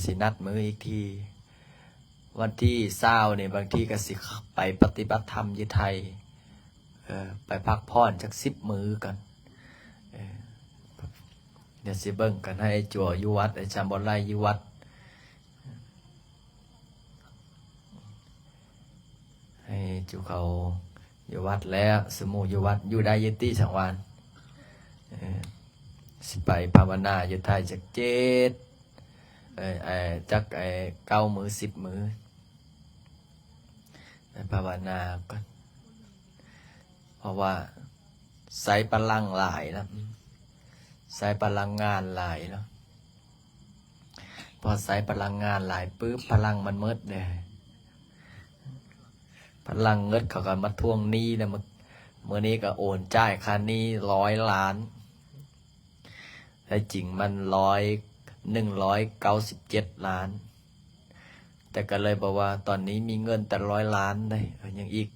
ຊິນັດມື້ອີກທີ ວັນທີຊາວນີ້ ບາງທີກໍຊິໄປປະຕິບັດທຳຢູ່ໄທ ເອີ ໄປພັກຜ່ອນຈັກສິບມື້ກ່ອນ ເອີ ດຽວຊິເບິ່ງກັນ ໃຫ້ຈົວຢູ່ວັດ ອາຈານບໍ່ໄຫຼຢູ່ວັດ ໃຫ້ຈຸເຂົາຢູ່ວັດແລ້ວ ຊຸມໝູ່ຢູ່ວັດ ຢູ່ໄດ້ຢູ່ຕິສັງວານ ເອີ ຊິໄປພາວະນາຢູ່ໄທຈັກເຈັດ ເອີ ຈັກ ເອີ ເກົ້າມື້ ສິບມື້ ໄປພາວະນາກ່ອນ ເພາະວ່າໃຊ້ພະລັງຫຼາຍລະ ໃຊ້ພະລັງງານຫຼາຍລະ ພໍໃຊ້ພະລັງງານຫຼາຍປຶບ ພະລັງມັນໝົດເດ້ ພະລັງໝົດ ເຂົາກໍມາທວງໜີ້ແລ້ວ ມື້ ມື້ນີ້ກໍໂອນຈ່າຍຄ່າໜີ້ຮ້ອຍລ້ານ ແທ້ຈິງມັນຮ້ອຍ ໜຶ່ງຮ້ອຍເກົ້າສິບເຈັດລ້ານ ແຕ່ກໍເລີຍບອກວ່າຕອນນີ້ມີເງິນແຕ່ຮ້ອຍລ້ານເດ້ ຍັງອີກ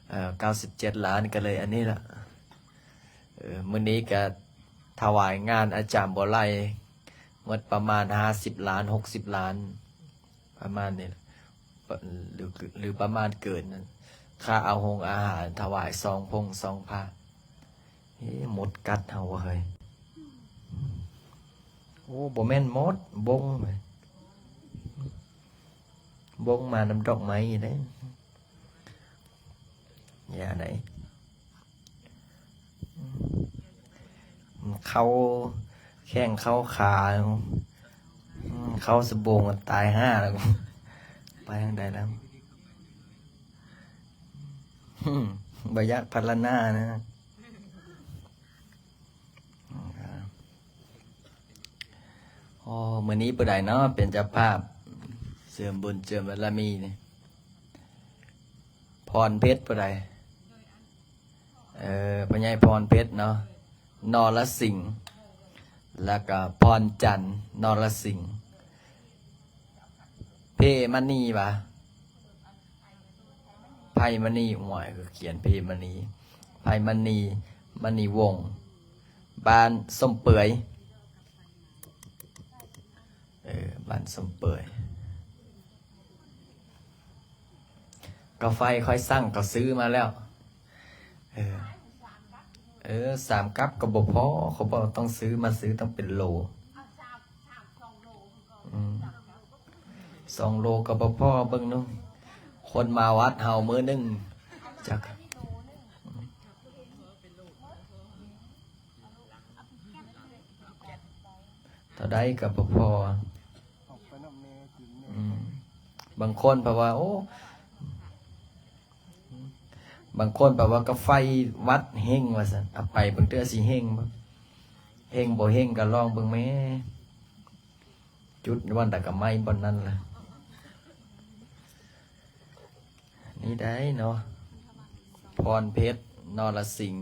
ເອີ ເກົ້າສິບເຈັດລ້ານ ກໍເລີຍອັນນີ້ລະ ເອີ ມື້ນີ້ກໍຖວາຍງານອາຈານບໍ່ໄຫຼ ໝົດປະມານຫ້າສິບລ້ານ ຫົກສິບລ້ານ ປະມານນີ້ລະ ຫຼື ຫຼືປະມານເກີນນັ້ນ ຄ່າເອົາໂຮງອາຫານ ຖວາຍຊອງພົງຊອງພະ ເອີ ມົດກັດເຮົາເວີຍ ໂອ້ ບໍ່ແມ່ນມົດ ບົງ ບົງມານຳດອກໄມ້ເດ້ ຢ່າໄດ ເຂົ້າແຂ້ງເຂົ້າຂາ ເຂົ້າສະໂບງ ຕາຍຫ່າແລ້ວ ໄປທາງໃດແລ້ວ ບໍ່ຢາກພັນລະນານະ. ໂອ້ ມື້ນີ້ຜູ້ໃດເນາະ ເປັນເຈົ້າພາບເສີມບຸນເສີມບາລະມີນີ້? ພອນເພັດຜູ້ໃດ? ເອີ ພໍ່ໃຫຍ່ພອນເພັດເນາະ ນໍລະສິງ ແລ້ວກໍພອນຈັນ ນໍລະສິງ ເພມະນີຫວາ? ໄພມະນີ ໂອ້ຍ ຄືຂຽນເພມະນີ ໄພມະນີ ມະນີວົງ ບ້ານສົມເປືອຍ ເອີ ບ້ານສົມເປືອຍ ກາໄຟຂ້ອຍສັ່ງ ເຂົາຊື້ມາແລ້ວ ເອີ ເອີ ສາມກັບກໍບໍ່ພໍ ເຂົາບອກຕ້ອງຊື້ ມາຊື້ຕ້ອງເປັນໂລ ອືມ ສອງໂລກໍບໍ່ພໍ ເບິ່ງດູ ຄົນມາວັດເຮົາມື້ໜຶ່ງຈັກ ເທົ່າໃດກໍບໍ່ພໍ ອືມ ບາງຄົນເພິ່ນວ່າ ໂອ້ ບາງຄົນເພິ່ນວ່າກາໄຟວັດເຮັງວ່າຊັ້ນ ເອົາໄປເບິ່ງເທື່ອຊິເຮັງບໍ່ ເຮັງບໍ່ເຮັງກໍລອງເບິ່ງແມ້. ຈຸດບ່ອນໃດກໍໄໝ້ບ່ອນນັ້ນລະ ນີ້ໄດ້ເນາະ ພອນເພັດ ນໍລະສິງ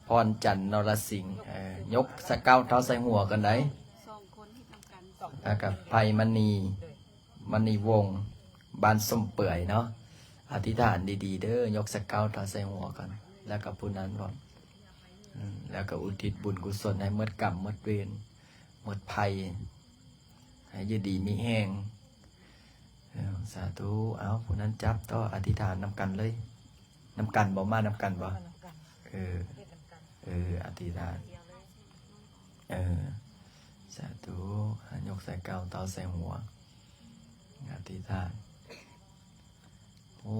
ພອນຈັນ ນໍລະສິງ ເອີ ຍົກສະເກົາເທົາໃສ່ຫົວກັນໄດ້ ແລ້ວກໍໄພມະນີ ມະນີວົງ ບ້ານສົມເປືອຍເນາະ ອະທິຖານດີໆເດີ ຍົກສະເກົາເທົາໃສ່ຫົວກັນ ແລ້ວກໍຜູ້ນັ້ນພ້ອມ ອືມ ແລ້ວກໍອຸທິດບຸນກຸສົນໃຫ້ໝົດກຳໝົດເວນ ໝົດໄພ ໃຫ້ຢູ່ດີມີແຮງ ເອີ ສາທຸ ເອົາ ຜູ້ນັ້ນຈັບຕໍ່ ອະທິຖານນຳກັນເລີຍ ນຳກັນບໍ່ ມານຳກັນບໍ່ ມານຳກັນ ເອີ ເຮັດນຳກັນ ເອີ ອະທິຖານ ເອີ ສາທຸ ອາ ຍົກໃສ່ເກົາເຕົາໃສ່ຫົວ ອະທິຖານ ໂອ້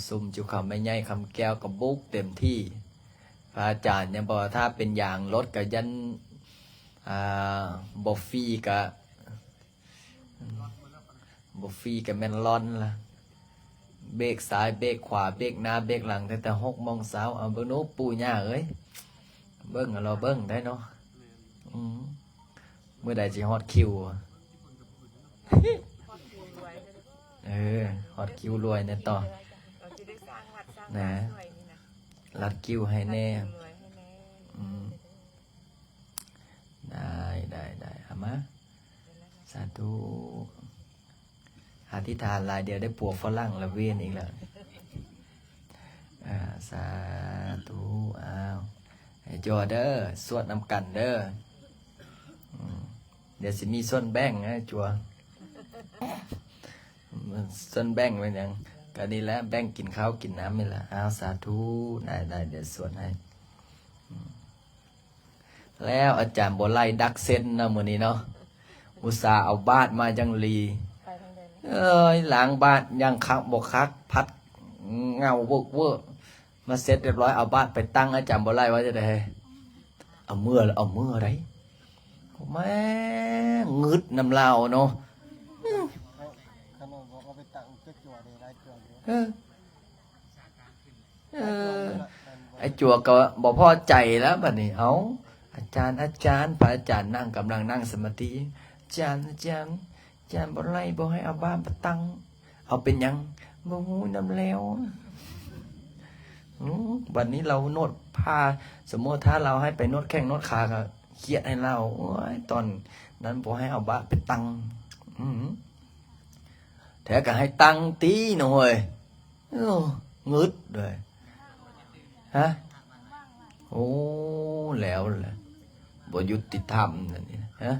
ຊຸມຈຸເຂົາແມ່ໃຫຍ່ຄຳແກ້ວກໍບຸກເຕັມທີ່ ພະອາຈານຍັງບອກວ່າ ຖ້າເປັນຢາງລົດກໍຢ້ານ ອ່າ ບໍ່ຟຣີກໍ ບໍ່ຟຣີກໍແມ່ນລ່ອນລະ ເບກຊ້າຍເບກຂວາ ເບກໜ້າເບກຫຼັງ ຕັ້ງແຕ່ຫົກໂມງເຊົ້າ ເອົາເບິ່ງດູ ປູ່ຍ່າເອີຍ ເບິ່ງ ເອົາເບິ່ງໄດ້ເນາະ ອືມ ມື້ໃດຊິຮອດຄິວ ຮອດຄິວລວຍ ເອີ ຮອດຄິວລວຍແດ່ຕໍ່ ເຮົາຊິໄດ້ສ້າງວັດສ້າງວາຊ່ວຍນີ້ນະ ລັດຄິວໃຫ້ແດ່ ລັດຄິວລວຍໃຫ້ແດ່ ອືມ ໄດ້ ໄດ້ ໄດ້ ເອົາມາ ສາທຸ ອະທິຖານຫຼາຍ ດຽວໄດ້ຜົວຝຣັ່ງລະເວນອີກແລ້ວ ອ່າ ສາທຸ ອ້າວ ໃຫ້ຈົວເດີ ສວດນຳກັນເດີ ອືມ ດຽວຊິມີສ່ວນແບ່ງໃຫ້ຈົວ ສ່ວນແບ່ງເປັນຫຍັງ? ກະນີ້ແຫຼະ ແບ່ງກິນເຂົ້າກິນນ້ຳນີ້ແຫຼະ. ອ້າວ ສາທຸ ໄດ້ໆ ດຽວສວດໃຫ້. ແລ້ວອາຈານບໍ່ໄລ່ດັກເສັ້ນເນາະ ມື້ນີ້ເນາະ ອຸດສ່າເອົາບາດມາຢ່າງດີ. ເອີຍ ລ້າງບາດຢ່າງຄັກບໍ່ຄັກ ພັດເຫງົ້າເວີກເວີກ ມາເສັດຮຽບຮ້ອຍ ເອົາບາດໄປຕັ້ງ. ອາຈານບໍ່ໄລ່ວ່າຈັ່ງໃດ? ເອົາເມືອ ເອົາເມືອໃດ໋. ແມ່ງງຶດນຳລາວເນາະ. ເອີ ເອີ ໄອ້ຈົວກໍບໍ່ພໍໃຈແລ້ວບັດນີ້. ເອົ້າ ອາຈານ ອາຈານ ພະອາຈານນັ່ງ ກຳລັງນັ່ງສະມາທິ. ອາຈານ ອາຈານ ອາຈານບໍ່ໄລ່ ບໍ່ໃຫ້ເອົາບາດໄປຕັ້ງ. ເອົາເປັນຫຍັງ? ບໍ່ຮູ້ນຳແລ້ວ. ອື ບັດນີ້ລາວນວດພາ ສົມມຸດຖ້າລາວໃຫ້ໄປນວດແຂ້ງນວດຂາ ກໍຄຽດໃຫ້ລາວ. ໂອ້ຍ ຕອນນັ້ນບໍ່ໃຫ້ເອົາບາດໄປຕັ້ງ. ອື ແທ້ກໍໃຫ້ຕັ້ງຕິນ້ອງເອີຍ. ໂອ້ ງຶດເລີຍ. ຮະ? ໂອ້ ແລ້ວແຫຼະ ບໍ່ຍຸຕິທຳນັ້ນນີ້. ຮະ?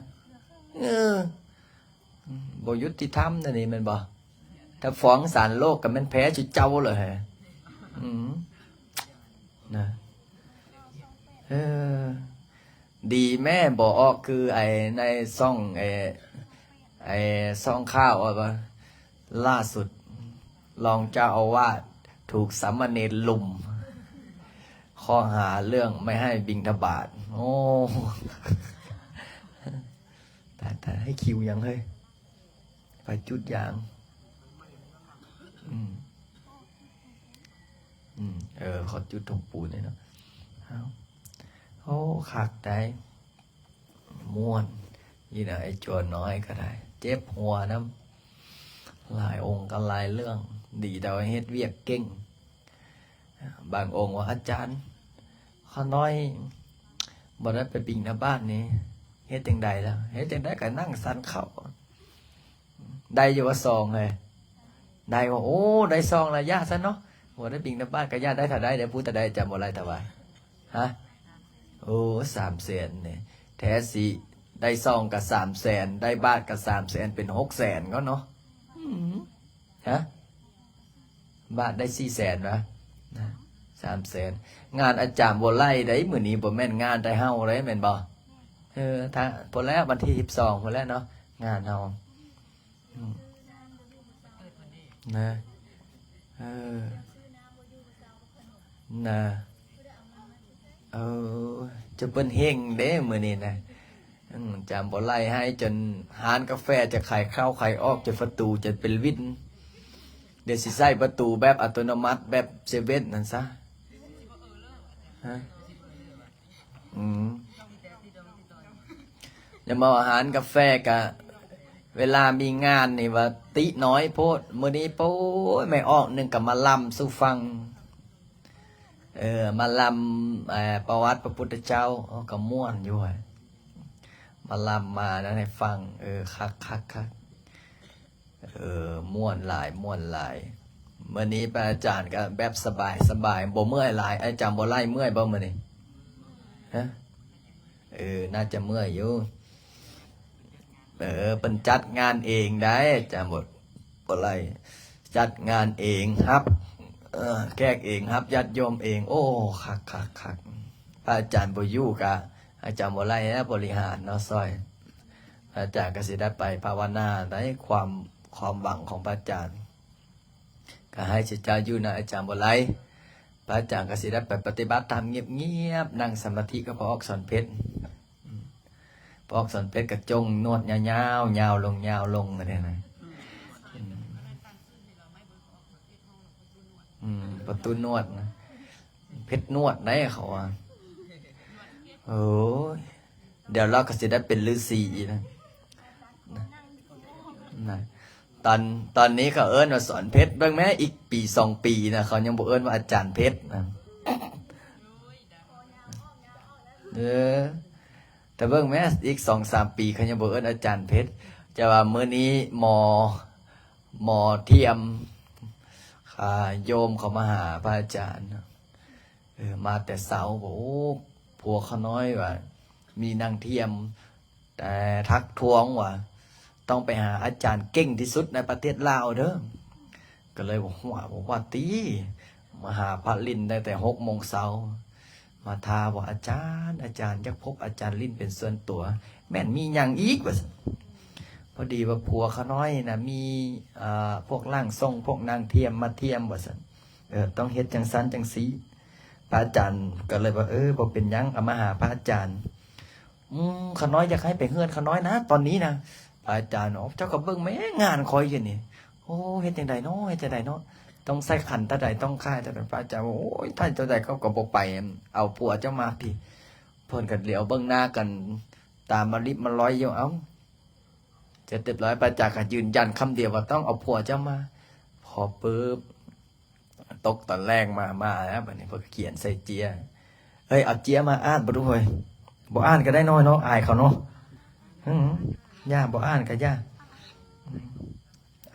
ເອີ ບໍ່ຍຸຕິທຳນັ້ນນີ້ແມ່ນບໍ່? ຖ້າຟ້ອງສານໂລກກໍແມ່ນແພ້ຈຸເຈົ້າເລີຍ. ອື ນະ ເອີ ດີແມ້ບໍ່ອອກຄືໄອ້ໃນຊ່ອງ ໄອ້ ໄອ້ຊ່ອງຂ່າວວ່າ ລ່າສຸດລອງເຈົ້າອາວາດຖືກສາມະເນນລຸມ ຂໍ້ຫາເລື່ອງໄມ່ໃຫ້ບິນທະບາດ. ໂອ້ ຕາຍໆ ໃຫ້ຄິວຫຍັງເຮີ້ຍ? ໄປຈູດຢາງ. ອືມ ອືມ ເອີ ຂໍຈູດຖົງປູນແດ່ເນາະ. ເອົ້າ ໂອ້ ຄັກໄດ໋ ມ່ວນ. ນີ້ນະ ໄອ້ຈົວນ້ອຍກໍໄດ້ ເຈັບຫົວນຳ. ຫຼາຍອົງກໍຫຼາຍເລື່ອງ. ດີແຕ່ວ່າເຮັດວຽກເກັ່ງ. ບາງອົງວ່າ ອາຈານ ຂ້ານ້ອຍບໍ່ໄດ້ໄປບິນທະບາດນີ້ ເຮັດຈັ່ງໃດລະ? ເຮັດຈັ່ງໃດກໍນັ່ງສັນເຂົ້າ. ໄດ້ຢູ່ວ່າຊອງເຮີ້ຍ? ໄດ້ວ່າ ໂອ້ ໄດ້ຊອງລະ ຢ່າຊັ້ນເນາະ. ບໍ່ໄດ້ບິນທະບາດກໍຢ່າ. ໄດ້ເທົ່າໃດເດີ້? ຜູ້ເທົ່າໃດ ຈຳບໍ່ໄດ້ ຖະວາຍ? ຮະ? ໂອ້ ສາມແສນນີ້ ແທ້ຊິໄດ້ຊອງກໍສາມແສນ ໄດ້ບາດກໍສາມແສນ ເປັນຫົກແສນກໍເນາະ. ອືມ ຮະ? ບາດໄດ້ສີ່ແສນວະ ນະ ສາມແສນ. ງານອາຈານບໍ່ໄລ່ໄດ໋ ມື້ນີ້ບໍ່ແມ່ນງານແຕ່ເຮົາໄດ໋ ແມ່ນບໍ່? ເອີ ຖ້າ ພຸ້ນແຫຼະ ວັນທີສິບສອງພຸ້ນແຫຼະເນາະ ງານເຮົາ. ອືມ ນະ ເອີ ນະ ເອີ ຈະເພິ່ນເຮັງເດ້ມື້ນີ້ນະ. ອືມ ຈຳບໍ່ໄລ່ໃຫ້ຈົນຮ້ານກາແຟຈະຂາຍເຂົ້າຂາຍອອກ ຈົນປະຕູຈະເປັນວິນ. ດຽວຊິໃສ່ປະຕູແບບອັດຕະໂນມັດແບບເຊເວັ່ນຫັ້ນຊະ. ຮະ? ອືມ ຢ່າມາວ່າຮ້ານກາແຟກະ ເວລາມີງານນີ້ວ່າຕິນ້ອຍໂພດ. ມື້ນີ້ ໂອ້ຍ ແມ່ອອກໜຶ່ງກໍມາລຳສູ່ຟັງ. ເອີ ມາລຳ ເອີ ປະຫວັດພະພຸດທະເຈົ້າ ເອີ ກໍມ່ວນຢູ່ ມາລຳມານັ້ນໃຫ້ຟັງ. ເອີ ຄັກໆໆ. ເອີ ມ່ວນຫຼາຍ ມ່ວນຫຼາຍ. ມື້ນີ້ພະອາຈານກໍແບບສະບາຍໆ ບໍ່ເມື່ອຍຫຼາຍ. ອາຈານບໍ່ໄລ່ເມື່ອຍບໍ່ມື້ນີ້? ຮະ? ເອີ ໜ້າຈະເມື່ອຍຢູ່. ເອີ ເພິ່ນຈັດງານເອງໄດ໋ ອາຈານບໍ່ ບໍ່ໄລ່. ຈັດງານເອງ ຮັບ ເອີ ແຂກເອງ ຮັບຍາດໂຍມເອງ. ໂອ້ ຄັກໆໆ. ພະອາຈານບໍ່ຢູ່ກະ ອາຈານບໍ່ໄລ່ແລ້ວ ບໍລິຫານເນາະ ຊ່ອຍ. ອາຈານກໍຊິໄດ້ໄປພາວະນາໃນຄວາມ ຄວາມຫວັງຂອງພະອາຈານ ກໍໃຫ້ເຈົ້າຢູ່ນະ ອາຈານບໍ່ໄລ່. ພະອາຈານກໍຊິໄດ້ໄປປະຕິບັດທຳງຽບໆ ນັ່ງສະມາທິກັບພະອອກສອນເພັດ. ອືມ ພະອອກສອນເພັດກໍຈົ່ງໜວດຍາວໆ ຍາວລົງ ຍາວລົງ ອັນນີ້ນະ. ອືມ ອືມ ປະຕູນວດນະ ເພັດນວດໄດ໋ເຂົາວ່າ. ໂອ້ຍ ດຽວລາວກໍຊິໄດ້ເປັນລືສີນະ ນະ. ຕອນ ຕອນນີ້ເຂົາເອີ້ນວ່າສອນເພັດ. ເບິ່ງແມ້ ອີກປີສອງປີນະ ເຂົາຍັງບໍ່ເອີ້ນວ່າອາຈານເພັດນະ. ເອີ ແຕ່ເບິ່ງແມ້ ອີກສອງສາມປີ ເຂົາຍັງບໍ່ເອີ້ນອາຈານເພັດ. ແຕ່ວ່າມື້ນີ້ໝໍ ໝໍທຽມ ອ່າ ໂຍມເຂົາມາຫາພະອາຈານ ເອີ ມາແຕ່ເຊົ້າ ໂອ້ ພວກຂ້ານ້ອຍວ່າ ມີນາງທຽມ ແຕ່ທັກທ້ວງວ່າ ຕ ຕ້ອງໄປຫາອາຈານເກັ່ງທີ່ສຸດໃນປະເທດລາວເດີ້." ກໍເລີຍວ່າ ຫົວ ບໍ່ວ່າຕິ ມາຫາພະລິນຕັ້ງແຕ່ຫົກໂມງເຊົ້າ ມາທ້າວ່າ ອາຈານ ອາຈານ ຢາກພົບອາຈານລິນເປັນສ່ວນຕົວ ແມ່ນມີຫຍັງອີກ ວ່າຊັ້ນ. ພໍດີວ່າຜົວຂ້ານ້ອຍນະ ມີ ເອີ ພວກຮ່າງຊົງ ພວກນາງທ່ຽມມາທ່ຽມ ວ່າຊັ້ນ. ເອີ ຕ້ອງເຮັດຈັ່ງຊັ້ນຈັ່ງຊີ້. ພະອາຈານກໍເລີຍວ່າ ເອີ ບໍ່ເປັນຫຍັງ ເອົາມາຫາພະອາຈານ. ອືມ ຂ້ານ້ອຍຢາກໃຫ້ໄປເຮືອນຂ້ານ້ອຍນະ ຕອນນີ້ນະ. ພະອາຈານ ເຈົ້າກໍເບິ່ງແມ້ງານຂ້ອຍຢູ່ນີ້ ໂອ້ ເຮັດຈັ່ງໃດເນາະ ເຮັດຈັ່ງໃດເນາະ ຕ້ອງໃສ່ຂັນເທົ່າໃດ ຕ້ອງຂາຍເທົ່າໃດ. ພະອາຈານວ່າ ໂອ້ຍ ຖ້າເຈົ້າໃດເຂົາກໍບໍ່ໄປ ເອົາຜົວເຈົ້າມາພີ້. ເພິ່ນກໍຫຼຽວເບິ່ງໜ້າກັນຕາມມາລິບມາລອຍຢູ່. ເອົ້າ ເສັດຮຽບຮ້ອຍ ພະອາຈານກໍຢືນຢັນຄຳດຽວວ່າຕ້ອງເອົາຜົວເຈົ້າມາ. ພໍປຶບ ຕົກຕອນແລງມາ ມາແລ້ວ ບັດນີ້ເພິ່ນກໍຂຽນໃສ່ເຈ້ຍ. ເອີຍ ເອົາເຈ້ຍມາອ່ານບໍ່ດູເອີຍ. ບໍ່ອ່ານກໍໄດ້ນ້ອຍເນາະ ອາຍເຂົາເນາະ. ຫື ຢ່າ ບໍ່ອ່ານກໍຢ່າ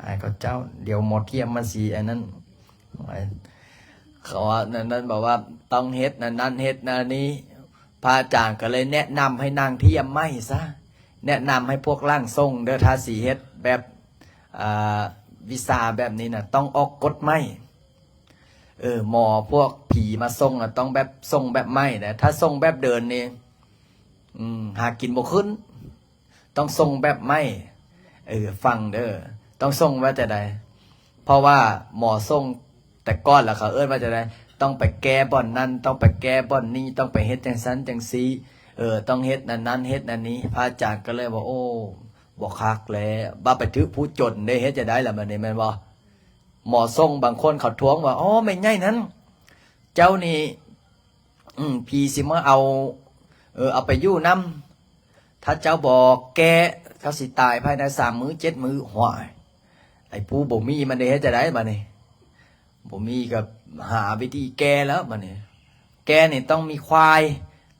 ອາຍເຂົາເຈົ້າ ດຽວໝໍທຽມມາຊິອັນນັ້ນ. ເຂົາວ່ານັ້ນ ນັ້ນບອກວ່າຕ້ອງເຮັດນັ້ນ ນັ້ນເຮັດນັ້ນນີ້. ພະອາຈານກໍເລີຍແນະນຳໃຫ້ນາງທຽມໃໝ່ຊະ ແນະນຳໃຫ້ພວກຮ່າງຊົງເດີ້ ຖ້າຊິເຮັດແບບ ອ່າ ວິຊາແບບນີ້ນະ ຕ້ອງອອກກົດໃໝ່. ເອີ ໝໍພວກຜີມາຊົງນະ ຕ້ອງແບບຊົງແບບໃໝ່ນະ ຖ້າຊົງແບບເດີນນີ້ ອືມ ຫາກິນບໍ່ຂຶ້ນ ຕ້ອງຊົງແບບໃໝ່. ເອີ ຟັງເດີ້ ຕ້ອງຊົງວ່າຈັ່ງໃດ ເພາະວ່າໝໍຊົງ ແຕ່ກ່ອນລະເຂົາເອີ້ນວ່າຈັ່ງໃດ ຕ້ອງໄປແກ້ບ່ອນນັ້ນ ຕ້ອງໄປແກ້ບ່ອນນີ້ ຕ້ອງໄປເຮັດຈັ່ງຊັ້ນຈັ່ງຊີ້ ເອີ ຕ້ອງເຮັດນັ້ນນັ້ນ ເຮັດນັ້ນນີ້. ພະອາຈານກໍເລີຍວ່າ ໂອ້ ບໍ່ຄັກແລ້ວ ບາດໄປຖືກຜູ້ຈົນເດ້ ເຮັດຈັ່ງໃດລະບັດນີ້ ແມ່ນບໍ່? ໝໍຊົງບາງຄົນເຂົາທວງວ່າ ອໍ ແມ່ໃຫຍ່ນັ້ນ ເຈົ້ານີ້ ອືມ ຜີຊິມາເອົາ ເອີ ເອົາໄປຢູ່ນຳ ຖ້າເຈົ້າບໍ່ແກ້ ເຈົ້າຊິຕາຍພາຍໃນສາມມື້ເຈັດມື້. ຫ້ວຍ ໄອ້ຜູ້ບໍ່ມີມັນໄດ້ເຮັດຈັ່ງໃດບາດນີ້? ບໍ່ມີກໍຫາວິທີແກ້ແລ້ວບາດນີ້. ແກ້ນີ້ຕ້ອງມີຄວາຍ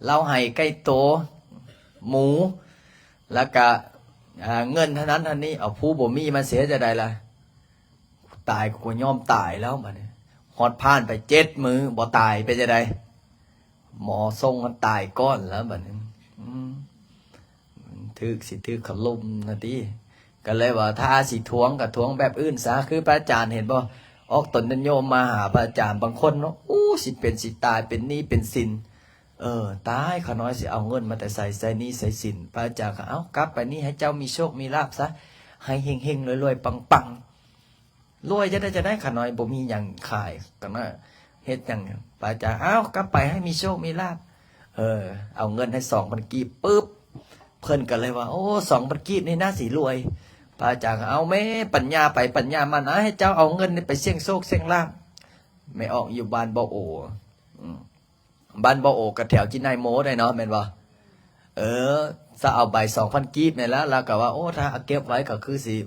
ເລົ້າໄຫ ໄກ່ໂຕ ໝູ ແລ້ວກະ ອ່າ ເງິນເທົ່ານັ້ນເທົ່ານີ້. ເອົາ ຜູ້ບໍ່ມີມັນຊິເຮັດຈັ່ງໃດລະ? ຕາຍກໍຍອມຕາຍແລ້ວບັດນີ້. ຮອດຜ່ານໄປເຈັດມື້ບໍ່ຕາຍ ເປັນຈັ່ງໃດ? ໝໍຊົງມັນຕາຍກ່ອນແລ້ວບັດນີ້. ອືມ ຖືກ ຊິຖືກເຂົາລົມນະຕິ. ກໍເລີຍວ່າ ຖ້າຊິທວງກໍທວງແບບອື່ນຊະ. ຄືພະອາຈານເຫັນບໍ່? ອອກຕົນຍາດໂຍມມາຫາພະອາຈານ ບາງຄົນເນາະ ໂອ້ ຊິເປັນຊິຕາຍ ເປັນໜີ້ເປັນສິນ. ເອີ ຕາຍ ຂ້ານ້ອຍຊິເອົາເງິນມາແຕ່ໃສ ໃຊ້ໜີ້ໃຊ້ສິນ? ພະອາຈານກໍ ເອົ້າ ກັບໄປນີ້ໃຫ້ເຈົ້າມີໂຊກມີລາບຊະ ໃຫ້ເຮັງໆ ລວຍໆ ປັງໆ. ລວຍຈະໄດ້ ຈະໄດ້ ຂ້ານ້ອຍບໍ່ມີຫຍັງຂາຍ ກໍມາເຮັດຫຍັງ. ພະອາຈານ ເອົ້າ ກັບໄປໃຫ້ມີໂຊກມີລາບ. ເອີ ເອົາເງິນໃຫ້ສອງພັນກີບປຶບ ເພິ່ນກໍເລີຍວ່າ ໂອ້ ສອງພັນກີບນີ້ໜ້າຊິລວຍ. ພະອາຈານກໍ ເອົາແມ່ ປັນຍາໃຜປັນຍາມັນ ອາ ໃຫ້ເຈົ້າເອົາເງິນນີ້ໄປສ່ຽງໂຊກສ່ຽງລາບ. ແມ່ອອກຢູ່ບ້ານບໍ່ໂອ ອືມ ບ້ານບໍ່ໂອກໍແຖວຈິນນາຍໂມໄດ້ເນາະ ແມ່ນບໍ່? ເອີ ຊະເອົາໃບສອງພັນກີບນີ້ລະ ລາວກໍວ່າ ໂອ້ ຖ້າເກັບໄວ້ກໍຄືຊິ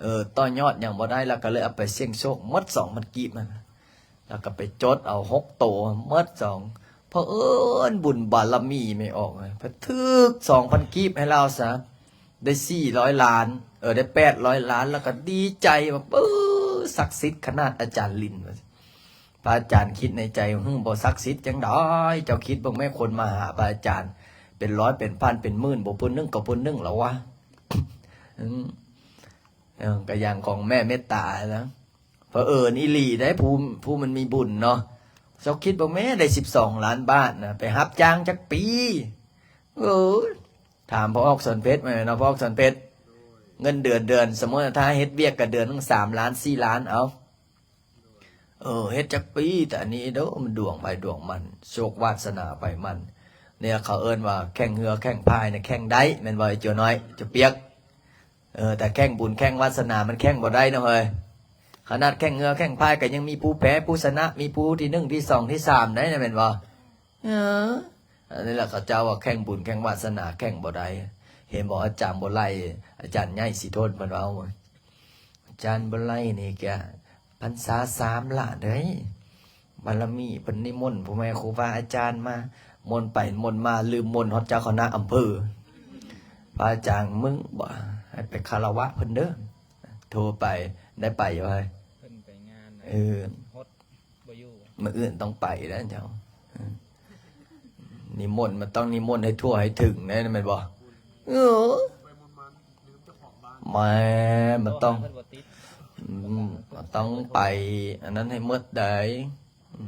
ເອີ ຕໍ່ຍອດຫຍັງບໍ່ໄດ້ ລາວກໍເລີຍເອົາໄປສ່ຽງໂຊກໝົດສອງພັນກີບນັ້ນ. ລາວກໍໄປຈົດເອົາຫົກໂຕໝົດສອງ ເຜີອິນບຸນບາລະມີແມ່ອອກ ເພິ່ນຖືກສອງພັນກີບໃຫ້ລາວຊະ ໄດ້ສີ່ຮ້ອຍລ້ານ ເອີ ໄດ້ແປດຮ້ອຍລ້ານ ລາວກໍດີໃຈວ່າ ປຶ ສັກສິດຂະໜາດອາຈານລິນ ວ່າ ພະອາຈານຄິດໃນໃຈ ຫຶ ບໍ່ສັກສິດຈັ່ງໃດ? ເຈົ້າຄິດເບິ່ງແມ້ ຄົນມາຫາພະອາຈານເປັນຮ້ອຍເປັນພັນເປັນໝື່ນ ບໍ່ຜູ້ໜຶ່ງກໍຜູ້ໜຶ່ງແລ້ວວະ. ອືມ ເອີ ກໍຢ່າງຂອງແມ່ເມດຕານະ ເຜີອິນອີ່ຫຼີໄດ໋ ຜູ້ ຜູ້ມັນມີບຸນເນາະ. ເຈົ້າຄິດເບິ່ງແມ້ ໄດ້ສິບສອງລ້ານບາດນະ ໄປຮັບຈ້າງຈັກປີ? ເອີ ຖາມພໍ່ອອກສອນເພັດແມ່ນບໍ່ເນາະ ພໍ່ອອກສອນເພັດ ເງິນເດືອນ ເດືອນ ສົມມຸດຖ້າເຮັດວຽກກໍເດືອນໜຶ່ງສາມລ້ານ ສີ່ລ້ານ ເອົາ ເອີ ເຮັດຈັກປີ ແຕ່ອັນນີ້ເດີ້ ມັນດວງໃຜດວງມັນ ໂຊກວາດສະໜາໃຜມັນ. ນີ້ເຂົາເອີ້ນວ່າແຂ່ງເຮືອແຂ່ງພາຍນະແຂ່ງໄດ້ ແມ່ນບໍ່ ໄອ້ຈົວນ້ອຍ ຈົວປຽກ? ເອີ ແຕ່ແຂ່ງບຸນແຂ່ງວາດສະໜາມັນແຂ່ງບໍ່ໄດ້ເນາະເຮີ້ຍ. ຂະໜາດແຂ່ງເຮືອແຂ່ງພາຍກໍຍັງມີຜູ້ແພ້ຜູ້ຊະນະ ມີຜູ້ທີໜຶ່ງ ທີສອງ ທີສາມໄດ໋ນະ ແມ່ນບໍ່? ເອີ ອັນນີ້ລະເຂົາເຈົ້າວ່າແຂ່ງບຸນແຂ່ງວາດສະໜາແຂ່ງບໍ່ໄດ້. ເຫັນບໍ່ ອາຈານບົວໄລ ອາຈານໃຫຍ່ສີທົນເພິ່ນເວົ້າ ອາຈານບົວໄລນີ້ກະພັນສາສາມລະເດີ້ ບາລະມີເພິ່ນນິມົນພໍ່ແມ່ຄູບາອາຈານມາ ມົນໄປມົນມາ ລືມມົນຮອດເຈົ້າຄະນະອຳເພີ ພະອາຈານ ມຶງບໍ່ ໃຫ້ໄປຄາລະວະເພິ່ນເດີ້. ໂທໄປ ໄດ້ໄປຢູ່ເຮີ້ຍ? ເພິ່ນໄປງານນະ ເອີ ບໍ່ຢູ່ ມື້ອື່ນຕ້ອງໄປແລ້ວເຈົ້າ. ເອີ ນິມົນ ມັນຕ້ອງນິມົນໃຫ້ທົ່ວໃຫ້ເຖິງໄດ໋ ແມ່ນບໍ່? ເອີ ໄປມົນມັນ ລືມເຈົ້າຂອງບ້ານ ແມ່ນ ມັນຕ້ອງ ເພາະວ່າເພິ່ນບໍ່ຕິດ ອືມ ມັນຕ້ອງໄປອັນນັ້ນໃຫ້ໝົດໃດ໋. ອືມ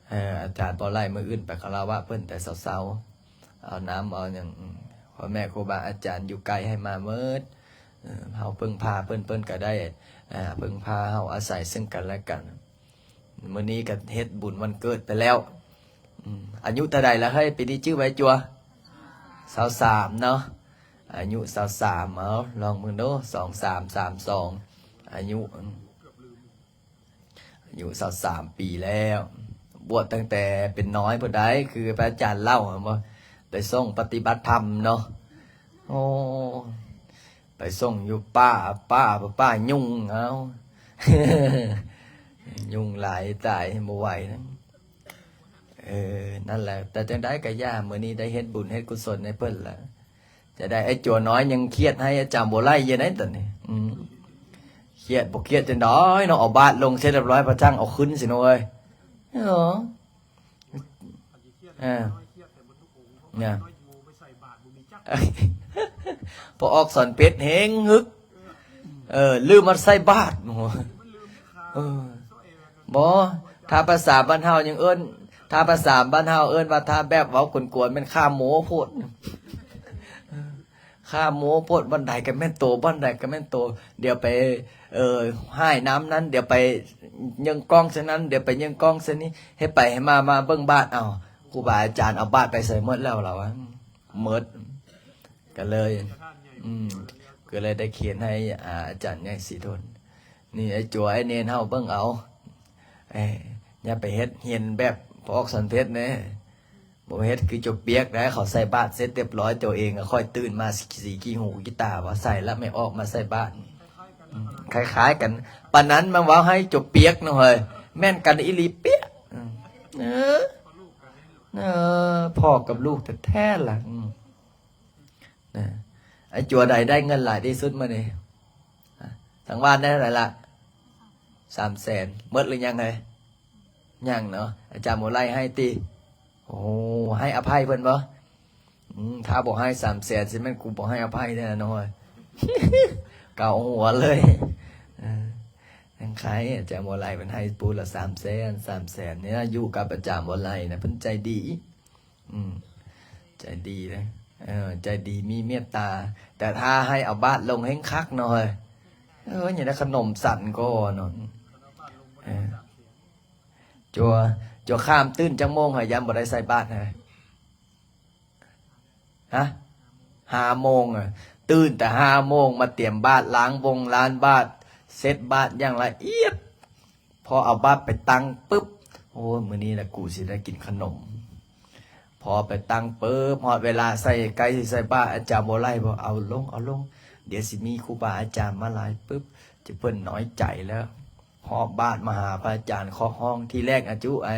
ເອີ ອາຈານບໍ່ໄລ່ ມື້ອື່ນໄປຄາລະວະເພິ່ນແຕ່ເຊົ້າໆ ເອົານ້ຳເອົາຫຍັງ ອືມ ພໍ່ແມ່ຄູບາອາຈານຢູ່ໃກ້ໃຫ້ມາໝົດ. ເອີ ເຮົາເພິ່ງພາເພິ່ນ ເພິ່ນກໍໄດ້ ເອີ ເພິ່ງພາເຮົາອາໄສເຊິ່ງກັນແລະກັນ. ມື້ນີ້ກໍເຮັດບຸນວັນເກີດໄປແລ້ວ. ອືມ ອາຍຸເທົ່າໃດລະເຮີ້ຍ? ປີນີ້ຈື່ໄວ້ຈົວ ຊາວສາມເນາະ ອາຍຸຊາວສາມ. ເອົາ ລອງເບິ່ງດູ ສອງສາມສາມສອງ ອາຍຸ ອາຍຸຊາວສາມປີແລ້ວ. ບວດຕັ້ງແຕ່ເປັນນ້ອຍພຸ້ນໃດ໋ ຄືພະອາຈານເລົ່າຫັ້ນບໍ່? ໄປສົ່ງປະຕິບັດທຳເນາະ. ໂອ້ ໄປສົ່ງຢູ່ປ່າ ປ່າ ປ່າ ຍຸງ ເອົາ ຍຸງຫຼາຍຕາຍບໍ່ໄຫວນະ. ເອີ ນັ້ນແຫຼະ ແຕ່ຈັ່ງໃດກໍຢ່າ ມື້ນີ້ໄດ້ເຮັດບຸນເຮັດກຸສົນໃຫ້ເພິ່ນລະ. ຈະໄດ້ ໄອ້ຈົວນ້ອຍຍັງຄຽດໃຫ້ອາຈານບໍ່ໄລ່ຢູ່ໃດ໋ຕອນນີ້. ອືມ ຄຽດບໍ່ຄຽດຈັ່ງໃດເນາະ ເອົາບາດລົງເສັດຮຽບຮ້ອຍ ພະຊ່າງເອົາຂຶ້ນຊິເນາະເອີຍ. ເອີ ເອີ ນະ ພໍອອກສອນເພັດແຮງຫຶກ ເອີ ລືມມາໃສ່ບາດ. ໂອ້ ເອີ ບໍ່ ຖ້າພາສາບ້ານເຮົາຍັງເອີ້ນ ຖ້າພາສາບ້ານເຮົາເອີ້ນວ່າ ຖ້າແບບເວົ້າກວນໆ ແມ່ນຂ້າໂມ້ໂພດ. ຂ້າໂມ້ໂພດ ບ່ອນໃດກໍແມ່ນໂຕ ບ່ອນໃດກໍແມ່ນໂຕ. ດຽວໄປ ເອີ ຫາຍນ້ຳນັ້ນ ດຽວໄປເຍິງກ້ອງໃສ່ນັ້ນ ດຽວໄປເຍິງກ້ອງໃສ່ນີ້ ເຮັດໄປເຮັດມາ ມາເບິ່ງບາດ ເອົ້າ ຄູບາອາຈານເອົາບາດໄປໃສ່ໝົດແລ້ວ ລາວວ່າ ໝົດ. ກໍເລີຍ ອືມ ກໍເລີຍໄດ້ຂຽນໃຫ້ ອາ ອາຈານໃຫຍ່ສີທົນ. ນີ້ ໄອ້ຈົວ ໄອ້ເນນເຮົາເບິ່ງເອົາ ເອີ ຢ່າໄປເຮັດຮຽນແບບພວກສັນເພັດເດ້. ບໍ່ເຮັດຄືຈົວປຽກໄດ໋ ເຂົາໃສ່ບາດເສັດຮຽບຮ້ອຍ ໂຕເອງກໍຄ່ອຍຕື່ນມາສີຂີ້ຫູຂີ້ຕາວ່າ ໃສ່ລະແມ່ອອກມາໃສ່ບາດ. ອືມ ຄ້າຍໆກັນ ປານນັ້ນມາເວົ້າໃຫ້ຈົວປຽກເນາະເຮີ້ຍ ແມ່ນກັນອີ່ຫຼີປຽກ. ອືມ ເອີ ເອີ ພໍ່ກັບລູກແທ້ໆລະ. ອືມ ນະ ໄອ້ຈົວໃດໄດ້ເງິນຫຼາຍທີ່ສຸດມື້ນີ້? ທາງບ້ານໄດ້ເທົ່າໃດລະ? ສາມແສນ. ໝົດຫຼືຍັງເຮີ້ຍ? ຍັງເນາະ ອາຈານບໍ່ໄລ່ໃຫ້ຕິ? ໂອ້ ໃຫ້ອະໄພເພິ່ນບໍ່? ອືມ ຖ້າບໍ່ໃຫ້ສາມແສນ ຊິແມ່ນກູບໍ່ໃຫ້ອະໄພແທ້ເນາະ ເກົາຫົວເລີຍ. ເອີ ຍັງໃຄ ອາຈານບໍ່ໄລ່ເພິ່ນໃຫ້ປູລະສາມແສນ ສາມແສນ ນີ້ນະ ຢູ່ກັບອາຈານບໍ່ໄລ່ນະ ເພິ່ນໃຈດີ. ອືມ ໃຈດີເດ້ ເອີ ໃຈດີມີເມດຕາ. ແຕ່ຖ້າໃຫ້ເອົາບາດລົງແຮ່ງຄັກເນາະເຮີ້ຍ. ເອີ ຍັງໄດ້ຂະໜົມສັນກ່ອນເນາະ. ເອີ ຈົວ ຈົວຂ້າມຕື່ນຈັກໂມງເຮີ້ຍ ຍາມບໍ່ໄດ້ໃສ່ບາດເຮີ້ຍ? ຮະ ຫ້າໂມງ ຕື່ນແຕ່ຫ້າໂມງ ມາຕຽມບາດ ລ້າງບົງລ້າງບາດ ເຊັດບາດຢ່າງລະອຽດ. ພໍເອົາບາດໄປຕັ້ງປຶບ ໂອ້ຍ ມື້ນີ້ລະກູຊິໄດ້ກິນຂະໜົມ. ພໍໄປຕັ້ງປຶບ ຮອດເວລາໃສ່ ໃກ້ຊິໃສ່ບາດ ອາຈານບໍ່ໄລ່ບອກ ເອົາລົງ ເອົາລົງ ດຽວຊິມີຄູບາອາຈານມາຫຼາຍປຶບ ຈະເພິ່ນນ້ອຍໃຈແລ້ວ. ຮອບບາດມາຫາພະອາຈານ ເຄາະຫ້ອງ ທີແລກອາຈຸ ໄອ້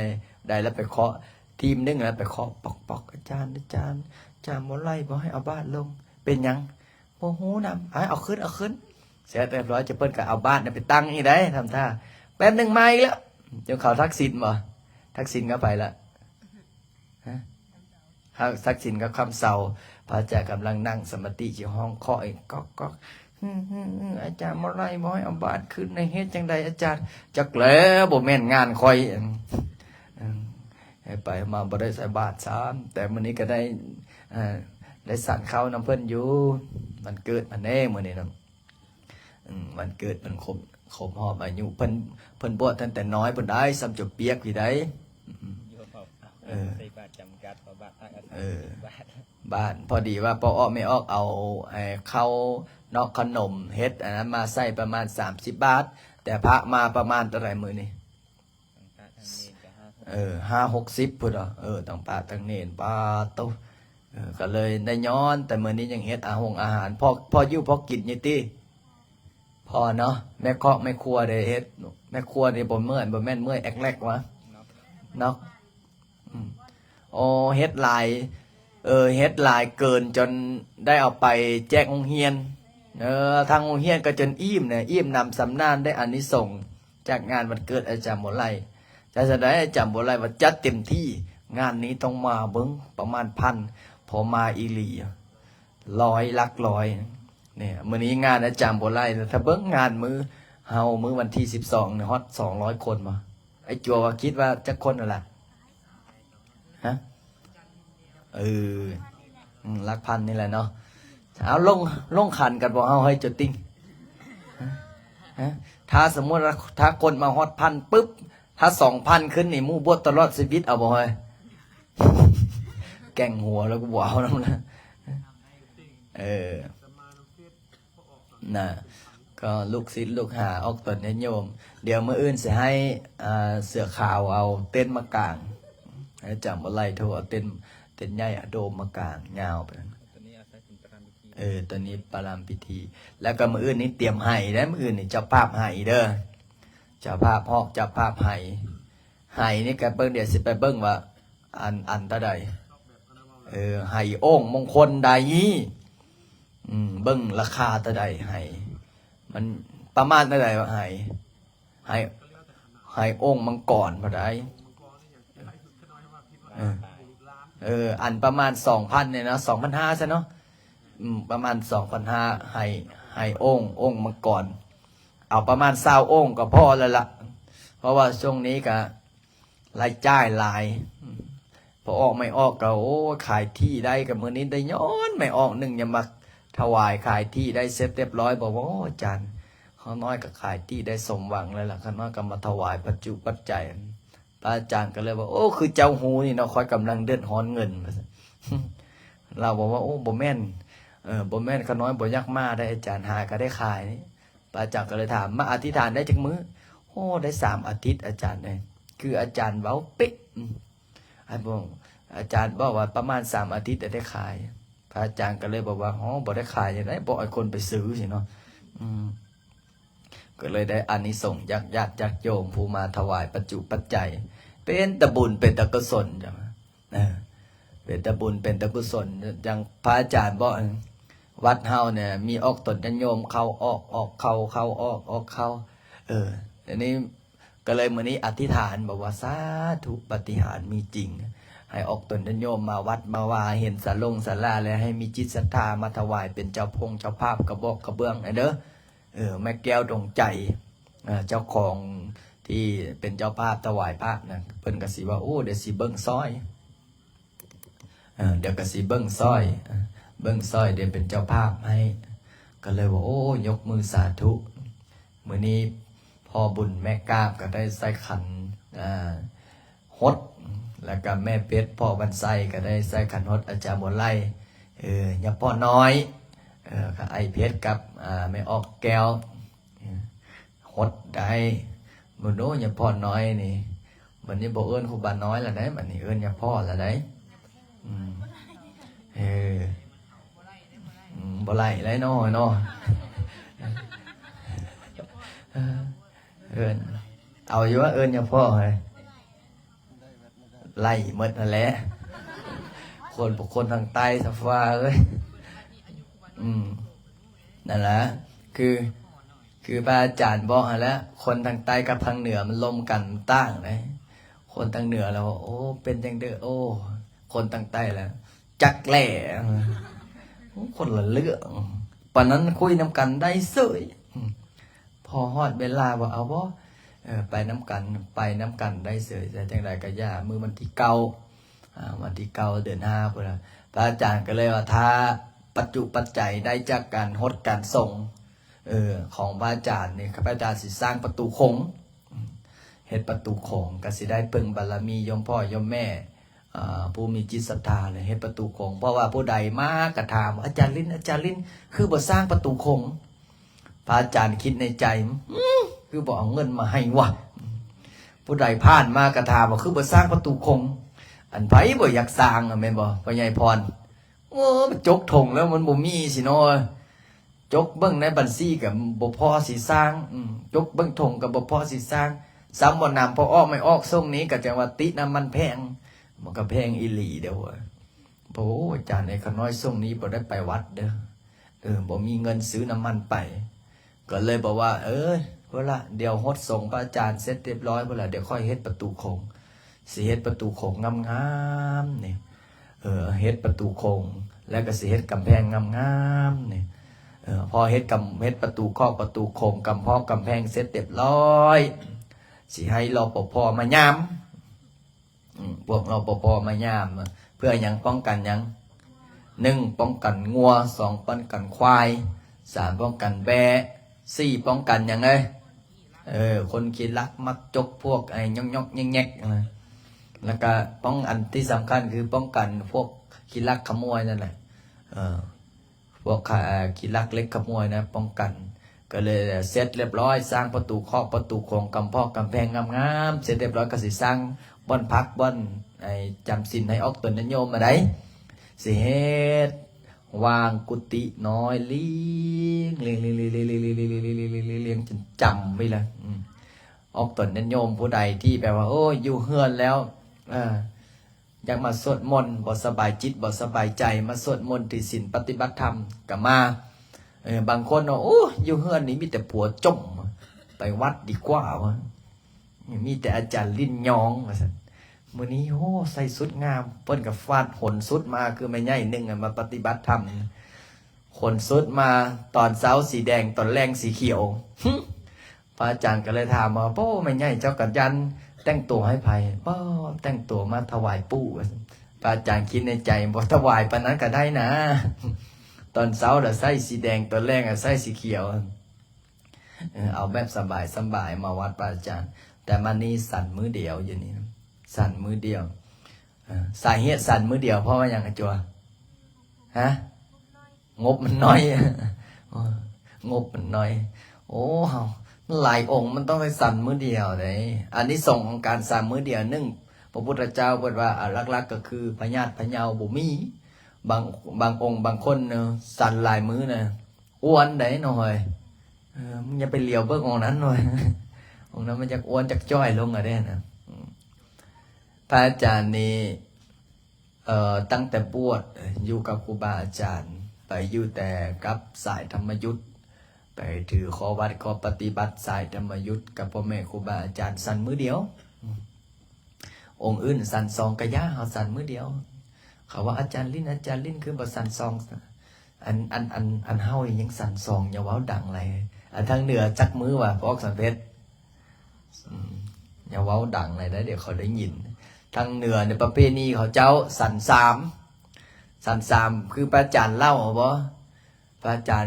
ໄດ້ລະໄປເຄາະ ທີມໜຶ່ງລະໄປເຄາະ ປອກໆ ອາຈານ ອາຈານ ອາຈານບໍ່ໄລ່ ບໍ່ໃຫ້ເອົາບາດລົງ ເປັນຫຍັງ? ບໍ່ຮູ້ນຳ ອ້າຍ ເອົາຂຶ້ນ ເອົາຂຶ້ນ. ເສັດຮຽບຮ້ອຍ ຈະເພິ່ນກໍເອົາບາດນັ້ນໄປຕັ້ງອີກໄດ໋ ທຳທ່າ ແປັບໜຶ່ງມາອີກແລ້ວ. ເຈົ້າເຂົາທັກສິນບໍ່? ທັກສິນກໍໄປລະ ຮະ ທັກສິນກັບຄຳເຊົາ ພະອາຈານກຳລັງນັ່ງສະມາທິຢູ່ຫ້ອງ ເຄາະອີກ ກອກໆ ອືມ ອາຈານບໍ່ໄລ່ ບໍ່ໃຫ້ເອົາບາດຂຶ້ນ ໃຫ້ເຮັດຈັ່ງໃດອາຈານ? ຈັກແລ້ວ ບໍ່ແມ່ນງານຂ້ອຍ. ເອີ ເອີ ໃຫ້ໄປມາບໍ່ໄດ້ໃສ່ບາດຊ້ຳ ແຕ່ມື້ນີ້ກໍໄດ້ ເອີ ໄດ້ສັນເຂົ້ານຳເພິ່ນຢູ່ ວັນເກີດເພິ່ນເດ້ມື້ນີ້ນະ. ອືມ ວັນເກີດເພິ່ນຄົບ ຄົບຮອບອາຍຸ ເພິ່ນ ເພິ່ນບວດຕັ້ງແຕ່ນ້ອຍພຸ້ນໄດ໋ ສ່ຳຈົວປຽກພີ້ໄດ໋. ອືມ ຢູ່ຮອບ ເອີ ໃສ່ບາດຈຳກັດ ເພາະບາດອາກາສາ ເອີ ບາດ ບາດ ພໍດີວ່າພໍ່ອອກແມ່ອອກເອົາ ໄອ້ ເຂົ້ານອກຂະໜົມເຮັດອັນນັ້ນມາໃສ່ປະມານສາມສິບບາດ ແຕ່ພະມາປະມານເທົ່າໃດມື້ນີ້? ເອີ ຫ້າຫົກສິບພຸ້ນເນາະ ເອີ ທັງພະທັງເນນ ປາໂຕ. ເອີ ກໍເລີຍໄດ້ຍ້ອນ ແຕ່ມື້ນີ້ຍັງເຮັດອາຫົງອາຫານ ພໍ ພໍຢູ່ພໍກິນຢູ່ຕິ ພໍເນາະ. ແມ່ຄອກແມ່ຄົວໄດ້ເຮັດ ແມ່ຄົວນີ້ບໍ່ເມື່ອຍ ບໍ່ແມ່ນເມື່ອຍແອກແລກວະ ເນາະ. ອືມ ໂອ້ ເຮັດຫຼາຍ ເອີ ເຮັດຫຼາຍເກີນຈົນໄດ້ເອົາໄປແຈກໂຮງຮຽນ ເອີ ທາງໂຮງຮຽນກໍຈົນອີ່ມນະ ອີ່ມໜຳສຳນານ ໄດ້ອານິສົງ ຈາກງານວັນເກີດອາຈານບົວໄລ. ແຕ່ຈັ່ງໃດອາຈານບົວໄລວ່າຈັດເຕັມທີ່ ງານນີ້ຕ້ອງມາເບິ່ງປະມານພັນ ພໍມາອີ່ຫຼີ ຮ້ອຍ ຫຼັກຮ້ອຍ. ນີ້ ມື້ນີ້ງານອາຈານບໍ່ໄຫຼ ຖ້າເບິ່ງງານມື້ເຮົາ ມື້ວັນທີສິບສອງນີ້ ຮອດສອງຮ້ອຍຄົນບໍ່? ໄອ້ຈົວວ່າ ຄິດວ່າຈັກຄົນຫັ້ນລະ? ຮະ? ເອີ ອືມ ຫຼັກພັນນີ້ແຫຼະເນາະ. ເອົາ ລົງ ລົງຂັນກັນບໍ່ເຮົາ ເຮີ້ຍ ໂຈຕິງ? ຮະ? ຖ້າສົມມຸດວ່າ ຖ້າຄົນມາຮອດພັນປຶບ ຖ້າສອງພັນຂຶ້ນນີ້ ໝູ່ບວດຕະຫຼອດຊີວິດ ເອົາບໍ່ເຮີ້ຍ? ແກ່ງຫົວແລ້ວ ກູບໍ່ເອົານຳລະ. ເອີ ນະ ກໍລູກສິດລູກຫາອອກຕົນຍາດໂຍມ. ດຽວມື້ອື່ນຊິໃຫ້ ອ່າ ເສືອຂາວເອົາເຕັນມາກາງ ໃຫ້ອາຈານບໍ່ໄຫຼໂທເອົາເຕັນ ເຕັນໃຫຍ່ອະໂດມມາກາງຍາວໄປ. ເອີ ຕົວນີ້ປະລຳພິທີ. ແລ້ວກໍມື້ອື່ນນີ້ຕຽມໄຫເດ້ ມື້ອື່ນນີ້ເຈົ້າພາບໄຫເດີ ເຈົ້າພາບຮອກ ເຈົ້າພາບໄຫ. ໄຫນີ້ກໍເບິ່ງ ດຽວຊິໄປເບິ່ງວ່າ ອັນ ອັນເທົ່າໃດ? ເອີ ໄຫໂອ່ງມົງຄົນໃດ? ອືມ ເບິ່ງລາຄາເທົ່າໃດ? ໄຫມັນປະມານເທົ່າໃດວະ? ໄຫ ໄຫ ໄຫໂອ່ງມັງກອນເທົ່າໃດ? ເອີ ເອີ ອັນປະມານສອງພັນນີ້ນະ ສອງພັນຫ້າຊະເນາະ. ອືມ ປະມານສອງພັນຫ້າ ໄຫ ໄຫໂອ່ງ ໂອ່ງມັງກອນ ເອົາປະມານຊາວໂອ່ງກໍພໍແລ້ວລະ ເພາະວ່າຊ່ວງນີ້ກະລາຍຈ່າຍຫຼາຍ. ອືມ ພໍອອກໄມ້ອອກກໍ ໂອ້ ຂາຍທີ່ໄດ້ ກໍມື້ນີ້ໄດ້ຍ້ອນໄມ້ອອກໜຶ່ງ ຍັງມາຖວາຍຂາຍທີ່ໄດ້ເສັດຮຽບຮ້ອຍ. ບອກວ່າ ໂອ້ ອາຈານ ຂ້ານ້ອຍກໍຂາຍທີ່ໄດ້ສົມຫວັງແລ້ວລະ ຂ້ານ້ອຍກໍມາຖວາຍປັດຈຸປັດໄຈ. ພະອາຈານກໍເລີຍວ່າ ໂອ້ ຄືເຈົ້າຮູ້ນີ້ເນາະ ຂ້ອຍກຳລັງເດືອດຮ້ອນເງິນ ວ່າຊັ້ນ. ລາວບອກວ່າ ໂອ້ ບໍ່ແມ່ນ ເອີ ບໍ່ແມ່ນ ຂ້ານ້ອຍບໍ່ຢາກມາໄດ໋ອາຈານ ຫາກໍໄດ້ຂາຍນີ້. ພະອາຈານກໍເລີຍຖາມ ມາອະທິຖານໄດ້ຈັກມື້? ໂອ້ ໄດ້ສາມອາທິດອາຈານເອີຍ. ຄືອາຈານເວົ້າເປະ ອືມ ອາ ອາຈານບອກວ່າປະມານສາມອາທິດໄດ້ຂາຍ. ພະອາຈານກໍເລີຍບອກວ່າ ໂອ້ ບໍ່ໄດ້ຂາຍຈັ່ງໃດ ບໍ່ໃຫ້ຄົນໄປຊື້ຊີ້ເນາະ. ອືມ ກໍເລີຍໄດ້ອານິສົງຈາກຍາດຈາກໂຍມຜູ້ມາຖວາຍປັດຈຸປັດໄຈ ເປັນຕາບຸນເປັນຕາກຸສົນຈັ່ງ ເອີ ເປັນຕາບຸນເປັນຕາກຸສົນ. ຈັ່ງພະອາຈານບອກ ວັດເຮົານີ້ມີອອກຕົນຍາດໂຍມເຂົ້າອອກ ອອກເຂົ້າ ເຂົ້າອອກ ອອກເຂົ້າ. ເອີ ອັນນີ້ກໍເລີຍມື້ນີ້ອະທິຖານບອກວ່າ ສາທຸ ປາຕິຫານມີຈິງ ໃຫ້ອອກຕົນຍາດໂຍມມາວັດມາວາ ເຫັນສາລົງສາລາແລ້ວ ໃຫ້ມີຈິດສັດທາມາຖວາຍເປັນເຈົ້າພົງເຈົ້າພາບກະບອກກະເບື້ອງແດ່ເດີ. ເອີ ແມ່ແກ້ວດວງໃຈ ເອີ ເຈົ້າຂອງທີ່ເປັນເຈົ້າພາບຖວາຍພະນະ ເພິ່ນກໍຊິວ່າ ໂອ້ ດຽວຊິເບິ່ງຊ່ອຍ ເອີ ດຽວກໍຊິເບິ່ງຊ່ອຍ ເອີ ເບິ່ງຊ່ອຍ ດຽວເປັນເຈົ້າພາບໃຫ້. ກໍເລີຍວ່າ ໂອ້ ຍົກມືສາທຸ. ມື້ນີ້ພໍ່ບຸນແມ່ກາບກໍໄດ້ໃສ່ຂັນ ອ່າ ຫົດ ແລ້ວກໍແມ່ເພັດ ພໍ່ວັນໄຊກໍໄດ້ໃສ່ຂັນຫົດອາຈານບົວໄລ ເອີ ຍາພໍ່ນ້ອຍ ເອີ ກໍອ້າຍເພັດກັບ ອ່າ ແມ່ອອກແກ້ວ ເອີ ຫົດໄດ້. ບໍ່ໂດຍາພໍ່ນ້ອຍນີ້ ບັດນີ້ບໍ່ເອີ້ນຄູບານ້ອຍລະໄດ໋ ບັດນີ້ເອີ້ນຍາພໍ່ລະໄດ໋. ອືມ ເອີ ອືມ ບໍ່ໄຫຼໄດ໋ນ້ອຍເນາະ ເອີ້ນ ເອົາຢູ່ວ່າເອີ້ນຍາພໍ່ເຮີ້ຍ ໄລ່ໝົດຫັ້ນແຫຼະ ຄົນ ພວກຄົນທາງໃຕ້ຊະຟ້າເອີຍ. ອືມ ນັ້ນລະ ຄື ຄືພະອາຈານບອກຫັ້ນແຫຼະ ຄົນທາງໃຕ້ກັບທາງເໜືອມັນລົມກັນ ມັນຕ່າງເດ້. ຄົນທາງເໜືອລະວ່າ ໂອ້ ເປັນຈັ່ງເດີ ໂອ້ ຄົນທາງໃຕ້ລະ ຈັກແຫຼະ ຄົນລະເລື່ອງ ປານນັ້ນຄຸຍນຳກັນໄດ້ເສີຍ. ພໍຮອດເວລາວ່າ ເອົາບໍ່ ເອີ ໄປນຳກັນ ໄປນຳກັນໄດ້ເສີຍ. ແຕ່ຈັ່ງໃດກໍຢ່າ ມື້ວັນທີເກົ້າ ອ່າ ວັນທີເກົ້າເດືອນຫ້າພຸ້ນນະ ພະອາຈານກໍເລີຍວ່າ ຖ້າປັດຈຸປັດໄຈໄດ້ຈາກການຫົດການສົງ ເອີ ຂອງພະອາຈານນີ້ ຂ້າພະເຈົ້າຊິສ້າງປະຕູຂົງ ເຮັດປະຕູຂົງ ກໍຊິໄດ້ເພິ່ງບາລະມີໂຍມພໍ່ໂຍມແມ່ ອ່າ ຜູ້ມີຈິດສັດທາ ແລະ ເຮັດປະຕູຂົງ. ເພາະວ່າຜູ້ໃດມາກໍຖາມ ອາຈານລິນ ອາຈານລິນ ຄືບໍ່ສ້າງປະຕູຂົງ? ພະອາຈານຄິດໃນໃຈ ອື ຄືບໍ່ເອົາເງິນມາໃຫ້ວະ? ຜູ້ໃດຜ່ານມາກໍຖາມວ່າ ຄືບໍ່ສ້າງປະຕູຂົງ? ອັນໃຜບໍ່ຢາກສ້າງ ແມ່ນບໍ່ ພໍ່ໃຫຍ່ພອນ? ໂອ້ ຈົກຖົງແລ້ວມັນບໍ່ມີຊິເນາະ ຈົກເບິ່ງໃນບັນຊີກໍບໍ່ພໍຊິສ້າງ ອື ຈົກເບິ່ງຖົງກໍບໍ່ພໍຊິສ້າງ. ຊ້ຳບໍ່ນຳ ພໍອອກໄມ້ອອກຊົງນີ້ກໍຈັ່ງວ່າຕິນ້ຳມັນແພງ ມັນກໍແພງອີ່ຫຼີເດ້. ໂອ້ ອາຈານເອີຍ ຂ້ານ້ອຍຊ່ວງນີ້ບໍ່ໄດ້ໄປວັດເດີ ເອີ ບໍ່ມີເງິນຊື້ນ້ຳມັນໄປ ກໍເລີຍບອກວ່າ ເອີ ພຸ້ນລະ ດຽວຫົດສົງພະອາຈານເສັດຮຽບຮ້ອຍພຸ້ນລະ ດຽວຂ້ອຍເຮັດປະຕູຂົງ ຊິເຮັດປະຕູຂົງງາມໆນີ້ ເອີ ເຮັດປະຕູຂົງ ແລ້ວກໍຊິເຮັດກຳແພງງາມໆນີ້ ເອີ ເອີ ພໍເຮັດກຳ ເຮັດປະຕູຄອກປະຕູໂຂງ ກຳພອກກຳແພງເສັດຮຽບຮ້ອຍ ຊິໃຫ້ ລປພ ມາຍາມ. ອືມ ພວກ ລປພ ມາຍາມ ເພື່ອຫຍັງ? ປ້ອງກັນຫຍັງ? ໜຶ່ງ ປ້ອງກັນງົວ, ສອງ ປ້ອງກັນຄວາຍ, ສາມ ປ້ອງກັນແບ້, ສີ່ ປ້ອງກັນຫຍັງເອີຍ? ເອີ ຄົນຂີ້ລັກມັກຈົກພວກໄອ້ຫຍອກໆແຫຍກໆ ແລ້ວກະປ້ອງ ອັນທີ່ສຳຄັນຄືປ້ອງກັນພວກຂີ້ລັກຂະໝວຍນັ້ນແຫຼະ ເອີ ພວກຂະ ຂີ້ລັກເລັກຂະໝວຍນະ ປ້ອງກັນ. ກໍເລີຍເສັດຮຽບຮ້ອຍ ສ້າງປະຕູຄອກປະຕູໂຂງ ກຳພອກກຳແພງງາມໆ ເສັດຮຽບຮ້ອຍ ກໍຊິສ້າງບ່ອນພັກ ບ່ອນ ໄອ້ ຈຳສິນໃຫ້ອອກຕົນຍາດໂຍມມາໄດ້ ຊິເຮັດ ວາງກຸຕິນ້ອຍລ້ຽງ ລ້ຽງ ລ້ຽງ ລ້ຽງ ລ້ຽງ ລ້ຽງ ລ້ຽງ ລ້ຽງ ລ້ຽງ ລ້ຽງ ລ້ຽງ ລ້ຽງ ລ້ຽງ ລ້ຽງ ລ້ຽງ ຈົນຈຳໄວ້ລະ. ອືມ ອອກຕົນຍາດໂຍມຜູ້ໃດທີ່ແບບວ່າ ໂອ້ ຢູ່ເຮືອນແລ້ວ ເອີ ຢາກມາສວດມົນ ບໍ່ສະບາຍຈິດບໍ່ສະບາຍໃຈ ມາສວດມົນຖືສິນປະຕິບັດທຳກໍມາ. ເອີ ບາງຄົນວ່າ ໂອ້ ຢູ່ເຮືອນນີ້ມີແຕ່ຜົວຈົ່ມ ໄປວັດດີກວ່າວ່າ ມີແຕ່ອາຈານລິ້ນຍອງວ່າຊັ້ນ. ມື້ນີ້ ໂອ້ ໃສ່ຊຸດງາມ ເພິ່ນກໍຟາດຂົນຊຸດມາ ຄືແມ່ໃຫຍ່ໜຶ່ງ ມາປະຕິບັດທຳ ຂົນຊຸດມາ ຕອນເຊົ້າສີແດງ ຕອນແລງສີຂຽວ. ພະອາຈານກໍເລີຍຖາມວ່າ ໂອ້ ແມ່ໃຫຍ່ເຈົ້າກັນຢັນແຕ່ງຕົວໃຫ້ໃຜ? ບໍ່ ແຕ່ງຕົວມາຖວາຍປູ່ ວ່າຊັ້ນ. ພະອາຈານຄິດໃນໃຈ ບໍ່ຖວາຍປານນັ້ນກໍໄດ້ນາ ຕອນເຊົ້າລະໃສ່ສີແດງ ຕອນແລງລະໃສ່ສີຂຽວ. ເອີ ເອົາແບບສະບາຍໆ ມາວັດພະອາຈານ. ແຕ່ມານີ້ສັນມື້ດຽວ ຢູ່ນີ້ສັນມື້ດຽວ. ເອີ ສາເຫດສັນມື້ດຽວເພາະວ່າຫຍັງອາຈົວ? ຮະ? ງົບມັນໜ້ອຍ ງົບມັນໜ້ອຍ. ໂອ້ ເຮົາ ມັນຫຼາຍອົງ ມັນຕ້ອງໄດ້ສັນມື້ດຽວເດ້. ອານິສົງຂອງການສັນມື້ດຽວ ໜຶ່ງ ພະພຸດທະເຈົ້າເພິ່ນວ່າ ອາ ຫຼັກໆກໍຄືພະຍາດພະເຍົາບໍ່ມີ. ບາງ ບາງອົງບາງຄົນເນາະ ສັນຫຼາຍມື້ນະ ອ້ວນໄດ໋ນ້ອງເອີຍ. ເອີ ມຶງຢ່າໄປຫຼຽວເບິ່ງອົງນັ້ນນ້ອຍ ອົງນັ້ນມັນຈັກອ້ວນຈັກຈ້ອຍລົງອະເດ້ນະ. ອືມ ພະອາຈານນີ້ ເອີ ຕັ້ງແຕ່ບວດຢູ່ກັບຄູບາອາຈານ ໄປຢູ່ແຕ່ກັບສາຍທຳມະຍຸດ ໄປຖືຂໍ້ວັດຂໍ້ປະຕິບັດສາຍທຳມະຍຸດກັບພໍ່ແມ່ຄູບາອາຈານ ສັນມື້ດຽວ. ອືມ ອົງອື່ນສັນສອງກະຢ່າ ເຮົາສັນມື້ດຽວ. ເຂົາວ່າ ອາຈານລິ້ນ ອາຈານລິ້ນ ຄືບໍ່ສັນສອງ? ອັນ ອັນ ອັນ ອັນເຮົາຍັງສັນສອງ ຢ່າເວົ້າດັງຫຼາຍ. ອັນທາງເໜືອຈັກມື້ວ່າ ພວກສຳເພັດ? ອືມ ຢ່າເວົ້າດັງຫຼາຍເດີ ດຽວເຂົາໄດ້ຍິນ. ທາງເໜືອໃນປະເພນີເຂົາເຈົ້າສັນສາມ ສັນສາມ ຄືພະອາຈານເລົ່າເອົາບໍ່? ພະອາຈານ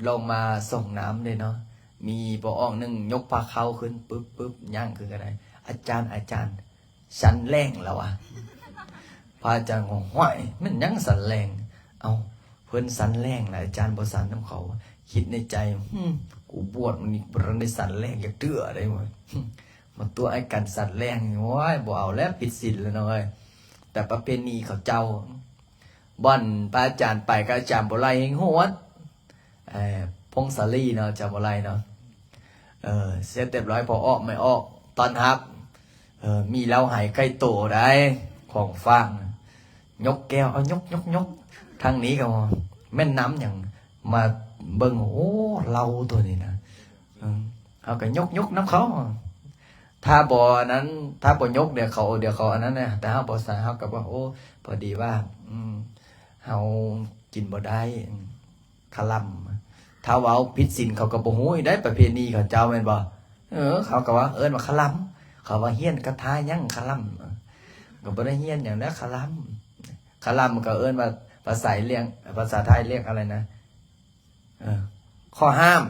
ລົງມາສົ່ງນ້ຳເດ້ເນາະ ມີພໍ່ອອກໜຶ່ງຍົກພາເຂົ້າຂຶ້ນປຶບປຶບ ຍ່າງຂຶ້ນກະໄດ. ອາຈານ ອາຈານ ສັນແລງລະວະ. ພະອາຈານກໍ ຫ້ວຍ ແມ່ນຫຍັງສັນແລງ? ເອົ້າ ເພິ່ນສັນແລງລະ ອາຈານບໍ່ສັນນຳເຂົາ. ຄິດໃນໃຈ ຫຶ ກູບວດມານີ້ບໍ່ທັນໄດ້ສັນແລງຈັກເທື່ອເດ້ ມາຕົວະໃຫ້ກັນສັນແລງ. ໂອ້ຍ ບໍ່ເອົາແລ້ວ ຜິດສິນແລ້ວນ້ອງເອີຍ. ແຕ່ປະເພນີເຂົາເຈົ້າ ບ່ອນພະອາຈານໄປກັບອາຈານບົວໄລແຮ່ງໂຫດ ເອີ ພົງສາລີເນາະ ອາຈານບົວໄລເນາະ. ເອີ ເສັດຮຽບຮ້ອຍ ພໍ່ອອກແມ່ອອກຕ້ອນຮັບ ເອີ ມີເຫຼົ້າໄຫໄກ່ໂຕໄດ໋ ຂອງຝາກ ຍົກແກ້ວ ເອົາ ຍົກ ຍົກ ຍົກ. ທາງນີ້ກໍ ແມ່ນນ້ຳຫຍັງ? ມາເບິ່ງ ໂອ້ ເຫຼົ້າໂຕນີ້ນະ. ເອີ ເຮົາກໍຍົກ ຍົກນຳເຂົາ. ຖ້າບໍ່ອັນນັ້ນ ຖ້າບໍ່ຍົກ ດຽວເຂົາ ດຽວເຂົາອັນນັ້ນນະ. ແຕ່ເຮົາບໍ່ໃສ່ ເຮົາກໍບອກ ໂອ້ ພໍດີວ່າ ອືມ ເຮົາກິນບໍ່ໄດ້ ຄະລຳ. ຖ້າເວົ້າຜິດສິນ ເຂົາກໍບໍ່ຮູ້ອີກໄດ໋ ປະເພນີເຂົາເຈົ້າແມ່ນບໍ່? ເອີ ເຂົາກໍວ່າ ເອີ້ນວ່າຄະລຳ. ເຂົາວ່າຮຽນຄາຖາຫຍັງຄະລຳ? ກໍບໍ່ໄດ້ຮຽນຫຍັງນະ ຄະລຳ. ຄະລຳກໍເອີ້ນວ່າ ພາສາລຽກ ພາສາໄທລຽກອະໄລນະ? ເອີ ຂໍ້ຫ້າມ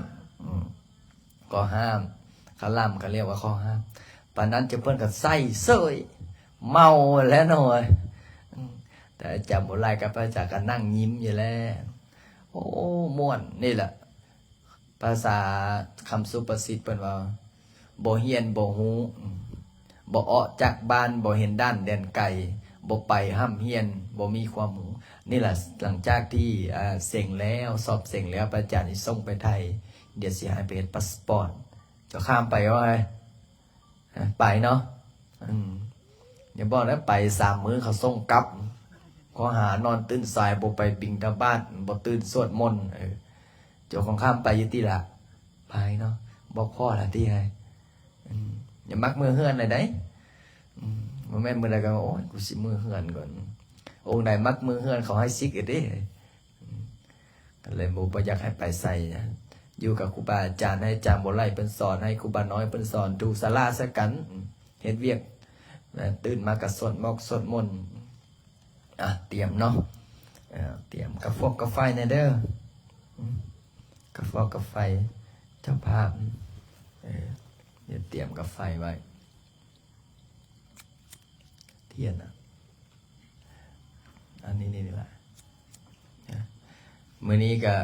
ອືມ ຂໍ້ຫ້າມ ຄະລຳກໍລຽກວ່າຂໍ້ຫ້າມ. ປານນັ້ນເຈົ້າເພິ່ນກໍໃສ່ເສີຍ ເມົາແລ້ວນ້ອຍ. ອືມ ແຕ່ອາຈານບົວໄລກັບພະອາຈານກໍນັ່ງຍິ້ມຢູ່ແລ້ວ. ໂອ້ ມ່ວນ ນີ້ແຫຼະ ພາສາຄຳສຸພາສິດເພິ່ນວ່າ ບໍ່ຮຽນບໍ່ຮູ້ ບໍ່ອອກຈາກບ້ານ ບໍ່ເຫັນດ່ານແດນໄກ ບໍ່ໄປຮ່ຳຮຽນ ບໍ່ມີຄວາມຮູ້. ນີ້ລະ ຫຼັງຈາກທີ່ ອາ ເສັງແລ້ວ ສອບເສັງແລ້ວ ພະອາຈານຊິສົ່ງໄປໄທ ດຽວຊິໃຫ້ໄປເຮັດພາສປອດ. ເຈົ້າຂ້າມໄປບໍ່? ໄປເນາະ. ອືມ ຢ່າບອກນະ ໄປສາມມື້ເຂົາສົ່ງກັບ ຂໍ້ຫານອນຕື່ນສາຍ ບໍ່ໄປບິນທະບາດ ບໍ່ຕື່ນສວດມົນ. ເອີ ເຈົ້າຂອງຂ້າມໄປຢູ່ຕິລະ? ໄປເນາະ ບອກພໍ່ລະຕິ. ອືມ ຢ່າມັກເມືອເຮືອນລະໄດ໋. ອືມ ບໍ່ແມ່ນມື້ໃດກໍ ໂອ້ຍ ກູຊິເມືອເຮືອນກ່ອນ. ອົງໃດມັກເມືອເຮືອນ ເຂົາໃຫ້ສິກເອເດ້. ອືມ ກໍເລີຍບໍ່ ບໍ່ຢາກໃຫ້ໄປໃສ ຢູ່ກັບຄູບາອາຈານ ໃຫ້ອາຈານບົວໄຫຼເພິ່ນສອນ ໃຫ້ຄູບານ້ອຍເພິ່ນສອນ ຖູສາລາໃສ່ກັນ ເຮັດວຽກ ແລະ ຕື່ນມາກໍສວດໝອກສວດມົນ. ອ່ະ ຕຽມເນາະ ເອີ ຕຽມກາຟອກກາໄຟແດ່ເດີ ອືມ ກາຟອກກາໄຟ ເຈົ້າພາບ ເອີ ດຽວຕຽມກາໄຟໄວ້ ທຽນນະ ອັນນີ້ ນີ້ ນີ້ລະ ມື້ນີ້ກະ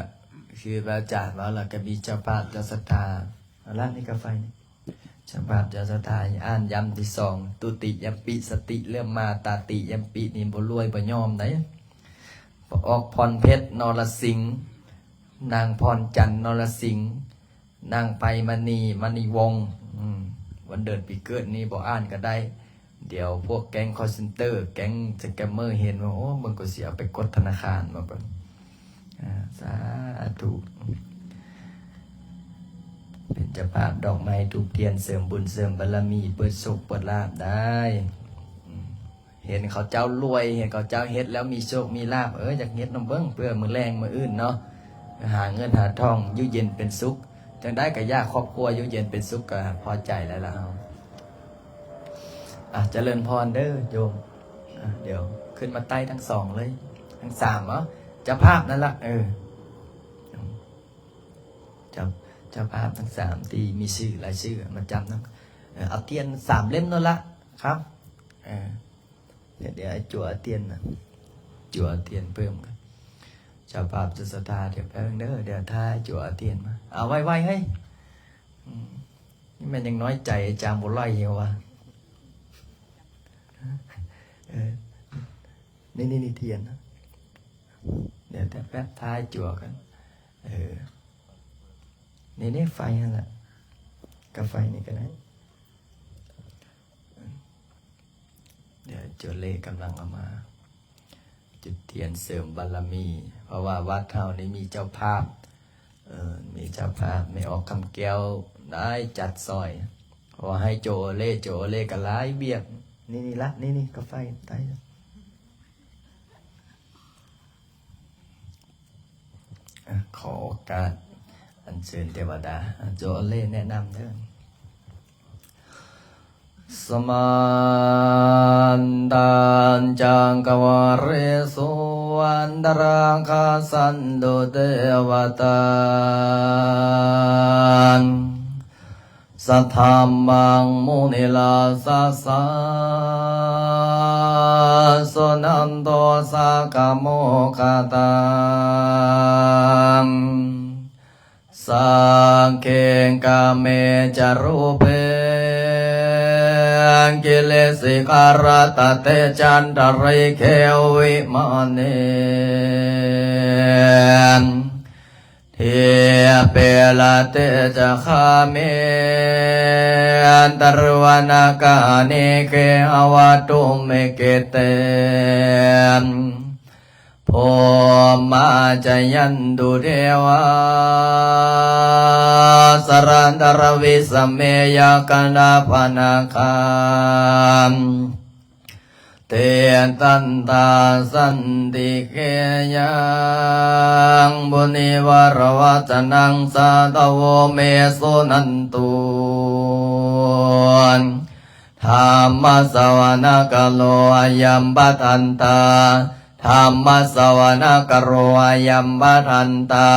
ຄືພະອາຈານເວົ້າລະ ກະມີເຈົ້າພາບເຈົ້າສັດທາ ເອົາລະ ນີ້ກາໄຟນີ້ ເຈົ້າພາບເຈົ້າສັດທາ ອ່ານຢ້ຳທີສອງ ທຸຕິຍຳປິສະຕິເລີ່ມມາ ຕະຕິຍຳປິນີ້ບໍ່ລວຍບໍ່ຍອມໃດ໋ ອອກພອນເພັດ ນໍລະສິງ ນາງພອນຈັນ ນໍລະສິງ ນາງໄພມະນີ ມະນີວົງ ອືມ ວັນເດືອນປີເກີດນີ້ບໍ່ອ່ານກໍໄດ້ ດຽວພວກແກ້ງຄອລເຊັນເຕີ ແກ້ງສະແກມເມີເຫັນວ່າ ໂອ້ ເບິ່ງ ກໍຊິເອົາໄປກົດທະນາຄານມາເບິ່ງ ອ່າ ສາທຸ ເປັນເຈົ້າພາບດອກໄມ້ທູບທຽນ ເສີມບຸນເສີມບາລະມີ ເປີດໂຊກເປີດລາບໄດ້ ອືມ ເຫັນເຂົາເຈົ້າລວຍ ເຫັນເຂົາເຈົ້າເຮັດແລ້ວມີໂຊກມີລາບ ເອີ ຢາກເຮັດນຳເບິ່ງ ເພື່ອມື້ແລງມື້ອື່ນເນາະ ຫາເງິນຫາທອງ ຢູ່ເຢັນເປັນສຸກ ຈັ່ງໃດກໍຢາກຄອບຄົວຢູ່ເຢັນເປັນສຸກ ກໍພໍໃຈແລ້ວລະເຮົາ. ອ່ະ ຈະເລີນພອນເດີໂຍມ ອ່ະ ດຽວຂຶ້ນມາໄຕ້ທັງສອງເລີຍ ທັງສາມເນາະ ເຈົ້າພາບນັ້ນລະ ເອີ ເຈົ້າ ເຈົ້າພາບທັງສາມທີ່ມີຊື່ລາຍຊື່ມາຈຳນຳ ເອີ ເອົາທຽນສາມເຫຼັ້ມໂລດລະ ຄັບ ເອີ ດຽວ ດຽວຈົວທຽນນະ ຈົວທຽນເພີ່ມກັນ ເຈົ້າພາບເຈົ້າສັດທາ ດຽວແປັບໜຶ່ງເດີ ດຽວຖ້າຈົວທຽນມາ ເອົາໄວໆ ເຮີ້ຍ ອືມ ນີ້ແມ່ນຍັງນ້ອຍໃຈອາຈານບໍ່ໄຫຼຢູ່ຫວາ ເອີ ນີ້ ນີ້ ນີ້ທຽນນະ ດຽວແຕ່ແປັບ ຖ້າຈົວກັນ ເອີ ນີ້ ນີ້ໄຟຫັ້ນລະ ກາໄຟນີ້ກໍໄດ້ ດຽວຈົວເລກຳລັງເອົາມາ ຈຸດທຽນເສີມບາລະມີ ເພາະວ່າວັດເຮົານີ້ມີເຈົ້າພາບ ເອີ ມີເຈົ້າພາບ ແມ່ອອກຄຳແກ້ວ ໄດ້ຈັດຊ່ອຍ ເພາະວ່າໃຫ້ໂຈເລ ໂຈເລກໍຫຼາຍວຽກ ນີ້ ນີ້ລະ ນີ້ ນີ້ກາໄຟໃຕ້ ອ່ະ ຂໍໂອກາດອັນເຊີນເທວະດາ ອ່ະ ໂຈເລແນະນຳເດີ. Samantā cakkavāḷesu atrāgacchantu devatā. Saddhammaṃ munirājassa suṇantu saggamokkhadaṃ. Sagge kāme ca rūpe girisikharataṭe cantalikkhe vimāne. Dīpe raṭṭhe ca gāme taruvanagahane gehavatthumhi khette. Bhummā cāyantu devā jalathalavisame yakkhagandhabbanāgā. Tiṭṭhantā santike yaṃ munivaravacanaṃ sādhavo me suṇantu. Dhammassavanakālo ayambhadantā. Dhammassavanakālo ayambhadantā.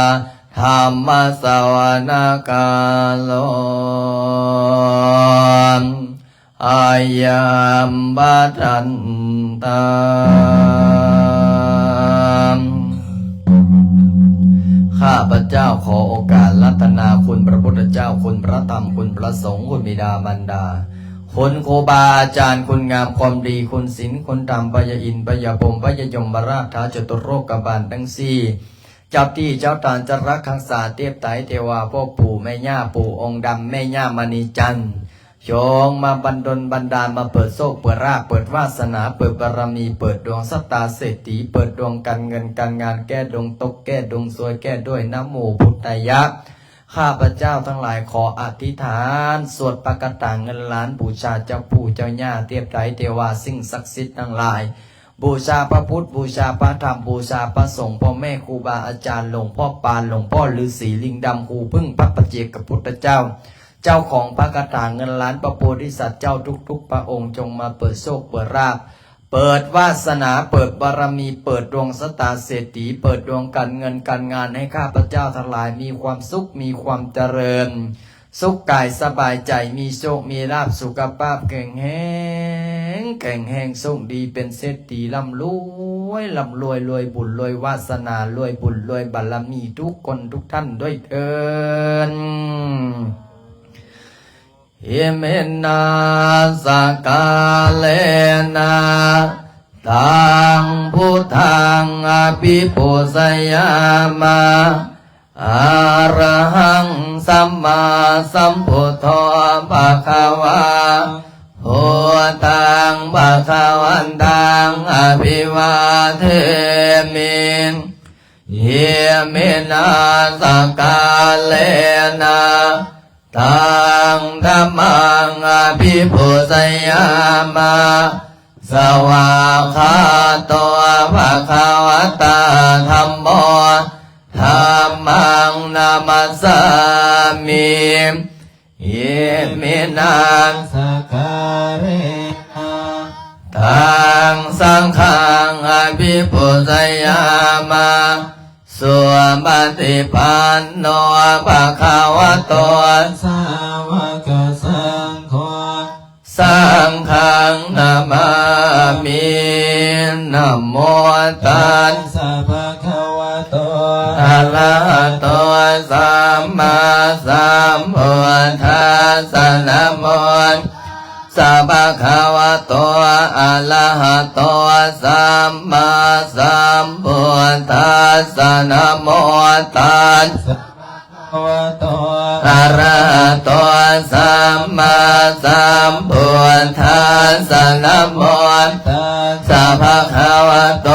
Dhammassavanakālo ayambhadantā. ຂ້າພະເຈົ້າຂໍໂອກາດລັດຖະນາຄຸນພະພຸດທະເຈົ້າ, ຄຸນພະທຳ, ຄຸນພະສົງ, ຄຸນບິດາມານດາ, ຄຸນຄູບາອາຈານ, ຄຸນງາມຄວາມດີ, ຄຸນສິນ, ຄຸນທຳ, ພະຍາອິນ, ພະຍາພົມ, ພະຍາຍົມມະລາດ, ທ້າວຈະຕຸໂລກະບານທັງສີ່, ເຈົ້າທີ່ເຈົ້າທານຈະລັກຮັກສາເທບໄຕເທວາ, ພໍ່ປູ່ແມ່ຍ່າ, ປູ່ອົງດຳ, ແມ່ຍ່າມະນີຈັນ, ຈົ່ງມາບັນດົນບັນດານ, ມາເປີດໂຊກເປີດລາບ, ເປີດວາສະໜາ, ເປີດບາລະມີ, ເປີດດວງຊະຕາເສດຖີ, ເປີດດວງການເງິນການງານ, ແກ້ດວງຕົກ, ແກ້ດວງຊວຍ, ແກ້ດ້ວຍນະໂມພຸດທາຍະ. ຂ້າພະເຈົ້າທັງຫຼາຍຂໍອະທິຖານ ສວດປະກະຖາເງິນລ້ານ, ບູຊາເຈົ້າປູ່ເຈົ້າຍ່າ, ເທບໄຕເທວາ, ສິ່ງສັກສິດທັງຫຼາຍ, ບູຊາພະພຸດ ບູຊາພະທຳ ບູຊາພະສົງ ພໍ່ແມ່ຄູບາອາຈານ ຫຼວງພໍ່ປານ ຫຼວງພໍ່ລືສີ ລິງດຳ ຄູພຶ້ງ ພະປະເຈກກະພຸດທະເຈົ້າ ເຈົ້າຂອງພະຄາຖາເງິນລ້ານ ພະໂພທິສັດເຈົ້າທຸກໆພະອົງ ຈົ່ງມາເປີດໂຊກເປີດລາບ ເປີດວາສະໜາ ເປີດບາລະມີ ເປີດດວງຊະຕາເສດຖີ ເປີດດວງການເງິນການງານໃຫ້ຂ້າພະເຈົ້າທັງຫຼາຍມີຄວາມສຸກ ມີຄວາມຈະເລີນ ສຸກກາຍສະບາຍໃຈ ມີໂຊກມີລາບ ສຸຂະພາບແຂງແຮງ ແຂງແຮງ ໂຊກດີເປັນເສດຖີ ລ່ຳລວຍ ລ່ຳລວຍ ລວຍບຸນ ລວຍວາສະໜາ ລວຍບຸນ ລວຍບາລະມີ ທຸກຄົນທຸກທ່ານດ້ວຍເທີ້ນ. ອິມິນາ ສະກາເລນະ ຕັງ ພຸດທັງ ອະພິປູຊະຍາມະ ອະລະຫັງ ສຳມາສຳພຸດໂທ ພະຄະວາ ພຸດທັງ ພະຄະວັນຕັງ ອະພິວາເທມິ ອິມິນາ ສະກາເລນະ ຕັງ ທຳມັງ ອະພິປູຊະຍາມະ ສະວາກຂາໂຕ ພະຄະວະຕາ ທຳໂມ ທຳມັງ ນະມັດສາມິ ອິມິນາ ສະກາເລນະ ຕັງ ສັງຄັງ ອະພິປູຊະຍາມະ ສຸປະຕິປັນໂນ ພະຄະວະໂຕ ສາວະກະສັງໂຄ ສັງຄັງ ນະມາມິ ນະໂມຕັດສະ ພະຄະວະໂຕ ອະລະຫະໂຕ ສຳມາສຳພຸດທັດສະ ນະໂມ ສະ ພະຄະວະໂຕ ອະລະຫະໂຕ ສຳມາສຳພຸດທັດສະ ນະໂມຕັດສະ ພະຄະວະໂຕ ອະລະຫະໂຕ ສຳມາສຳພຸດທັດສະ ນະໂມຕັດສະ ພະຄະວະໂຕ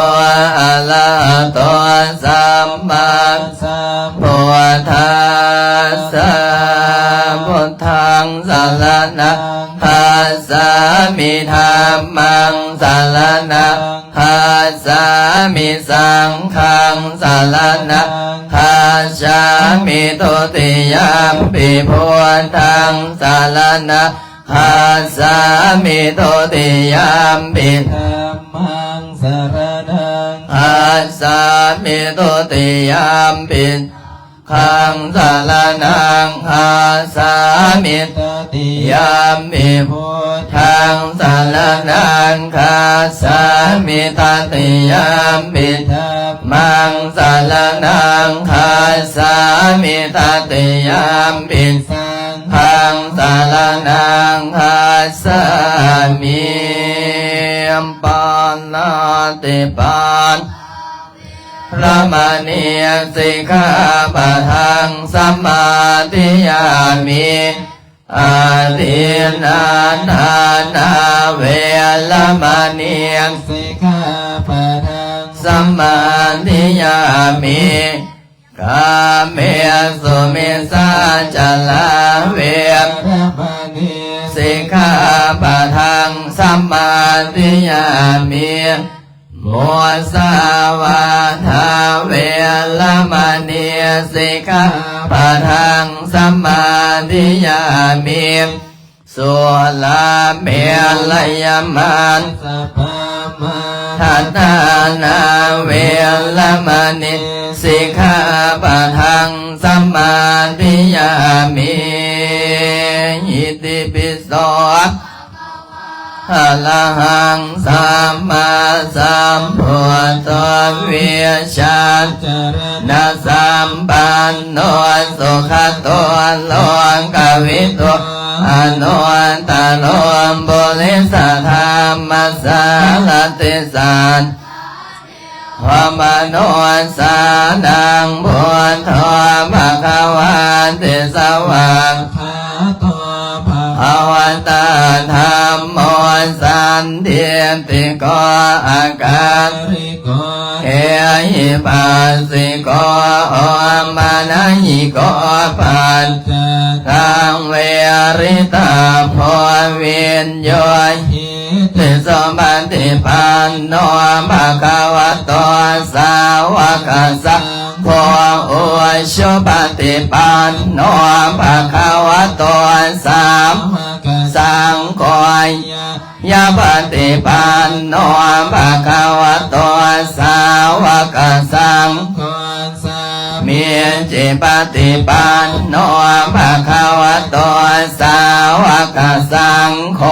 ອະລະຫະໂຕ ສຳມາ ສຳພຸດທັດສະ ພຸດທັງສະລະນັງຄັດສາມິ ທຳມັງສະລະນັງຄັດສາມິ ສັງຄັງສະລະນັງຄັດສາມິ ທຸຕິຍຳປິ ພຸດທັງສະລະນັງ ຄັດສາມິ ທຸຕິຍຳປິ ທຳມັງສະລະນັງຄັດສາມິ ທຸຕິຍຳປິ ຄັງສະລະນັງຄັດສາມິ ຕະຕິຍຳປິ ພຸດທັງສະລະນັງຄັດສາມິ ຕະຕິຍຳປິ ທຳມັງສະລະນັງຄັດສາມິ ຕະຕິຍຳປິ ສັງຄັງສະລະນັງຄັດສາມິ ປານາຕິປາຕາ ລະມະນີ ສິກຂາປະທັງ ສະມາທິຍາມິ ອາທິນນາທານາ ເວລະມະນີ ສິກຂາປະທັງ ສະມາທິຍາມິ ກາເມສຸມິດສາຈາລາ ເວລະມະນີ ສິກຂາປະທັງ ສະມາທິຍາມິ ມຸສາວາທາ ເວລະມະນີ ສິກຂາປະທັງ ສະມາທິຍາມິ ສຸລາເມລະຍະມາດສະປາມາທະຖານາ ເວລະມະນີ ສິກຂາປະທັງ ສະມາທິຍາມິ ອິຕິປິໂສ ອະລະຫັງ ສຳມາສຳພຸດໂທ ວິຊາຈາລະນະສຳປັນໂນ ສຸຂະໂຕ ໂລກະວິທູ ອະນຸດຕະໂລ ປຸລິສະທຳມະສາລະຕິ ສັດ ພະມະນຸດສານັງ ພຸດໂທ ພະຄະວາຕິ ສະວາກຂາໂຕ ພະຄະວະຕາ ທຳໂມ ສັນທິດຖິໂກ ອາກາລິໂກ ເອຫິປັດສິໂກ ໂອປະນະຍິໂກ ປັດຈະຕັງ ວະລິຕາໂພ ວິນໂຍ ຫິ ສຸປະຕິປັນໂນ ພະຄະວະໂຕ ສາວະກະສັງໂຄ ອຸຊຸປະຕິປັນໂນ ພະຄະວະໂຕ ສາວະກະສັງໂຄ ຍາຍາປະຕິປັນໂນ ພະຄະວະໂຕ ສາວະກະສັງໂຄ ສາມີຈິປະຕິປັນໂນ ພະຄະວະໂຕ ສາວະກະສັງໂຄ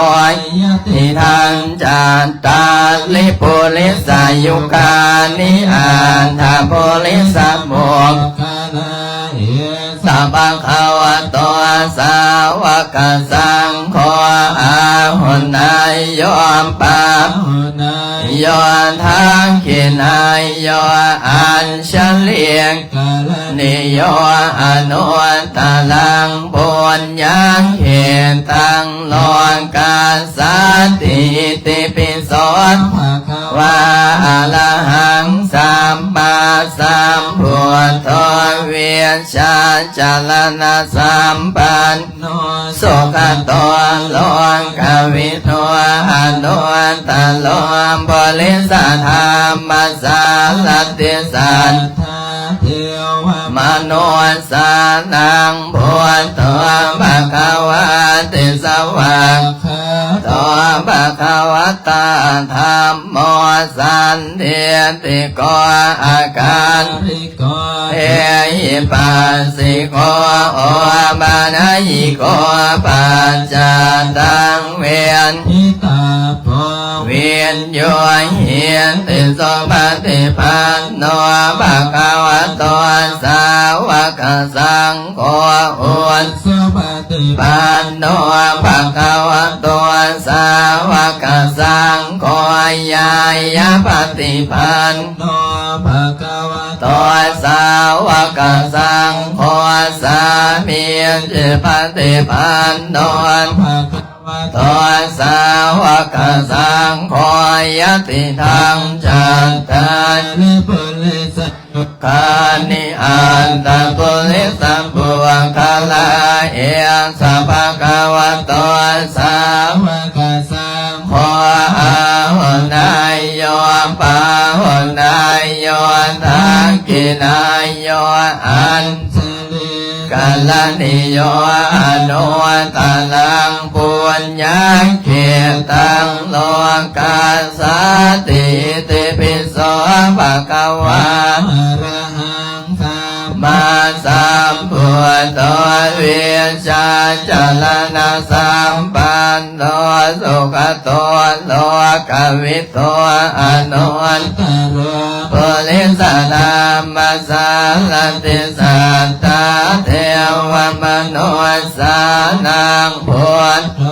ຍາຕິທັງ ຈັດຕາລິ ປຸລິສະຍຸຄານິ ອັດຖະປຸລິສະບຸກຄະລາ ເອ ສະ ພະຄະວະໂຕ ສາວະກະສັງໂຄ ອາຫຸເນຍໂຍ ປາຫຸເນຍໂຍ ທັກຂິເນຍໂຍ ອັນຊະລີກະລະນີໂຍ ອະນຸດຕະລັງ ປຸນຍັງຂິດຕັງ ໂລກັດສາຕິ ອິຕິປິໂສ ພະຄະວາ ອະລະຫັງ ສຳມາສຳພຸດໂທ ວິຊາຈະລະນະສຳປັນໂນ ສຸກະໂຕ ໂລກະວິທູ ອະນຸດຕະໂລ ປຸລິສະທຳມະສາລະຕິ ສັດຖາເທວະມະນຸດສານັງ ພຸດໂທ ພະຄະວາ ຕິສະຫວັກ ໂຕ ພະຄະວະຕາ ທຳໂມ ສັນທິຕິໂກ ອາກາລິໂກ ເອຫິປັດສິໂກ ໂອປະນະຍິໂກ ປັດຈະຕັງ ເວທິຕາໂພ ວິນໂຍຫິ ຕິ ສຸປະຕິປັນໂນ ພະຄະວະໂຕ ສາວະກະສັງໂຄ ອຸ ສຸປະຕິປັນໂນ ພະຄະວະໂຕ ສາວະກະສັງໂຄ ຍາຍາປະຕິປັນໂນ ພະຄະວະໂຕ ສາວະກະສັງໂຄ ສາມີຈິປະຕິປັນໂນ ພະຄະວະໂຕ ສາວະກະສັງໂຄ ຍາຕິທັງ ຈັດຕາລິ ປຸລິສະ ຄານິ ອັດຖະປຸລິສະບຸກຄະລາ ເອ ສະ ພະຄະວະໂຕ ສາວະກະສັງໂຄ ອາຫຸເນຍໂຍ ປາຫຸເນຍໂຍ ທັກຂິເນຍໂຍ ອັນຊະລີກະລະນີໂຍ ອະນຸດຕະລັງ ປຸນຍັງຂິດຕັງ ໂລກັດສາຕິ ອິຕິປິໂສ ພະຄະວາ ອະລະຫັງ ສຳມາສຳພຸດໂທ ວິຊາຈະລະນະສຳປັນໂນ ສຸກະໂຕ ໂລກະວິທູ ອະນຸດຕະໂລ ປຸລິສະທຳມະສາລະຕິ ສັດຖາເທວະມະນຸດສານັງ ພຸດໂທ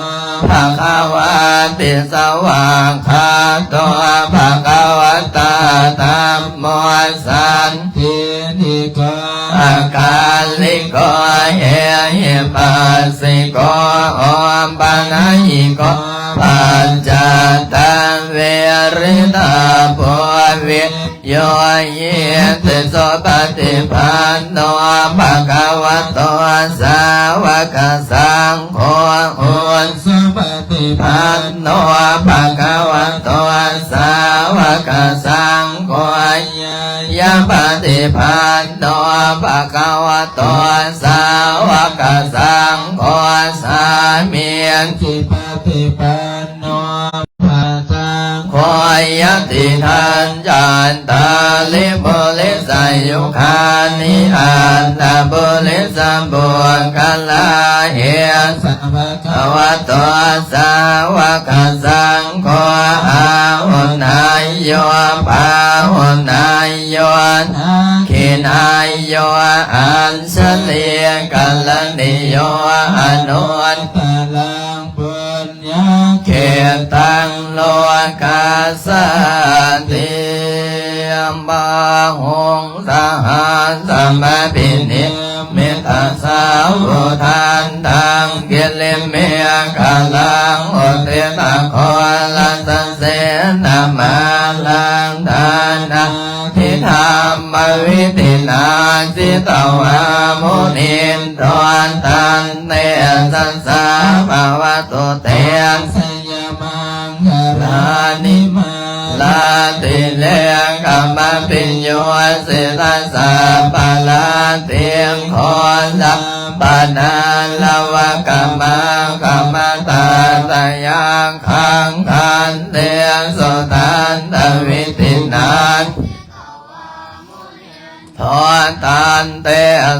ພະຄະວາ ຕິສະຫວັກຂາໂຕ ພະຄະວະຕາ ທຳໂມ ສັນທິຕິໂກ ອາກາລິໂກ ເອຫິປັດສິໂກ ໂອປະນະຍິໂກ ປັດຈະຕະເວລິຕາໂພ ວິນໂຍຫິ ຕິ ສຸປະຕິປັນໂນ ພະຄະວະໂຕ ສາວະກະສັງໂຄ ອຸ ສຸປະຕິປັນໂນ ພະຄະວະໂຕ ສາວະກະສັງໂຄ ຍາຍາປະຕິປັນໂນ ພະຄະວະໂຕ ສາວະກະສັງໂຄ ສາມີຈິປະຕິປັນໂນ ພະສັງໂຄ ຍາຕິທັງ ຈັດຕາລິ ປຸລິສະຍຸຄານິ ອັດຖະປຸລິສະບຸກຄະລາ ເອ ສະ ພະຄະວະໂຕ ສາວະກະສັງໂຄ ອາຫຸເນຍໂຍ ປາຫຸເນຍໂຍ ທັກຂິເນຍໂຍ ອັນຊະລີກະລະນີໂຍ ອະນຸດຕະລັງ ປຸນຍັງຂິດຕັງ ໂລກັດສາຕິ ບາຫຸງ ສະຫັດສະມາພິນິມມິດຕະສາວຸທັນຕັງ ກິລິເມຂະລັງ ອຸທິດຕະໂຄລະສະເສນະມາລັງ ທານາທິທຳມະວິທິນາ ຈິດຕະວາມຸນິນໂດ ຕັນເຕຊະສາ ພະວະຕຸເຕ ຊະຍະມັງຄະລັ ນິມາລາຕິເລກະມະພິໂຍສິລະສັບພະລາຕິງ ຂໍສັບພະນາລະວະກະມາຄະມະຕາສະຍັງຄັງ ຂັນຕິສຸທັນຕະວິທິນາ ໂທຕັນເຕ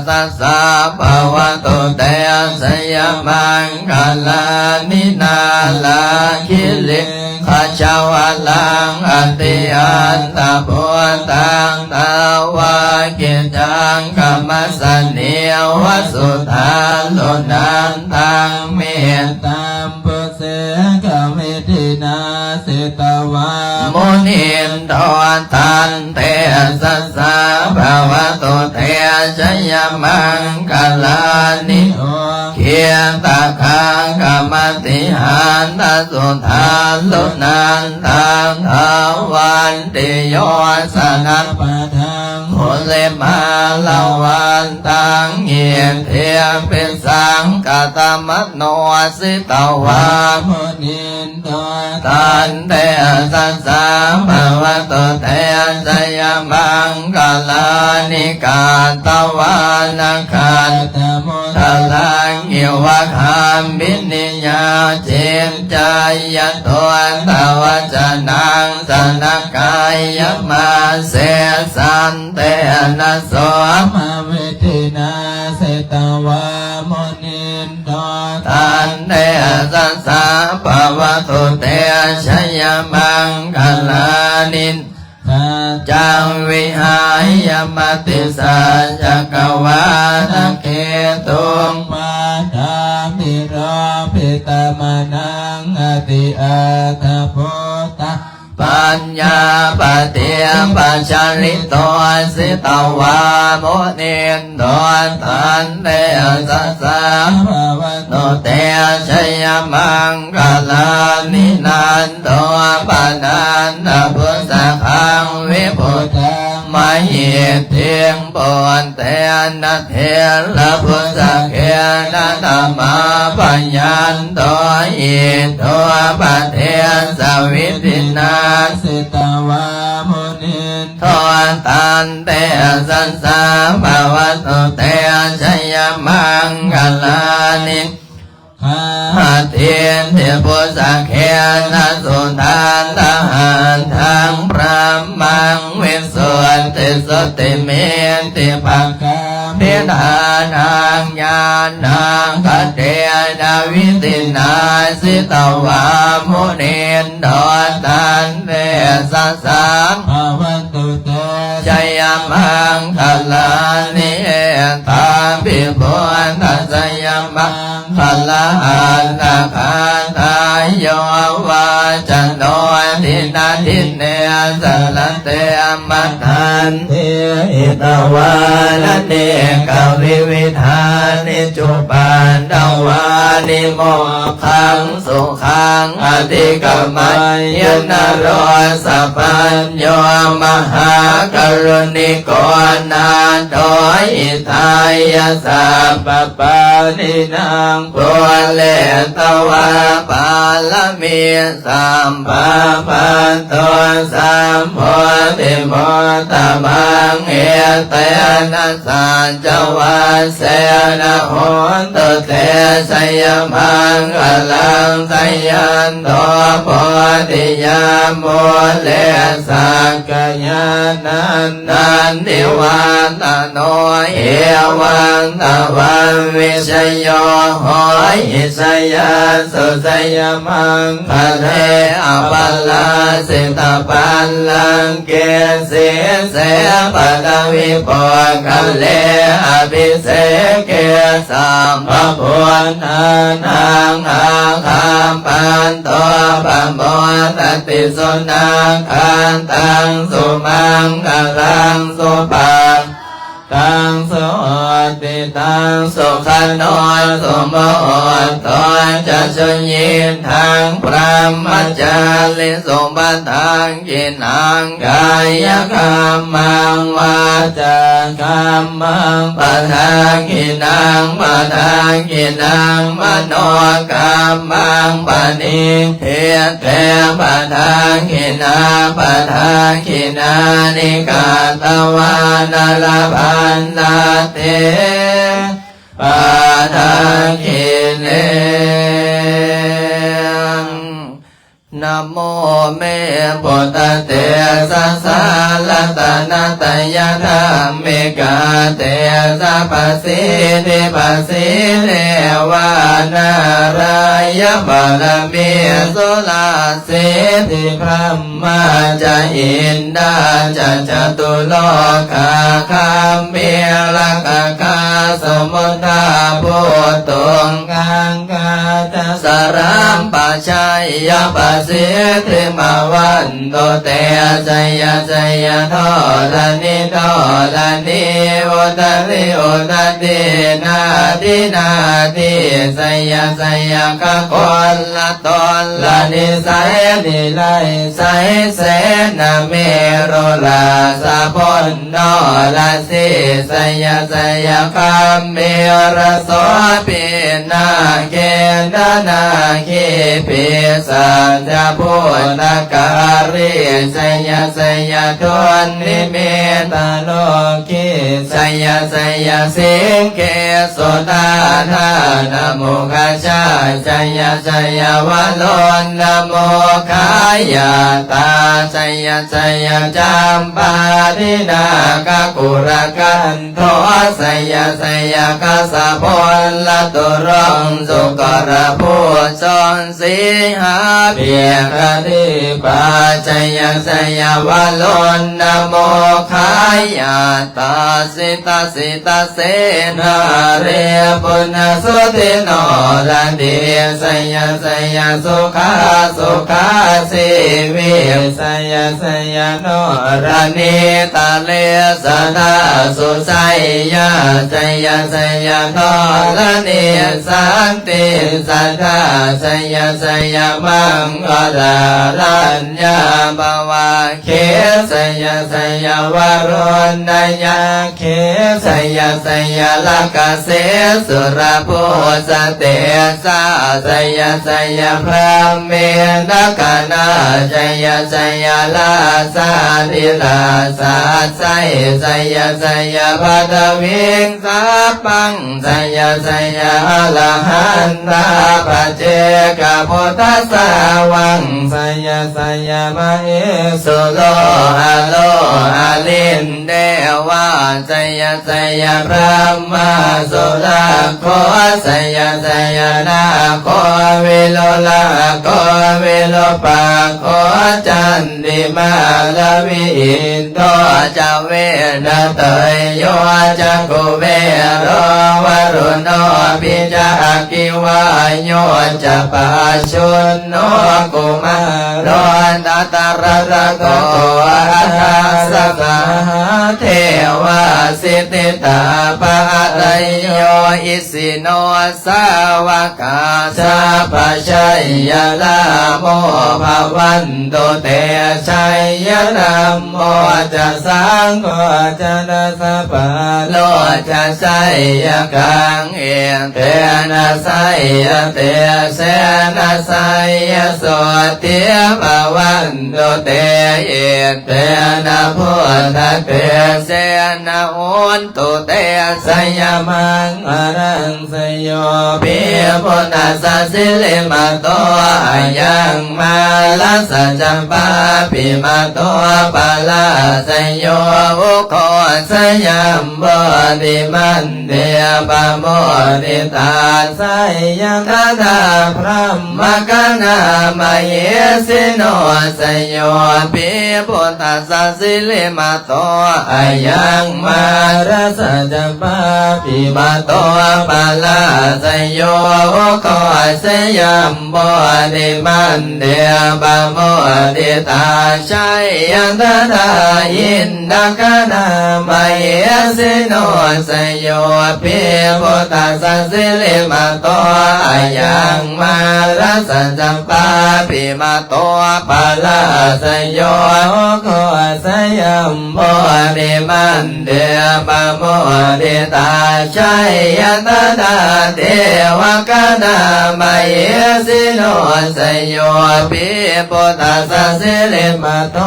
ຊະສາພະວະຕຸເຕ ຊະຍະມັງຄະລານິ ນາລາຄິລິຂະຊະວະລັງ ອະຕິອັນຕະພຸດທັງ ທາວາກິດຈັງຄະມະສະເນວະ ສຸທາລຸນັນຕັງ ເມຕຕາມ ເສກະວິທິນາສິຕະວາ ມຸນິນໂທ ຕັນເຕຊະສາພະວະຕຸເຕ ຊະຍະມັງຄະລານິ ໂອຄີຕະຄາຄະມະຕິຫັນຕະ ສຸທາລຸນັນຕັງ ທາວັນຕິໂຍຊະນະປະທັງ ມຸນິມາລະວັນຕັງ ອິດທິພິສັງຄະຕະມະໂນ ສິຕະວາ ມຸນິນໂທ ຕັນເຕຊະສາພະວະຕຸເຕ ຊະຍະມັງຄະລານິ ກາຕະວານະຄາຕະມຸດຕະລັງ ອິວະຄາມມິນິຍາ ຈິນຈາຍະໂຕ ທະວະຈະນັງ ຊະນະກາຍະມາເສ ສັນເຕນະໂສ ມະວິທິນາສິຕະວາ ມຸນິນໂທ ຕັນເຕຊະສາພະວະຕຸເຕ ຊະຍະມັງຄະລານິ ປັນຈັງວິຫາຍະມະຕິສັດຈັກກະວານະເຂຕຸງ ປາທາພິໂຣພິຕະມະນັງ ອະຕິອັດຖະພຸດທະ ປັນຍາປະຕິປັດຈະລິໂຕ ສິຕະວາ ມຸນິນໂທ ຕັນເຕຊະສາພະວະຕຸເຕ ຊະຍະມັງຄະລານິ ນັນໂທ ປະນັນທະບຸດສະຄັງ ວິພຸດທັງ ມະຫິດທິງ ປຸດເຕນະ ເຖລະບຸດສະເກນະ ທະມາພະຍັນໂຕ ອິດໂຕປະເທສະວິທິນາ ສິຕະວາ ມຸນິນໂທ ຕັນເຕຊະສາພະວະຕຸເຕ ຊະຍະມັງຄະລານິ ຄາທິນທິພຸດສະເຄນະ ສຸທັນຕະຫັດທັງ ບຣະມັງ ວິສຸດທິສຸດທິມິດທິພະກາພິທານັງ ຍານາຄະເທນະ ວິທິນາ ສິຕະວາ ມຸນິນໂທ ຕັນເຕຊະສາພະວະຕຸເຕ ຊະຍະມັງຄະລານິ ເອຕາພິພຸດທະຊະຍະມັງຄະລາອັດຖະກາທາ ໂຍວາຈະໂນ ດິນະດິນເນ ສະລະເຕ ມະທັນຕິ ຫິຕະວານະເນກະວິວິທານິ ຈຸປັນຕະວານິ ໂມກຂັງສຸຂັງ ອະທິກະໄມຍະ ນະໂຣສະປັນໂຍ ມະຫາກະລຸນິໂກ ນາໂຖ ຫິຕາຍະ ສັບພະປານີນາງ ປູເຣຕະວາ ປາລະມີ ສຳປະພັນໂຕ ສຳໂພທິມຸດຕະມັງ ເອເຕນະ ສັດຈະວັດເສນະ ໂຫນຕຸເຕ ຊະຍະມັງຄະລັງ ຊະຍັນໂຕ ໂພທິຍາ ມູເລ ສັກກະຍານັນ ນັນທິວັດຕະໂນ ເອວັງຕະວັງ ວິຊະໂຍ ໂຫຫິ ຊະຍາສຸ ຊະຍະມັງຄະເລ ອະປະລາຊິຕະບັນລັງເກ ສີເສ ປະທະວິໂພຄະເລ ອະພິເສເກ ສັບພະພຸດທານັງ ອາຄາປັນໂຕ ປະໂມທະຕິ ສຸນາຄາຕັງ ສຸມັງຄະລັງ ສຸປາ ຕັງ ສຸຫຸດທິຕັງ ສຸຂະໂນ ສຸມຸຫຸດໂຕ ຈະ ສຸຍິດທັງ ບຣະມະຈາຣິສຸ ປະທັງ ກິນທັງ ກາຍະກັມມັງ ວາຈາກັມມັງ ປະທັງກິນທັງ ປະທັງກິນທັງ ມະໂນກັມມັງ ປະນິທິເຕ ປະທັງກິນທັງ ປະທັງກິນທັງ ນິກາຕະວານະ ລະພັນຕາເຕ ປະທັງກິເລ ນະໂມເມ ພຸດທະເຕຊະສາ ລັດຕະນະຕະຍະທຳມິກາເຕຊະ ປະສິດທິປະສີເດວາ ນາຣາຍະບາລະມີ ສຸລະສິດທິ ບຣະມາຈະ ອິນດາຈະ ຈະຕຸໂລກາຄາມິ ລັກຂະຄາ ສະມຸດທາພູຕຸງ ກັງກາຈະ ສະລັມປະໄຊຍະ ປະສິດທິມາວັນຕຸເຕ ໄຊຍະໄຊຍະ ທໍລະນິທໍລະນີ ອຸດຕະລິອຸດຕະດີ ນາທິນາທີ ໄຊຍະໄຊຍະ ກະຄົນລະຕົນລະນິໄສ ນິໄລໄສ ເສນະເມລຸລາສະພົນ ນໍລະສີ ໄຊຍະໄຊຍະ ຄຳເມລະໂສ ປີນາເກນດະນາຄີ ປີສາຈະພູຕະກາລີ ໄຊຍະໄຊຍະ ທຸນນິມິດຕະໂລຄີ ໄຊຍະໄຊຍະ ສິງເກສຸດາທານະມຸຂະຊາ ໄຊຍະໄຊຍະ ວະລຸນນະໂມຄາຍາຕາ ໄຊຍະໄຊຍະ ຈຳປາທິນາກະກຸລະກັນ ໂທ ໄຊຍະໄຊຍະ ກະສະພົນລະຕຸລົງ ສຸກະລະພູຊົງ ສີຫາປິກກະດີປາ ໄຊຍະໄຊຍະ ວະລຸນນະໂມຄາຍາຕາ ສິຕະສິຕະເສນາເຣ ປຸນນະສຸທິໂນລະດີ ໄຊຍະໄຊຍະ ສຸຂາສຸຂາຊີວິ ໄຊຍະໄຊຍະ ໂນລະນີຕະເລສະທາສຸໄຊຍາ ໄຊຍະໄຊຍະ ທໍລະນີສັນຕິສະທາ ໄຊຍະໄຊຍະ ມັງກະລາລັນຍາພະວາເຄ ໄຊຍະໄຊຍະ ວະລຸນນະຍັກເຂ ໄຊຍະໄຊຍະ ລະກະເສສຸລະພູສະເຕສາ ໄຊຍະໄຊຍະ ພຣາມເມນະກະນາ ໄຊຍະໄຊຍະ ລາຊາທິລາຊາໄຊ ໄຊຍະໄຊຍະ ປັດທະວິງ ສັບພັງ ໄຊຍະໄຊຍະ ອະລະຫັນຕາປະເຈກະພຸດທະສາວັງ ໄຊຍະໄຊຍະ ມະເຫສຸໂລ ອະໂລ ອະລິນເດວາ ໄຊຍະໄຊຍະ ພຣາມມາສຸລາໂຄ ໄຊຍະໄຊຍະ ນາໂຄ ວິລຸລາໂຄ ວິຣູປາໂຄ ຈັນ ຕິມາລະວິອິນໂທ ຈະເວນະເຕີຍໂຍ ຈະກຸເບໂລ ວະລຸນໂນ ປິຈະ ອະກິວາໂຍ ຈະປາຊຸນໂນ ກຸມາໂລ ຕະຕະຣະຕະໂກ ອັດຕາສະ ສະຫະເທວາ ສິດທິຕາປະອາໄລໂຍ ອິ ສິໂນ ສາວະກາ ສັບພະໄຊຍະລາໂມ ພະວັນຕຸເຕ ໄຊຍະທຳໂມ ຈະ ສັງໂຄ ຈະ ນະ ສະປາໂລ ຈະ ໄຊຍະກັງ ເອເຕນະ ໄຊຍະເຕ ເສນະ ໄຊຍະໂສດທິ ພະວັນຕຸເຕ ເອເຕນະ ພຸດທະເຕ ເສນະ ໂອນ ຕຸເຕ ໄຊຍະມັງຄະລັງ ໄຊໂຍ ປິພຸດທະສະ ສິລິມະໂຕ ອາຍັງ ມາລະສະ ຈຳປາ ປິມະໂຕ ປະລາໄຊໂຍ ອຸໂຄສະຍັມ ໂບທິມັນເດ ປະໂມທິຕາ ໄຊຍະຕະຖາ ພຣະ ມະຄະນາ ມະເຫສິໂນ ໄຊໂຍ ປິພຸດທະສະ ສິລິມະໂຕ ອາຍັງ ມາຣະສະ ຈຳປາ ປິມະໂຕ ປະລາໄຊໂຍ ໂອໂຄສະຍັມໂພທິມັນເດ ປະໂມທິຕາ ໄຊຍະຕະຖາ ອິນ ດາຄະນາມະເຫສິໂນ ໄຊໂຍ ປິພຸດທັດສະ ສິລິມະໂຕ ອາຍັງ ມາຣະສະ ຈຳປາ ປິມະໂຕ ປາລາຊະໂຍ ໂອໂຄສະຍັມໂພທິມັນເດ ປະໂມທິຕາ ໄຊຍະຕະຖາ ເທວະຄະນາມະເຫສິໂນ ໄຊໂຍ ປິ ພຸດທັດສະ ສິລິມະໂຕ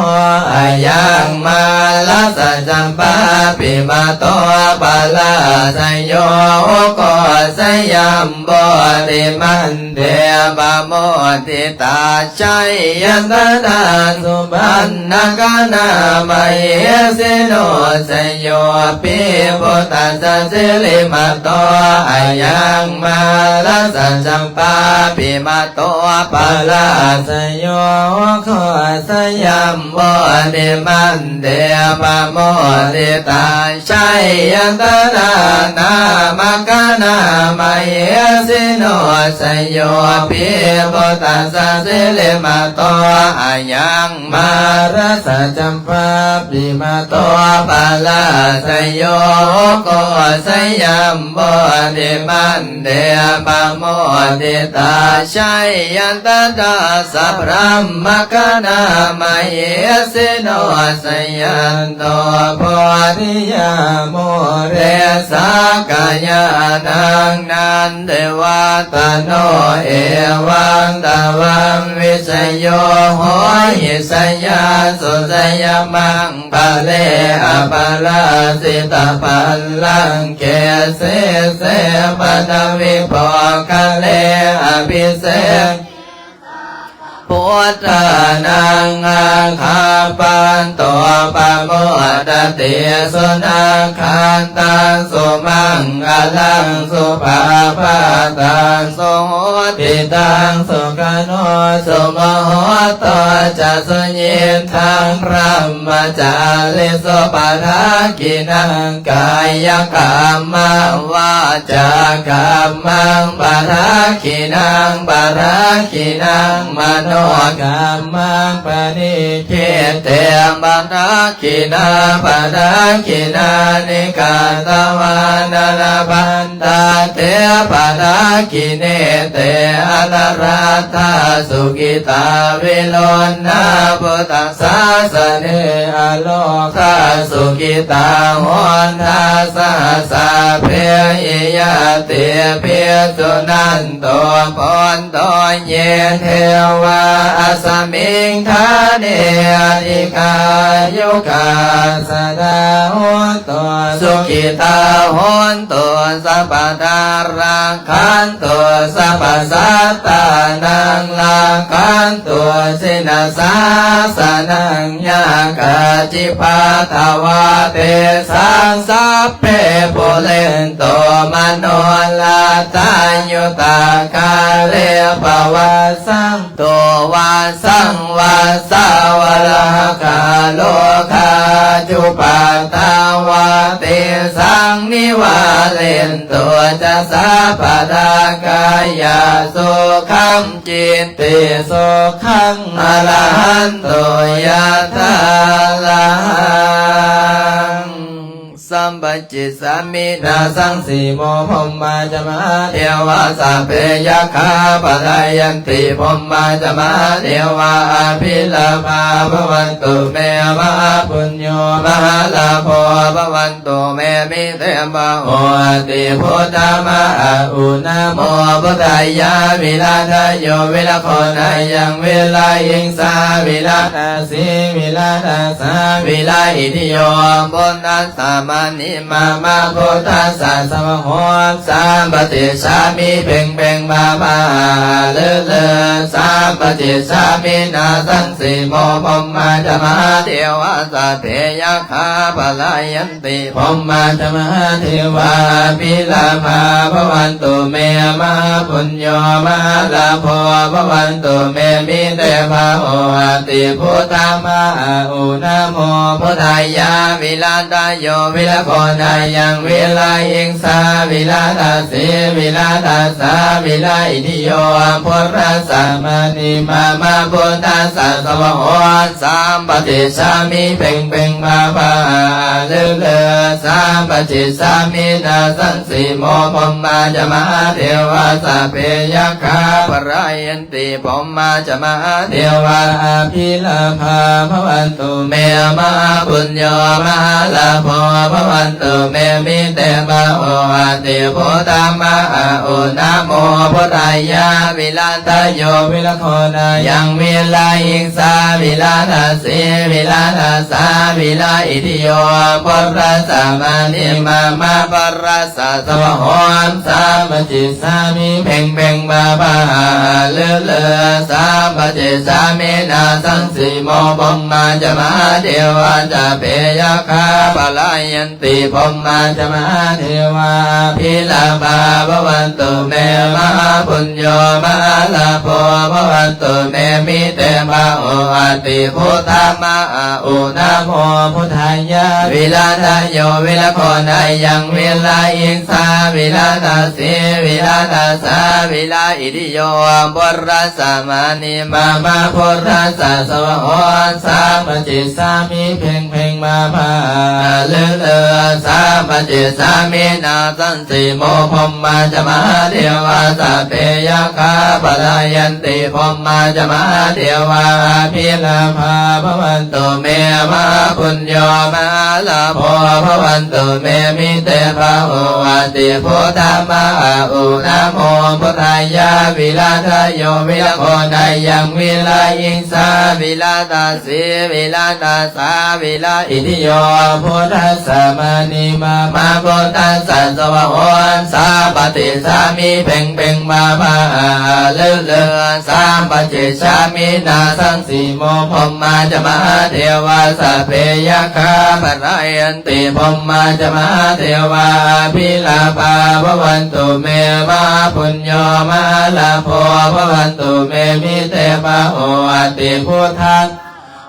ອາຍັງ ມາຣະສະ ຈຳປາ ປິມະໂຕ ປາລາຊະໂຍ ໂອໂຄສະຍັມໂພທິມັນເດ ປະໂມທິຕາ ໄຊຍະຕະຖາ ສຸປັນນະຄະນາມະເຫສິໂນ ໄຊໂຍ ປິພຸດທັດສະ ສິລິມະໂຕ ອາຍັງ ມາຣະສະ ຈຳປາ ປິມະໂຕ ປາລາຊະໂຍ ໂອໂຄສະຍັມໂພທິມັນເດ ປະໂມທິຕາ ໄຊຍະຕະຖາ ນາມະຄະນາມະເຫສິໂນ ໄຊໂຍ ປິພຸດທັດສະ ສິລິມະໂຕ ອາຍັງ ມາຣະສະ ຈຳປາ ປິມະໂຕ ປາລາຊະໂຍ ໂອໂຄສະຍັມໂພທິມັນເດ ປະໂມທິຕາ ໄຊຍະຕະຖາ ສະພຣະມະຄະນາມະເຫສິໂນ ໄຊຍະ ໂຕ ໂພທິຍາ ມູເລ ສັກກະຍານັງ ນັນທິວັດຕະໂນ ເອວັງ ຕະວັງ ວິຊະໂຍ ໂຫຫິ ຊະຍາສຸ ຊະຍະມັງຄະເລ ອະປະລາຊິຕະບັນລັງເກ ສີເສ ປະທະວິໂພຄະເລ ອະພິເສກ ພຸດທານັງ ອາຄາປັນໂຕ ປະໂມດຕະຕິ ສຸນັກຂັນຕັງ ສຸມັງຄະລັງ ສຸພາພາຕັງ ສຸໂຫຕິຕັງ ສຸຂະໂນ ສຸມຸໂຫໂຕ ຈະ ສຸຍິດທັງ ບຣະມະຈາລິສຸ ປະດັກຂິນັງ ກາຍະກຳມັງ ວາຈາກຳມັງ ປະດັກຂິນັງ ປະດັກຂິນັງ ມະໂນກຳມັງ ປະນິທິດເຕ ປະດັກຂິນາ ປະດັກຂິນານິ ກາຕະວານະ ລະພັນ ຕາເຕ ປະດັກຂິເນເຕ ອະລະຣະທາ ສຸກິຕາ ວິລຸນນາ ພຸດທະສາສະເນ ອະໂລຄາ ສຸກິຕາ ໂຫນທາ ສະຫະສາເພ ຍາຕິພິ ສຸນັນໂຕ ໂພນໂຕ ເຍ ເທວາ ອັດສະມິງຖາເນ ອະທິກາຍຸກາ ສະດາໂຫຕຸ ສຸຂີຕາໂຫນຕຸ ສັບພະດາ ລັກຂັນຕຸ ສັບພະສັດຕານັງ ລັກຂັນຕຸ ຊິນະສາສະນັງ ຍາກາຈິປັດຖະວາ ເຕສັງ ສັບເພ ປູເຣນຕຸ ມະໂນລະທາ ຍຸດທາກາເຣ ປະວັດສັນ ໂຕ ວັດສັງ ວັດສາ ວະລາຫະກາໂລ ຄາຈຸປັດຖະວາ ເຕສັງ ນິວາເຣນຕຸ ຈະ ສັບພະດາກາຍາ ສຸຂັງ ຈິດຕິ ສຸຂັງ ອະລະຫັນໂຕ ຍະຖາ ລະຫັງ ສຳປະຈິດສາມິ ນາສັງ ສີໂມ ພົມມາຈະ ມະຫາເທວາ ສັບເພ ຍັກຂາ ປະທາຍັນຕິ ພົມມາຈະ ມະຫາເທວາ ອະພິລາພາ ພະວັນຕຸ ເມ ມະຫາປຸນໂຍ ມະຫາລາໂພ ພະວັນຕຸ ເມ ມິເຕ ພະໂຫຕິ ພຸດທະມາອາອຸ ນະໂມ ພຸດທາຍາ ວິລາທະໂຍ ວິລະໂຄນາຍັງ ວິລະຫິງສາ ວິລະນາສີ ວິລະນາສາ ວິລະອິດທິໂຍ ພຸດທະ ສະມະນິ ມາມະ ພຸດທັດສະ ສະວະໂຫດສາ ປະຕິດສາມິ ເພັງເພັງ ພາພາ ເລີເລີ ສາ ປະຈິດສາມິນາສັງສີໂມ ພົມມາຈະມະຫາເທວາ ສັບເພຍັກຂາປະລາຍັນຕິ ພົມມາຈະມະຫາເທວາ ອະພິລາພາພະວັນຕຸເມ ມະຫາປຸນໂຍມະຫາລາໂພພະວັນຕຸເມ ມິເຕພາໂຫ ອະຕິພຸດທາມາອາອຸນາໂມ ພຸດທາຍາ ວິລາທະໂຍ ວິລະໂຄນາຍັງ ວິລາຫິງສາ ວິລາທະສີ ວິລາທະສາ ວິລາອິທິໂຍ ພຸດທະສະມະນິມາມະ ພຸດທະສະສະວະໂຫ ສາມປະຈິດສາມິ ເພັງເພັງພາພາ ອາລຶລຶ ສາມປະຈິດສາມິນາສັງສີໂມ ພົມມາຈະມະຫາເທວາ ສັບເພຍັກຂາປະລາຍັນຕິ ພົມມາຈະມະຫາເທວາ ອະພິລາພາພະວັນຕຸເມ ມະຫາປຸນໂຍມະຫາລາໂພພະວັນຕຸເມ ມິເຕພາໂຫ ອະຕິພຸດທາມາອາອຸນາໂມ ພຸດທາຍາ ວິລາທະໂຍ ວິລະໂຄນາຍັງ ວິລາຫິງສາ ວິລາທະສີ ວິລາທະສາ ວິລາອິທິໂຍ ພຸດທະສະມະະນິມາມະ ພຸດທະສະສະວະໂຫ ສາມປະຈິດສາມິ ເພັງເພັງພາພາ ອາລຶລຶ ສາມປະຈິດສາມິນາສັງສີໂມ ພົມມາຈະມະຫາເທວາ ສັບເພຍັກຂາປະລາຍັນ ຕິ ພົມມາຈະມະຫາເທວາ ອະພິລາພາພະວັນຕຸເມ ມະຫາປຸນໂຍມະຫາລາໂພພະວັນຕຸເມ ມິເຕພາໂຫ ອະຕິພຸດທາມາອາອຸນາໂມ ພຸດທາຍາ ວິລາທະໂຍ ວິລະໂຄນາຍັງ ວິລາຫິງສາ ວິລາທະສີ ວິລາທະສາ ວິລາອິທິໂຍ ພຸດທະສະມະະນິມາມະ ພຸດທະສະສະວະໂຫ ສາມປະຈິດສາມິ ເພັງ ເພັງມາພາ ອາລຶລຶ ສາມປະຈິດສາມິນາສັງສີໂມ ພົມມາຈະມະຫາເທວາ ສັບເພຍັກຂາປະລາຍັນຕິ ພົມມາຈະມະຫາເທວາ ອະພິລາພາພະວັນຕຸເມ ມະຫາປຸນໂຍມະຫາລາໂພພະວັນຕຸເມ ມິເຕພາໂຫ ອະຕິພຸດທາມາອາອຸນາໂມ ພຸດທາຍາ ວິລາທະໂຍ ວິລະໂຄນາຍັງ ວິລາຫິງສາ ວິລາທະ ສີ ວິລາທະສາ ວິລາອິທິໂຍ ພຸດທະສະມະະນິມາມະ ພຸດທະສະສະວະໂຫ ສາມປະຕິສາມິ ເພັງ ເພັງ ພາ ພາ ອາ ອາ ລຶ ລຶ ສາມປະຈິດສາມິນາສັງສີໂມ ພົມມາຈະມະຫາເທວາ ສັບເພຍັກຂາປະລາຍັນຕິ ພົມມາຈະມະຫາເທວາ ອະພິລາພາພະວັນຕຸເມ ມະຫາປຸນໂຍ ມະຫາລາໂພ ພະວັນຕຸເມ ມິເຕພາໂຫ ອະຕິ ພຸດທາ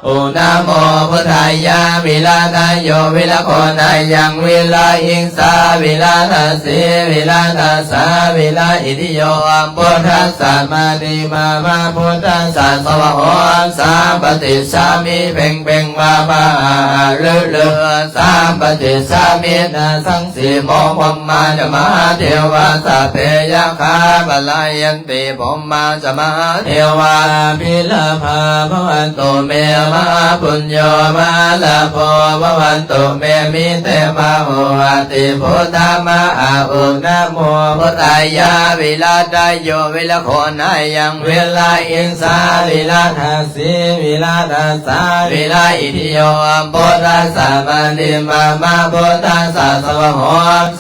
ໂອນະໂມ ພຸດທາຍາ ວິລາທະໂຍ ວິລະໂຄນາຍັງ ວິລາຫິງສາ ວິລາທະສີ ວິລາທະສາ ວິລາອິທິໂຍ ພຸດທະສະມະະນິມາມະ ພຸດທະສະສະວະໂຫ ສາມປະຕິສາມິ ເພັງ ເພັງ ພາ ພາ ອາ ອາ ລຶ ລຶ ສາມປະຕິສາມິນາສັງສີໂມ ພົມມາຈະມະຫາເທວາ ສັບເພຍັກຂາປະລາຍັນ ຕິ ພົມມາຈະມະຫາເທວາ ອະພິລາພາພະວັນຕຸເມ ມະຫາປຸນໂຍ ມະຫາລາໂພ ພະວັນຕຸເມ ມິເຕພາໂຫ ອະຕິ ພຸດທາມະອາອຸນະໂມ ພຸດທາຍາ ວິລາທະໂຍ ວິລະໂຄນາຍັງ ວິລາຫິງສາ ວິລາທະ ສີ ວິລາທະສາ ວິລາອິທິໂຍ ພຸດທະສະມະະນິມາມະ ພຸດທະສະສະວະໂຫ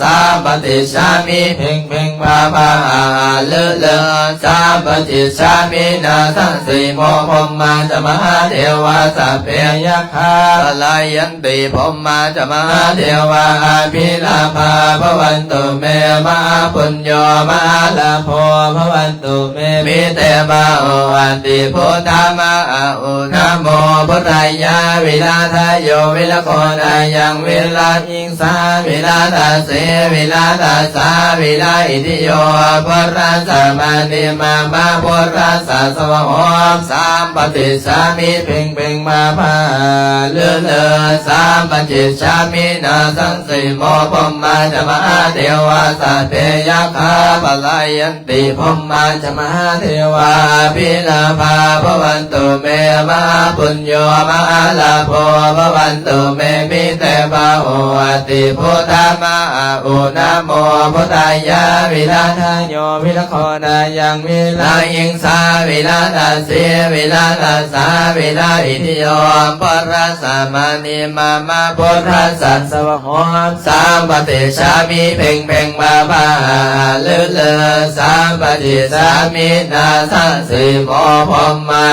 ສາມປະຕິສາມິ ເພັງ ເພັງ ພາ ພາ ອາ ອາ ລຶ ລຶ ສາມປະຕິສາມິນາສັງສີໂມ ພົມມາຈະມະຫາເທວາ ສັບເພຍັກຂາ ປະລາຍັນຕິ ພົມມາຈະມະຫາເທວາ ອະພິລາພາພະວັນຕຸເມ ມະຫາປຸນໂຍ ມະຫາລາໂພ ພະວັນ ຕຸເມ ມິເຕພາໂຫ ອະຕິ ພຸດທາມະອາອຸນະໂມ ພຸດທາຍາ ວິລາທະໂຍ ວິລະໂຄນາຍັງ ວິລາຫິງສາ ວິລາທະ ເສ ວິລາທະສາ ວິລາອິທິໂຍ ພຸດທະສະມະະນິມາມະ ພຸດທະສະສະວະໂຫ ສາມປະຕິສາມິ ເພັງ ເພັງ ພາ ພາ ເລີ ເລີ ສາມປະຈິດສາມິນາສັງສີໂມ ພົມມາຈະມະຫາເທວາ ສັບເພຍັກຂາ ປະລາຍັນ ຕິ ພົມມາຈະມະຫາເທວາ ອະພິລາພາພະວັນຕຸເມ ມະຫາປຸນໂຍ ມະຫາລາໂພ ພະວັນຕຸເມ ມິເຕພາໂຫ ອະຕິ ພຸດທາມະອາອຸນະໂມ ພຸດທາຍາ ວິລາທະໂຍ ວິລະໂຄນາຍັງ ວິລາຫິງສາ ວິລາທະ ເສ ວິລາທະສາ ວິລາອິ ໂຍ ພຸດທັດສະ ມະນີ ມະມະ ພຸດທັດສະ ສະວະໂຫ ສຳປະຕິດສາມິ ເພັງເພັງ ພາພາ ອາ ອາ ລືລື ສຳປະຕິດສາມິ ນາສະສີໂມ ພົມມະ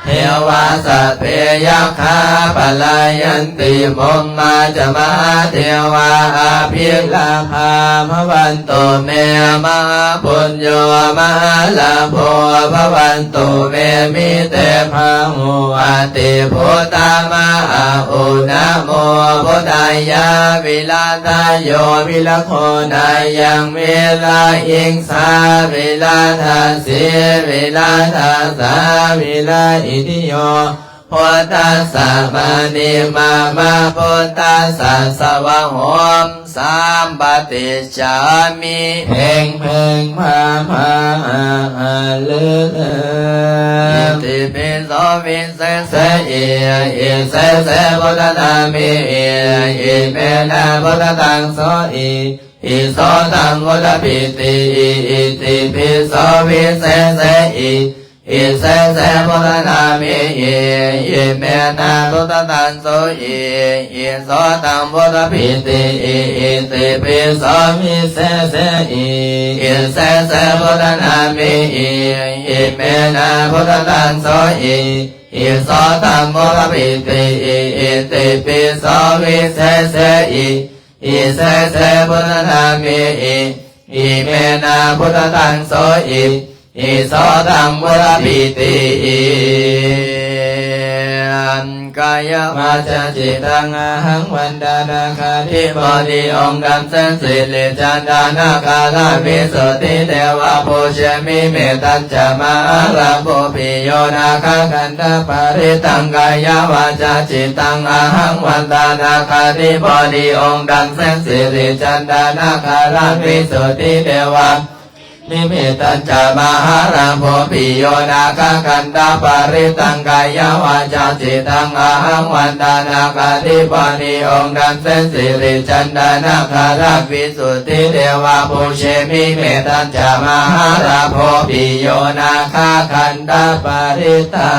ເທວາ ສັບເພ ຍັກຂາ ປະລາຍັນຕິ ພົມມາ ຈະ ມະຫາເທວາ ອະພິລາພາ ພະວັນຕຸ ເມ ມະຫາປຸນໂຍ ມະຫາລາໂພ ພະວັນຕຸ ເມ ມີແຕ່ພະຫຸ ອະຕິພຸດທາ ມະຫາອຸ ນະໂມ ພຸດທາຍາ ວິລາທາໂຍ ວິລະໂຄ ນາຍັງ ວິລະອິງສາ ວິລາທາສີ ວິລາທາສາ ວິລະອິທິໂຍ ພຸດທັດສະ ມະນີ ມະມະ ພຸດທັດສະ ສະວະໂຫ ສຳປະຕິດສາມິ ເພັງເພັງ ພາພາ ອາ ອາ ລືລື ອິຕິປິໂສ ວິເສເສ ອິ ອິເສເສ ພຸດທະນາມິ ອິ ອິເມນະ ພຸດທະທັງ ໂສ ອິ ອິໂສທັງ ວຸດທະປິຕິ ອິ ອິຕິປິໂສ ວິເສເສ ອິ ອິເສເສ ພຸດທະນາມິ ອິ ອິເມນະ ພຸດທະທັງ ໂສ ອິ ອິໂສທັງ ວຸດທະປິຕິ ອິ ອິຕິປິໂສ ວິເສເສ ອິ ອິເສເສ ພຸດທະນາມິ ອິ ອິເມນະ ພຸດທະທັງ ໂສ ອິ ອິໂສທັງ ມຸດທະປິຕິ ອິ ອິຕິປິໂສ ວິເສເສ ອິ ອິເສເສ ພຸດທະນາມິ ອິ ອິເມນະ ພຸດທະທັງ ໂສ ອິ ອິໂສທັງ ມຸດທະປິຕິ ອິ ກາຍະວາຈາຈິດຕັງ ອະຫັງ ວັນດານາຄາທິບໍດີ ອົງດຳແສງສິລິຈັນດານາຄາລາວິສຸດທິເທວະ ປູເຊມິ ເມຕັນຈະ ມະຫາລັງ ພູປິໂຍ ນາຄາຄັນທະປະລິດຕັງ ກາຍະວາຈາຈິດຕັງ ອະຫັງ ວັນດານາຄາທິບໍດີ ອົງດຳແສງສິລິຈັນດານາຄາລາວິສຸດທິເທວະ ນິເມຕັນຈະ ມະຫາລັງ ພູປິໂຍ ນາຄາຄັນທະປະລິດຕັງ ກາຍະວາຈາຈິດຕັງ ອະຫັງ ວັນດານາຄາທິບໍດີ ອົງດຳແສງສິລິຈັນດານາຄາລາວິ ສຸດທິເທວະ ປູເຊມິ ເມຕັນຈະ ມະຫາລາໂພ ປິໂຍ ນາຄາຄັນທະປະລິດຕັ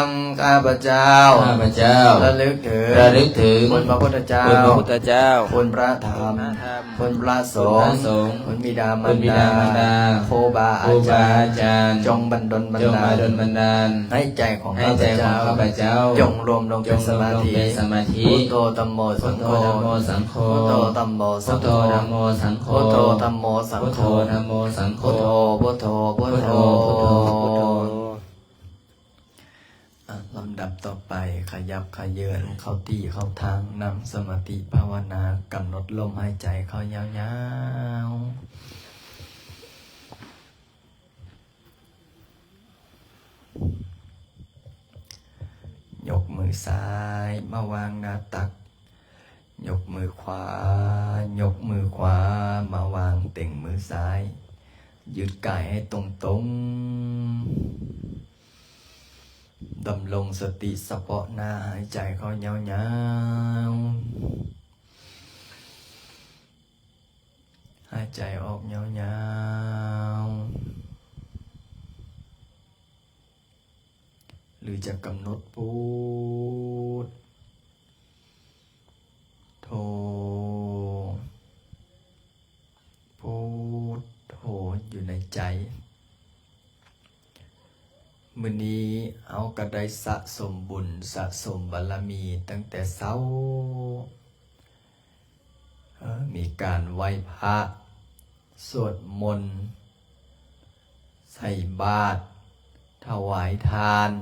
ງ ຂ້າພະເຈົ້າ ຂ້າພະເຈົ້າ ລະລຶກເຖິງ ລະລຶກເຖິງ ຄຸນພະພຸດທະເຈົ້າ ຄຸນພະພຸດທະເຈົ້າ ຄຸນພະທຳ ຄຸນພະທຳ ຄຸນພະສົງ ຄຸນພະສົງ ຄຸນບິດາມານດາ ຄຸນບິດາມານດາ ຄູບາອາຈານ ຄູບາອາຈານ ຈົ່ງບັນດົນບັນດານ ຈົ່ງບັນດົນບັນດານ ໃຫ້ໃຈຂອງ ໃຫ້ໃຈຂອງຂ້າພະເຈົ້າ ຂ້າພະເຈົ້າ ຈົ່ງລວມລົງເປັນສະມາທິ ຈົ່ງລວມລົງເປັນສະມາທິ ພຸດໂທ ທຳໂມ ສັງໂຄ ພຸດໂທ ທຳໂມ ສັງໂຄ ພຸດໂທ ທຳໂມ ສັງໂຄ ພຸດໂທ ທຳໂມ ສັງໂຄ ພຸດໂທ ທຳໂມ ສັງໂຄ ພຸດໂທ ພຸດໂທ ພຸດໂທ ພຸດໂທ ພຸດໂທ ພຸດໂທ ອ່ະ ລຳດັບຕໍ່ໄປ ຂະຫຍັບຂະເຍີນເຂົ້າທີ່ເຂົ້າທາງ ນັ່ງສະມາທິພາວະນາ ກຳນົດລົມຫາຍໃຈເຂົ້າຍາວໆ. ຍົກມືຊ້າຍມາວາງໜ້າຕັກ, ຍົກມືຂວາ, ຍົກມືຂວາມາວາງເຕັງມືຊ້າຍ, ຍືດກາຍໃຫ້ຕົງໆ, ດຳລົງສະຕິສະເພາະໜ້າ, ຫາຍໃຈເຂົ້າຍາວໆ. ຫາຍໃຈອອກຍາວໆ ຫຼືຈະກຳນົດພຸດໂທ ພຸດໂທຢູ່ໃນໃຈ. ມື້ນີ້ເຮົາກໍໄດ້ສະສົມບຸນ ສະສົມບາລະມີຕັ້ງແຕ່ເຊົ້າ, ເອີ ມີການໄຫວ້ພະ, ສວດມົນ, ໃສ່ບາດ, ຖວາຍທານ,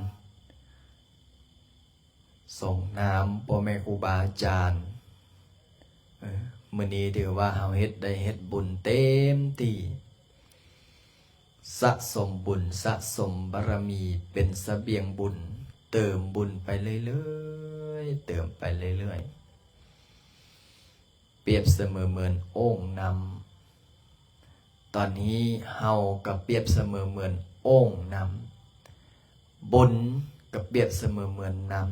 ສົງນາມພໍ່ແມ່ຄູບາອາຈານ. ເອີ ມື້ນີ້ຖືວ່າເຮົາເຮັດ ໄດ້ເຮັດບຸນເຕັມທີ່, ສະສົມບຸນ ສະສົມບາລະມີ ເປັນສະບຽງບຸນ, ເຕີມບຸນໄປເລື້ອຍໆ, ເຕີມໄປເລື້ອຍໆ. ປຽບສະເໝີເໝືອນໂອ່ງນ້ຳ. ຕອນນີ້ເຮົາກໍປຽບສະເໝີເໝືອນໂອ່ງນ້ຳ, ບຸນກໍປຽບສະເໝີເໝືອນນ້ຳ.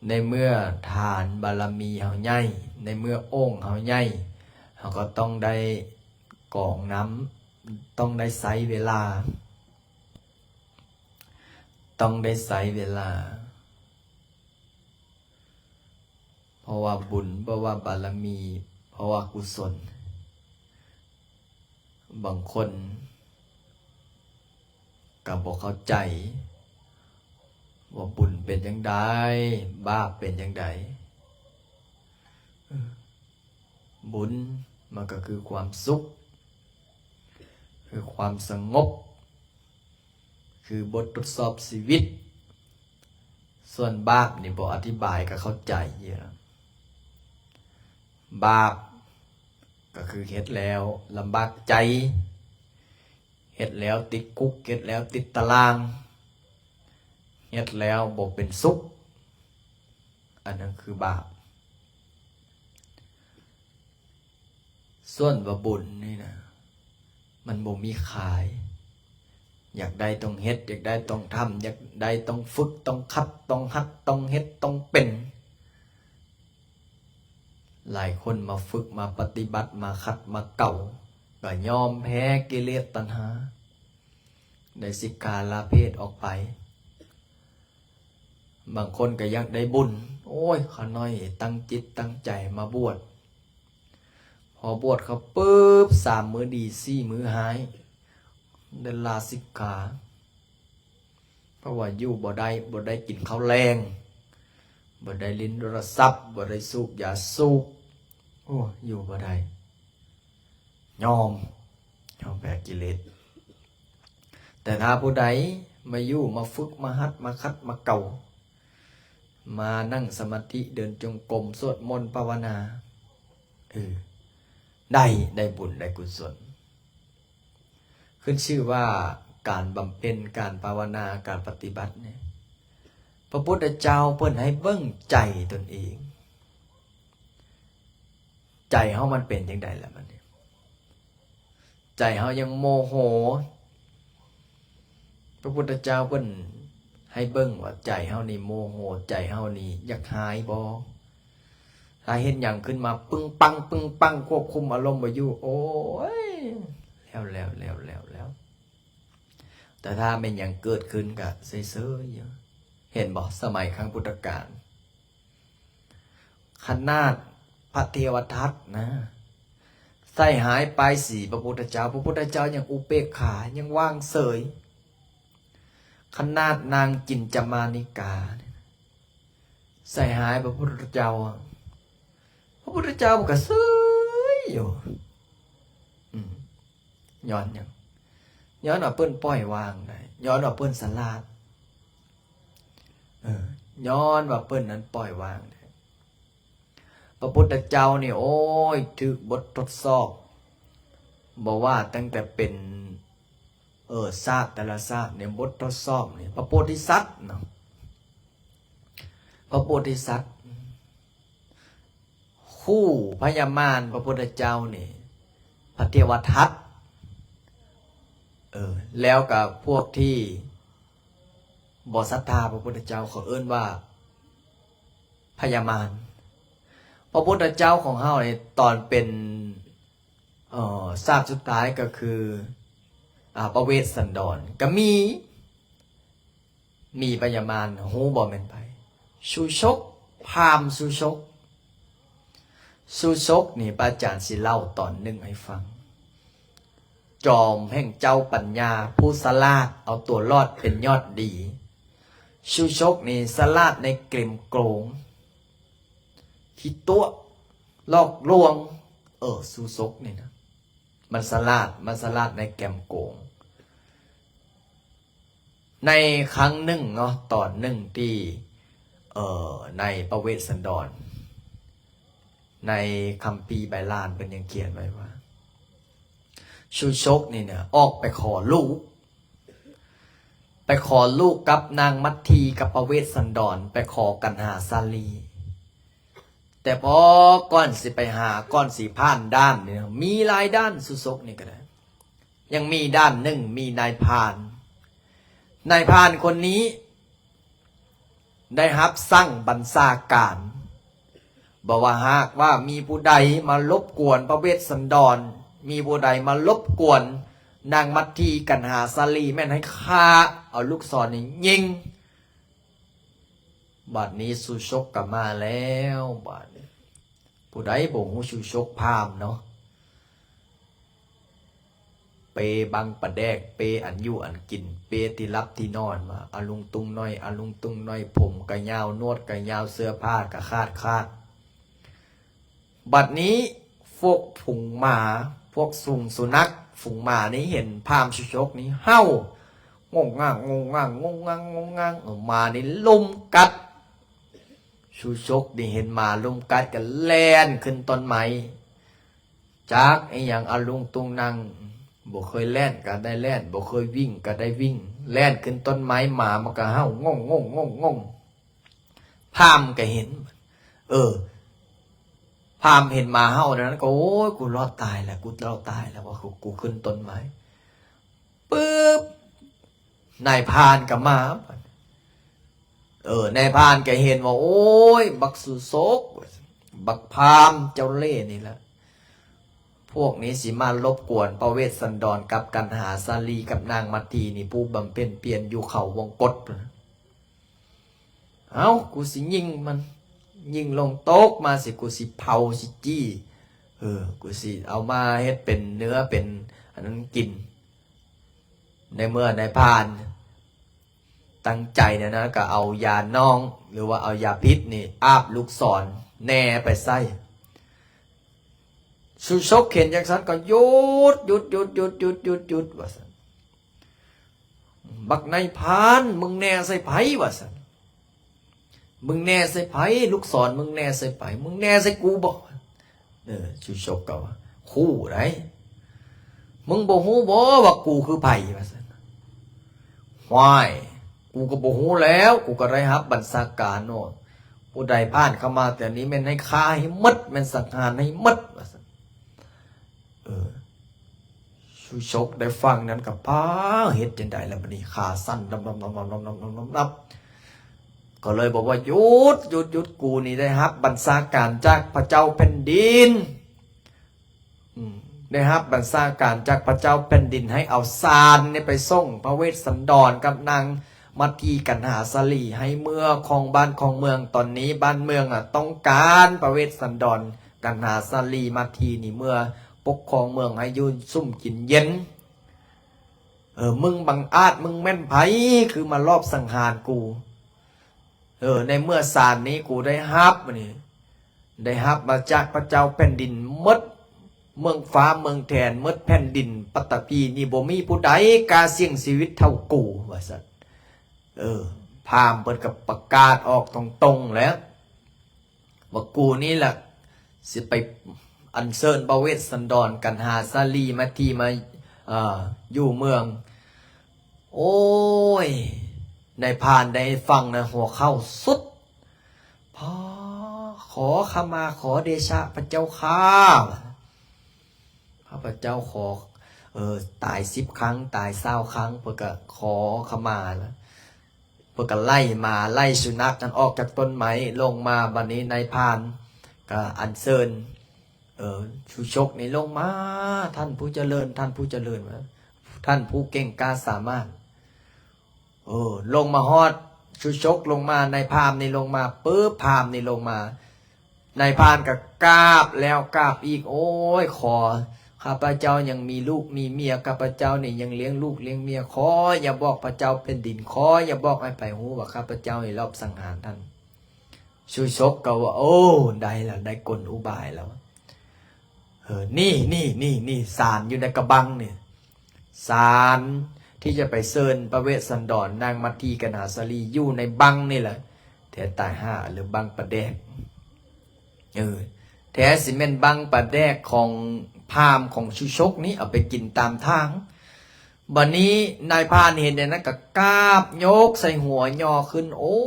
ໃນເມື່ອທານບາລະມີເຮົາໃຫຍ່, ໃນເມື່ອໂອ່ງເຮົາໃຫຍ່, ເຮົາກໍຕ້ອງໄດ້ກອງນ້ຳ, ຕ້ອງໄດ້ໃຊ້ເວລາ. ຕ້ອງໄດ້ໃຊ້ເວລາ ເພາະວ່າບຸນ ເພາະວ່າບາລະມີ ເພາະວ່າກຸສົນ. ບາງຄົນກໍບໍ່ເຂົ້າໃຈວ່າບຸນເປັນຈັ່ງໃດ ບາບເປັນຈັ່ງໃດ. ບຸນມັນກໍຄືຄວາມສຸກ ຄືຄວາມສະຫງົບ ຄືບົດທົດສອບຊີວິດ. ສ່ວນບາບນີ້ບໍ່ອະທິບາຍກໍເຂົ້າໃຈຢູ່ແລ້ວ. ບາບກໍຄືເຮັດແລ້ວລຳບາກໃຈ, ເຮັດແລ້ວຕິດຄຸກ, ເຮັດແລ້ວຕິດຕາລາງ, ເຮັດແລ້ວບໍ່ເປັນສຸກ, ອັນນັ້ນຄືບາບ. ສ່ວນວ່າບຸນນີ້ນະ ມັນບໍ່ມີຂາຍ. ຢາກໄດ້ຕ້ອງເຮັດ, ຢາກໄດ້ຕ້ອງທຳ, ຢາກໄດ້ຕ້ອງຝຶກ, ຕ້ອງຂັດ, ຕ້ອງຫັດ, ຕ້ອງເຮັດ, ຕ້ອງເປັນ. ຫຼາຍຄົນມາຝຶກ, ມາປະຕິບັດ, ມາຂັດ, ມາເກົາ, ກໍຍອມແພ້ກິເລດຕັນຫາ, ໄດ້ສິກຂາລາເພດອອກໄປ. ບາງຄົນກໍຢາກໄດ້ບຸນ, ໂອ້ຍ ຂ້ານ້ອຍຕັ້ງຈິດຕັ້ງໃຈມາບວດ, ພໍບວດເຂົ້າປຶບ ສາມມື້ດີ ສີ່ມື້ຮ້າຍ, ໄດ້ລາສິກຂາ. ເພາະວ່າຢູ່ບໍ່ໄດ້, ບໍ່ໄດ້ກິນເຂົ້າແລງ, ບໍ່ໄດ້ຫຼິ້ນໂທລະສັບ, ບໍ່ໄດ້ສູບຢາສູບ, ໂອ້ ຢູ່ບໍ່ໄດ້, ຍອມ, ຍອມແພ້ກິເລດ. ແຕ່ຖ້າຜູ້ໃດມາຢູ່, ມາຝຶກ, ມາຫັດ, ມາຂັດ, ມາເກົາ, ມານັ່ງສະມາທິ, ເດີນຈົງກົມ, ສວດມົນ, ພາວະນາ, ເອີ, ໄດ້, ໄດ້ບຸນ, ໄດ້ກຸສົນ. ຂຶ້ນຊື່ວ່າການບຳເພັນ, ການພາວະນາ, ການປະຕິບັດນີ້, ພະພຸດທະເຈົ້າເພິ່ນໃຫ້ເບິ່ງໃຈຕົນເອງ. ໃຈເຮົາມັນເປັນຈັ່ງໃດລະບັດນີ້? ໃຈເຮົາຍັງໂມໂຫ. ພະພຸດທະເຈົ້າເພິ່ນໃຫ້ເບິ່ງວ່າໃຈເຮົານີ້ໂມໂຫ, ໃຈເຮົານີ້ຢາກຮ້າຍບໍ່? ຖ້າເຮັດຫຍັງຂຶ້ນມາປຶ້ງປັງ, ປຶ້ງປັງ, ຄວບຄຸມອາລົມບໍ່ຢູ່, ໂອ້ຍ ແລ້ວ, ແລ້ວ, ແລ້ວ, ແລ້ວ, ແລ້ວ. ແຕ່ຖ້າແມ່ນຫຍັງເກີດຂຶ້ນກະເຊີຍໆຢູ່. ເຫັນບໍ່? ສະໄໝຄັ້ງພຸດທະການ ຂະໜາດພະເທວະທັດນະ ໃສ່ຮ້າຍປ້າຍສີພະພຸດທະເຈົ້າ, ພະພຸດທະເຈົ້າຍັງອຸເບກຂາ, ຍັງວ່າງເສີຍ. ຂະໜາດນາງຈິນຈະມານິກາ ໃສ່ຮ້າຍພະພຸດທະເຈົ້າ, ພະພຸດທະເຈົ້າກໍເສີຍຢູ່. ອືມ. ຍ້ອນຫຍັງ? ຍ້ອນວ່າເພິ່ນປ່ອຍວາງໄດ້, ຍ້ອນວ່າເພິ່ນສະຫຼາດ. ເອີ, ຍ້ອນວ່າເພິ່ນນັ້ນປ່ອຍວາງໄດ້. ພະພຸດທະເຈົ້ານີ້, ໂອ້ຍ, ຖືກບົດທົດສອບ, ບໍ່ວ່າຕັ້ງແຕ່ເປັນ, ເອີ, ຊາດແຕ່ລະຊາດນີ້, ບົດທົດສອບນີ້, ພະໂພທິສັດເນາະ, ພະໂພທິສັດ ຄູ່ພະຍາມານພະພຸດທະເຈົ້ານີ້ ພະເທວະທັດ, ເອີ, ແລ້ວກໍພວກທີ່ບໍ່ສັດທາພະພຸດທະເຈົ້າ ເຂົາເອີ້ນວ່າພະຍາມານ. ພະພຸດທະເຈົ້າຂອງເຮົານີ້ ຕອນເປັນ, ເອີ, ຊາດສຸດທ້າຍກໍຄື, ອາ, ພະເວດສັນດອນ ກໍມີ ມີພະຍາມານ, ຮູ້ບໍ່ແມ່ນໃຜ? ຊູຊົກ, ພາມຊູຊົກ. ຊູຊົກນີ້ ພະອາຈານຊິເລົ່າຕອນໜຶ່ງໃຫ້ຟັງ. ຈອມແຫ່ງເຈົ້າປັນຍາ, ຜູ້ສະຫຼາດ, ເອົາຕົວລອດເປັນຍອດດີ. ຊູຊົກນີ້ສະຫຼາດໃນເກມໂກງ, ຂີ້ຕົວະ, ຫຼອກລວງ. ເອີ, ຊູຊົກນີ້ນະ ມັນສະຫຼາດ, ມັນສະຫຼາດໃນເກມໂກງ. ໃນຄັ້ງໜຶ່ງເນາະ, ຕອນໜຶ່ງທີ່, ເອີ, ໃນພະເວດສັນດອນ, ໃນຄຳພີໃບລານເພິ່ນຍັງຂຽນໄວ້ວ່າ ຊູຊົກນີ້ນະ ອອກໄປຂໍລູກ, ໄປຂໍລູກກັບນາງມັດທີກັບພະເວດສັນດອນ, ໄປຂໍກັນຫາສາລີ. ແຕ່ພໍກ່ອນຊິໄປຫາ, ກ່ອນຊິຜ່ານດ່ານນີ້ນະ, ມີຫຼາຍດ່ານ, ຊູຊົກນີ້ກໍໄດ້. ຍັງມີດ່ານໜຶ່ງ, ມີນາຍພານ. ນາຍພານຄົນນີ້ໄດ້ຮັບສັ່ງບັນຊາການ ບອກວ່າ ຫາກວ່າມີຜູ້ໃດມາລົບກວນພະເວດສັນດອນ, ມີຜູ້ໃດມາລົບກວນ ນາງມັດທີກັນຫາສາລີແມ່ນໃຫ້ຂ້າເອົາລູກສອນນີ້ຍິງ. ບາດນີ້ສຸຊົກກໍມາແລ້ວ ບາດນີ້ ຜູ້ໃດບໍ່ຮູ້ສຸຊົກພາມເນາະ ເປບັງປາແດກ ເປອັນຢູ່ອັນກິນ ເປທີ່ຫຼັບທີ່ນອນ ວ່າອະລຸງຕຸງໜ້ອຍ ອະລຸງຕຸງໜ້ອຍ ຜົມກະຍາວ ໜວດກະຍາວ ເສື້ອຜ້າກະຂາດຂາດ. ບັດນີ້ພວກຝູງໝາ ພວກຝູງສຸນັກ ຝູງໝານີ້ເຫັນພາມສຸຊົກນີ້ເຫົ່າ ງົງງັງ ງົງງັງ ງົງງັງ ງົງງັງ ເອີ ໝານີ້ລຸມກັດ. ສຸຊົກນີ້ເຫັນໝາລຸມກັດກໍແລ່ນຂຶ້ນຕົ້ນໄມ້ ຈັກອີ່ຫຍັງ ອະລຸງຕຸງນັ່ງ ບໍ່ເຄີຍແລ່ນກໍໄດ້ແລ່ນ ບໍ່ເຄີຍວິ່ງກໍໄດ້ວິ່ງ ແລ່ນຂຶ້ນຕົ້ນໄມ້ ໝາມັນກໍເຫົ່າ ງົງ ງົງ ງົງ ງົງ. ພາມກໍເຫັນ ເອີ ພາມເຫັນໝາເຫົ່ານັ້ນກໍ ໂອ້ຍ ກູລອດຕາຍແລ້ວ ກູລອດຕາຍແລ້ວ ວ່າ ກູ ກູຂຶ້ນຕົ້ນໄມ້ປຶບ ນາຍພານກໍມາ ເອີ ນາຍພານກໍເຫັນວ່າ ໂອ້ຍ ບັກສຸຊົກ ບັກພາມເຈົ້າເລ່ນີ້ລະ ພວກນີ້ຊິມາລົບກວນພະເວດສັນດອນກັບກັນຫາສາລີກັບນາງມັດທີນີ້ ຜູ້ບຳເພັນພຽນຢູ່ເຂົາວົງກົດ. ເອົ້າ ກູຊິຍິງມັນ ຍິງລົງຕົກມາຊິ ກູຊິເຜົາຊິຈີ່ ເອີ ກູຊິເອົາມາເຮັດເປັນເນື້ອເປັນອັນນັ້ນກິນ. ໃນເມື່ອນາຍພານຕັ້ງໃຈແນວນັ້ນ ກໍເອົາຢານອງ ຫຼືວ່າເອົາຢາພິດນີ້ອາບລູກສອນແນໄປໃສ່. ສຸຊົກເຫັນຈັ່ງຊັ້ນກໍ ຢຸດ ຢຸດ ຢຸດ ຢຸດ ຢຸດ ຢຸດ ຢຸດ ວ່າຊັ້ນ. ບັກນາຍພານ ມຶງແນໃສ່ໃຜ ວ່າຊັ້ນ. ມຶງແນໃສ່ໃຜ ລູກສອນ ມຶງແນໃສ່ໃຜ ມຶງແນໃສ່ກູບໍ? ເອີ ສຸຊົກກໍວ່າ ຄູ້ໃດ໋ ມຶງບໍ່ຮູ້ບໍວ່າກູຄືໃຜ ວ່າຊັ້ນ. ຫວ້າຍ ກູກໍບໍ່ຮູ້ແລ້ວ ກູກໍໄດ້ຮັບບັນຊາການເນາະ ຜູ້ໃດຜ່ານເຂົ້າມາແຖວນີ້ແມ່ນໃຫ້ຂ້າໃຫ້ໝົດ ແມ່ນສັງຫານໃຫ້ໝົດ ວ່າຊັ້ນ. ເອີ ສຸຊົກໄດ້ຟັງນັ້ນກໍ ປ້າ ເຮັດຈັ່ງໃດລະບັດນີ້ ຂາສັ່ນດຳໆໆ ກໍເລີຍບອກວ່າ ຢຸດ ຢຸດ ຢຸດ ກູນີ້ໄດ້ຮັບບັນຊາການຈາກພະເຈົ້າແຜ່ນດິນ ອືມ ໄດ້ຮັບບັນຊາການຈາກພະເຈົ້າແຜ່ນດິນ ໃຫ້ເອົາຊານນີ້ໄປສົ່ງພະເວດສັນດອນກັບນາງມັດທີກັນຫາສາລີ ໃຫ້ເມືອຄອງບ້ານຄອງເມືອງ. ຕອນນີ້ບ້ານເມືອງອະຕ້ອງການພະເວດສັນດອນກັນຫາສາລີ ມັດທີນີ້ເມືອປົກຄອງເມືອງໃຫ້ຢູ່ສຸ່ມກິນເຢັນ. ເອີ ມຶງບັງອາດ ມຶງແມ່ນໃຜ ຄືມາລອບສັງຫານກູ? ເອີ ໃນເມື່ອຊານນີ້ກູໄດ້ຮັບນີ້ ໄດ້ຮັບມາຈາກພະເຈົ້າແຜ່ນດິນໝົດ ເມືອງຟ້າເມືອງແຖນໝົດ ແຜ່ນດິນປັດຕະພີນີ້ບໍ່ມີຜູ້ໃດກ້າສ່ຽງຊີວິດເທົ່າກູ ວ່າຊັ້ນ. ເອີ ພາມເພິ່ນກໍປະກາດອອກຕົງໆແລ້ວ ວ່າກູນີ້ລະຊິໄປອັນເຊີນພະເວດສັນດອນກັນຫາສາລີມາທີ່ມາ ເອີ ຢູ່ເມືອງ. ໂອ້ຍ ນາຍພານໄດ້ຟັງນະ ຫົວເຂົ່າສຸດ ຂໍຂະມາ ຂໍເດຊະພະເຈົ້າຂ້າ ຂ້າພະເຈົ້າຂໍ ເອີ ຕາຍສິບຄັ້ງ ຕາຍຊາວຄັ້ງ ເພິ່ນກະຂໍຂະມາລະ ເພິ່ນກະໄລ່ໝາໄລ່ສຸນັກຫັ້ນອອກຈາກຕົ້ນໄມ້ລົງມາ. ບັດນີ້ນາຍພານກະອັນເຊີນ ເອີ ສຸຊົກນີ້ລົງມາ ທ່ານຜູ້ຈະເລີນ ທ່ານຜູ້ຈະເລີນ ທ່ານຜູ້ເກັ່ງກ້າສາມາດ. ເອີ ລົງມາຮອດ ສຸຊົກລົງມາ ນາຍພານນີ້ລົງມາປຶບ ພານນີ້ລົງມາ ນາຍພານກໍກາບແລ້ວກາບອີກ ໂອ້ຍ ຂໍ ຂ້າພະເຈົ້າຍັງມີລູກມີເມຍ ຂ້າພະເຈົ້ານີ້ຍັງລ້ຽງລູກລ້ຽງເມຍ ຂໍຢ່າບອກພະເຈົ້າແຜ່ນດິນ ຂໍຢ່າບອກໃຫ້ໃຜຮູ້ວ່າຂ້າພະເຈົ້ານີ້ລອບສັງຫານທ່ານ. ສຸຊົກກໍວ່າ ໂອ້ ໄດ້ລະ ໄດ້ກົນອຸບາຍແລ້ວ. ເອີ ນີ້ ນີ້ ນີ້ ນີ້ ສານຢູ່ໃນກະບັງນີ້ ສານທີ່ຈະໄປເຊີນພະເວດສັນດອນນາງມັດທີກັນຫາສາລີຢູ່ໃນບັງນີ້ແຫຼະ ແທ້ຕາຍຫ່າ ຫຼືບັງປາແດກ. ເອີ ແທ້ຊິແມ່ນບັງປາແດກຂອງພາມຂອງສຸຊົກນີ້ ເອົາໄປກິນຕາມທາງ. ບັດນີ້ນາຍພານເຫັນແນວນັ້ນກໍກາບຍົກໃສ່ຫົວຍໍຂຶ້ນ ໂອ້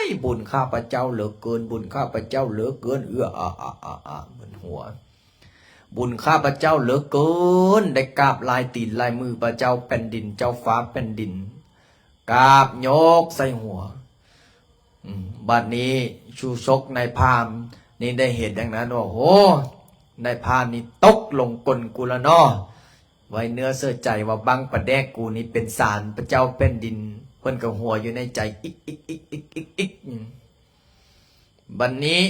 ຍ ບຸນຂ້າພະເຈົ້າເຫຼືອເກີນ ບຸນຂ້າພະເຈົ້າເຫຼືອເກີນ ເອື້ອອາໆໆໆ ບນຫົວ ບຸນຂ້າພະເຈົ້າເຫຼືອເກີນ ໄດ້ກາບລາຍຕີນລາຍມືພະເຈົ້າແຜ່ນດິນ ເຈົ້າຟ້າແຜ່ນດິນ ກາບຍົກໃສ່ຫົວ. ອືມ ບັດນີ້ສຸຊົກນາຍພານນີ້ໄດ້ເຫັນດັ່ງນັ້ນ ໂອ້ໂຫ ນາຍພານນີ້ຕົກລົງກົ້ນກູລະເນາະ. ໄວ້ເນື້ອເຊື່ອໃຈວ່າບັ້ງປາແດກກູນີ້ເປັນສານພະເຈົ້າແຜ່ນດິນ. ເພິ່ນກໍຫົວຢູ່ໃນໃຈ ອິກ ອິກ ອິກ ອິກ ອິກ ອິກ. ບັດນີ້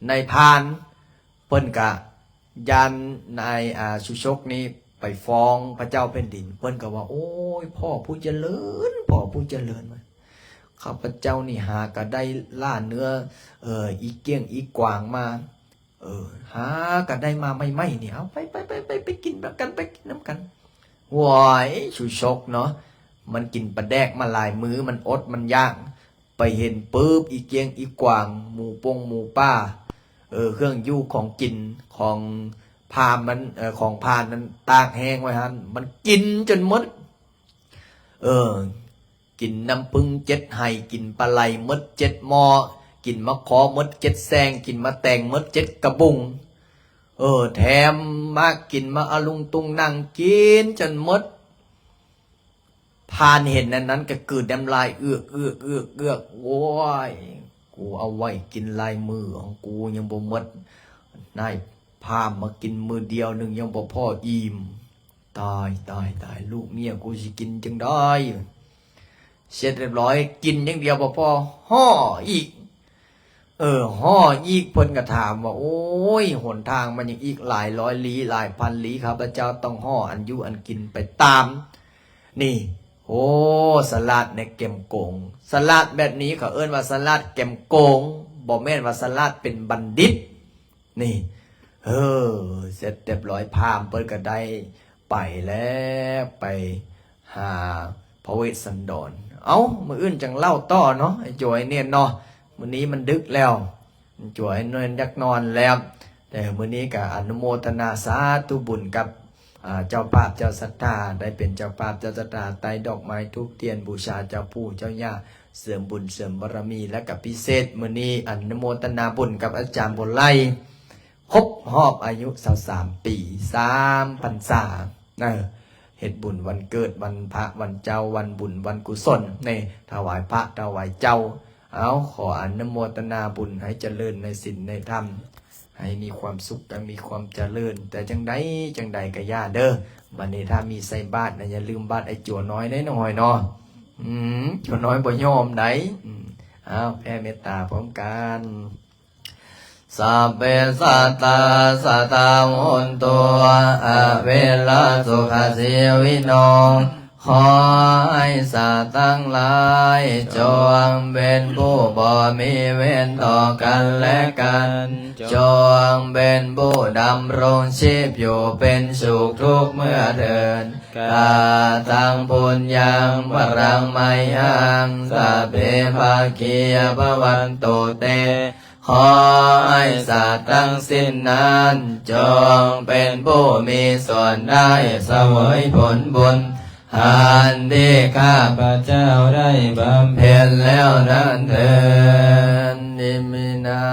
ນາຍພານເພິ່ນກະຢ້ານນາຍ ອາ ສຸຊົກນີ້ໄປຟ້ອງພະເຈົ້າແຜ່ນດິນ. ເພິ່ນກໍວ່າ ໂອ້ຍ ພໍ່ຜູ້ຈະເລີນ ພໍ່ຜູ້ຈະເລີນ ວ່າ ຂ້າພະເຈົ້ານີ້ຫາກະໄດ້ລ່າເນື້ອ ເອີ ອີກຽງອີກວາງມາ ເອີ ຫາກະໄດ້ມາໃໝ່ໆນີ້ ເອົາ ໄປ ໄປ ໄປ ໄປ ໄປກິນນຳກັນ ໄປກິນນຳກັນ. ໂອ້ຍ ສຸຊົກເນາະ ມັນກິນປາແດກມາຫຼາຍມື້ ມັນອົດມັນຢາກ ໄປເຫັນປຶບ ອີກຽງອີກວາງ ໝູປົງໝູປ່າ ເອີ ເຄື່ອງຢູ່ຂອງກິນຂອງພາມມັນ ເອີ ຂອງພານນັ້ນຕາກແຫ້ງໄວ້ຫັ້ນ ມັນກິນຈົນໝົດ. ເອີ ກິນນ້ຳຜຶ້ງເຈັດໄຫ ກິນປາໄຫຼໝົດເຈັດໝໍ້ ກິນໝາກຄໍໝົດເຈັດແສງ ກິນໝາກແຕງໝົດເຈັດກະບຸງ ເອີ ແຖມໝາກກິນມາອະລຸງຕຸງນັງ ກິນຈົນໝົດ. ພານເຫັນອັນນັ້ນກໍກືນນ້ຳລາຍເອືອກໆໆໆ ໂອ້ຍ ກູເອົາໄວ້ກິນຫຼາຍມື້ຂອງກູຍັງບໍ່ໝົດ ນາຍພາມມາກິນມື້ດຽວໜຶ່ງຍັງບໍ່ພໍອີ່ມ. ຕາຍ ຕາຍ ຕາຍ ລູກເມຍກູຊິກິນຈັ່ງໃດ? ເສັດຮຽບຮ້ອຍ ກິນຢ່າງດຽວບໍ່ພໍ ຫໍ່ອີກ. ເອີ ຫໍ່ອີກ ເພິ່ນກໍຖາມວ່າ ໂອ້ຍ ຫົນທາງມັນຍັງອີກຫຼາຍຮ້ອຍລີ ຫຼາຍພັນລີ ຂ້າພະເຈົ້າຕ້ອງຫໍ່ອັນຢູ່ອັນກິນໄປຕາມ. ນີ້ ໂອ້ ສະຫຼາດໃນແກມໂກງ ສະຫຼາດແບບນີ້ເຂົາເອີ້ນວ່າສະຫຼາດແກມໂກງ ບໍ່ແມ່ນວ່າສະຫຼາດເປັນບັນດິດ. ນີ້ ເອີ ເສັດຮຽບຮ້ອຍ ພາມເພິ່ນກໍໄດ້ໄປແລ້ວ ໄປຫາພະເວດສັນດອນ. ເອົ້າ ມື້ອື່ນຈັ່ງເລົ່າຕໍ່ເນາະ ໄອ້ໂຈ ໄອ້ເນນເນາະ ມື້ນີ້ມັນດຶກແລ້ວ ໂຈ ໄອ້ເນນຢາກນອນແລ້ວ. ແຕ່ມື້ນີ້ກໍອະນຸໂມທະນາສາທຸບຸນກັບ ອາ ເຈົ້າພາບເຈົ້າສັດທາ ໄດ້ເປັນເຈົ້າພາບເຈົ້າສັດທາ ໃຕ້ດອກໄມ້ທູບທຽນ ບູຊາເຈົ້າປູ່ເຈົ້າຍ່າ ເສີມບຸນເສີມບາລະມີ ແລະກະພິເສດມື້ນີ້ ອະນຸໂມທະນາບຸນກັບອາຈານບົວໄລ ຄົບຮອບອາຍຸຊາວສາມປີ ສາມພັນສາ ເນາະ ເຮັດບຸນວັນເກີດ ວັນພະ ວັນເຈົ້າ ວັນບຸນ ວັນກຸສົນ ນີ້ ຖວາຍພະ ຖວາຍເຈົ້າ. ເອົາ ຂໍອະນຸໂມທະນາບຸນ ໃຫ້ຈະເລີນໃນສິນໃນທຳ ໃຫ້ມີຄວາມສຸກ ໃຫ້ມີຄວາມຈະເລີນ. ແຕ່ຈັ່ງໃດຈັ່ງໃດກໍຢ່າເດີ ບັດນີ້ຖ້າມີໃສ່ບາດນະ ຢ່າລືມບາດໄອ້ຈົວນ້ອຍເດ້ນ້ອງຫອຍເນາະ. ອືມ ຈົວນ້ອຍບໍ່ຍອມໃດ. ອືມ ເອົາ ແຜ່ເມດຕາພ້ອມກັນ. Sabbe sattā sadā hontu averā sukhajīvino. ຂໍໃຫ້ສັດທັງຫຼາຍ ຈົ່ງເປັນຜູ້ບໍ່ມີເວນຕໍ່ກັນແລະກັນ, ຈົ່ງເປັນຜູ້ດຳລົງຊີບຢູ່ເປັນສຸກທຸກເມື່ອເທີ້ນ. Kataṃ puññaṃ phalaṃ mayhaṃ sabbe bhāgī bhavantu te. ຂໍໃຫ້ສັດທັງສິ້ນນັ້ນ ຈົ່ງເປັນຜູ້ມີສ່ວນໄດ້ສະເຫວີຍຜົນບຸນ ອັນທີ່ຂ້າພະເຈົ້າໄດ້ບຳເພັນແລ້ວນັ້ນເທີ້ນ. Iminā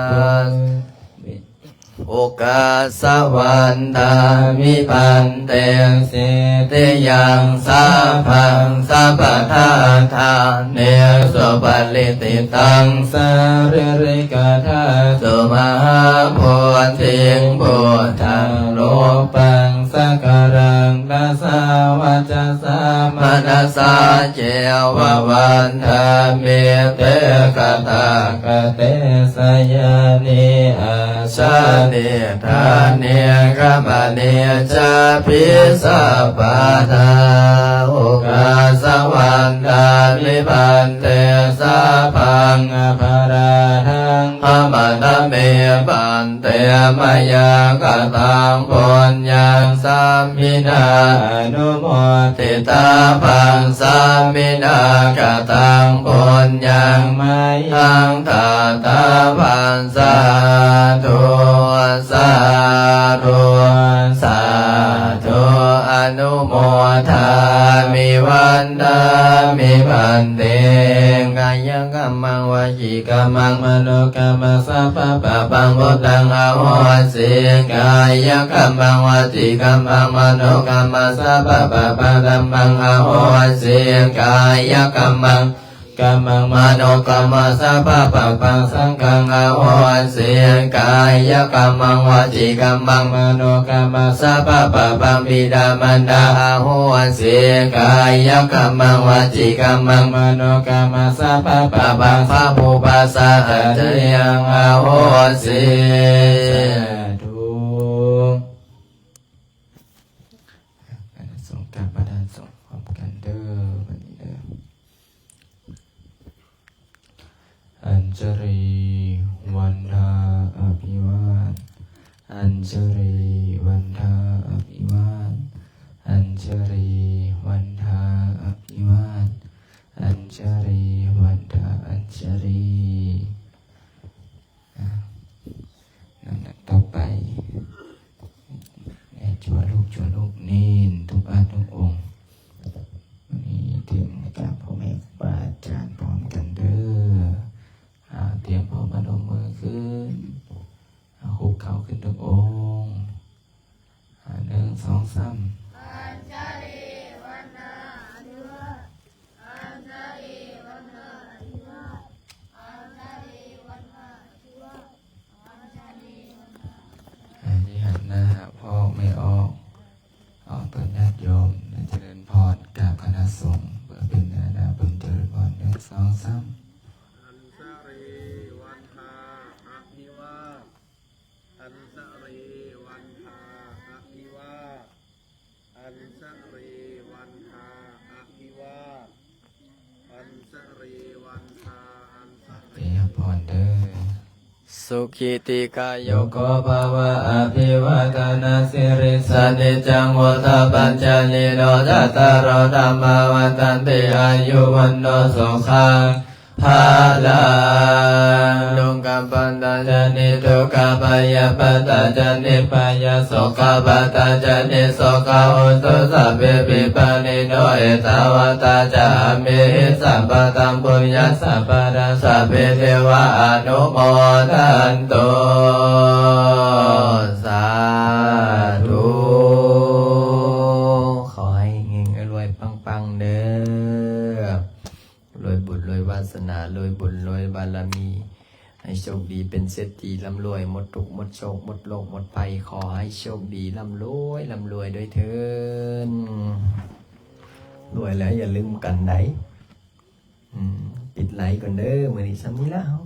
okāsa vandāmi bhante cetiyaṃ sabbaṃ sabbaṭṭhāne supatiṭṭhitaṃ sārīrikadhātu mahābodhiṃ buddharūpaṃ sakalaṃ dasā vacasā manasā ceva vandāmi te tathāgate sayane āsane ṭhāne gamane cāpi sabbadā. Okāsa vandāmi bhante sabbaṃ aparādhaṃ khamatha me bhante, mayā kataṃ puññaṃ sāminā anumoditabbaṃ, sāminā kataṃ puññaṃ mayhaṃ dātabbaṃ. Sādhu sādhu sādhu, anumodāmi vandāmi bhante. Kāyakammaṃ vacīkammaṃ manokammaṃ sabbapāpaṃ buddhaṃ ahosi. Kāyakammaṃ vacīkammaṃ manokammaṃ sabbapāpaṃ dhammaṃ ahosi. Kāyakammaṃ ກຳມັງ ມະໂນກຳມະ ສັບພະປະປັງ ສັງຄັງ ອະໂຫສິ ກາຍະກຳມັງ ວະຈີກຳມັງ ມະໂນກຳມະ ສັບພະປະປັງ ບິດາມານດາ ອະໂຫສິ ກາຍະກຳມັງ ວະຈີກຳມັງ ມະໂນກຳມະ ສັບພະປະປັງ ພະປູປະສາ ອາຈາຍັງ ອະໂຫສິ ສາທຸ. ສົງ ກາບປະທານສົງພ້ອມກັນເດີ ບັດນີ້ເດີ. ອັນຈະລີວັນທາ ອະພິວາດ ອັນຈະລີວັນທາ ອະພິວາດ ອັນຈະລີວັນທາ ອະພິວາດ ອັນຈະລີວັນທາ ອັນຈະລີ. ອ່າ ລຳດັບຕໍ່ໄປ ໃຫ້ຈົວລູກ ຈົວລູກເນນທຸກພາດທຸກອົງ ນີ້ເຕີມໃຫ້ກັບພໍ່ແມ່ຄູບາອາຈານພ້ອມກັນເດີ. ອ່າ ຕຽມພ້ອມ ພະນົມມືຂຶ້ນ ອ່າ ຄຸກເຂົ່າຂຶ້ນທຸກອົງ. ອ່າ ໜຶ່ງ ສອງ ສາມ. ອັນຈະລີວັນທາ ອະພິວາດ ອັນຈະລີວັນທາ ອະພິວາດ ອັນຈະລີວັນທາ ອະພິວາດ ອັນຈະລີວັນທາ. ໃຫ້ຫັນໜ້າຫາພໍ່ແມ່ອອກ ອອກຕອນຍາດໂຍມ ແລະ ຈະເລີນພອນກັບຄະນະສົງ ເພື່ອເປັນແນວໜ້າບຸນຈະເລີນພອນ. ໜຶ່ງ ສອງ ສາມ. ອັນຈະລີວັນທາ ອະພິວາດ ອັນຈະລີວັນທາ ອະພິວາດ ອັນຈະລີວັນທາ ອະພິວາດ ອັນຈະລີວັນທາ ອັນຈະລີ ໃຫ້ພອນເດີ. ສຸຂີຕິກາຍຸໂກພະວະ ອະພິວາທະນະສີລິສະ ນິຈຈັງວຸດທະປັດຈາຍິໂນ ຈັດຕາໂລ ທຳມາ ວັດທັນຕິ ອາຍຸ ວັນໂນ ສຸຂັງ ພະລັງ. ໂລກາພັນຕາ ຈານິທຸກຂະ ພະຍາພັນຕາ ຈານິພະຍາ ໂສກາພັນຕາ ຈານິໂສກາ ໂຫຕຸ ສັບເພ ວິປານິໂນ ເອຕາວັດຕາ ຈະ ອາເມຫິ ສັບພະທັງ ປຸນຍັງ ສັບພະທັງ ສັບເພ ເທວາ ອະນຸໂມທັນຕຸ ສາທຸ. ຂໍໃຫ້ເຮັງໆ ລວຍໆ ປັງໆ ເດີ. ລວຍບຸນລວຍວາສະໜາ ລວຍບຸນລວຍບາລະມີ ໃຫ້ໂຊກດີເປັນເສດຖີ ລ່ຳລວຍ ໝົດທຸກໝົດໂສກ ໝົດໂລກໝົດໄພ ຂໍໃຫ້ໂຊກດີ ລ່ຳລວຍ ລ່ຳລວຍດ້ວຍເທີນ. ລວຍແລ້ວຢ່າລືມກັນໃດ. ອືມ ປິດໄລກ່ອນເດີ ມື້ນີ້ຊ່ຳນີ້ລະເຮົາ.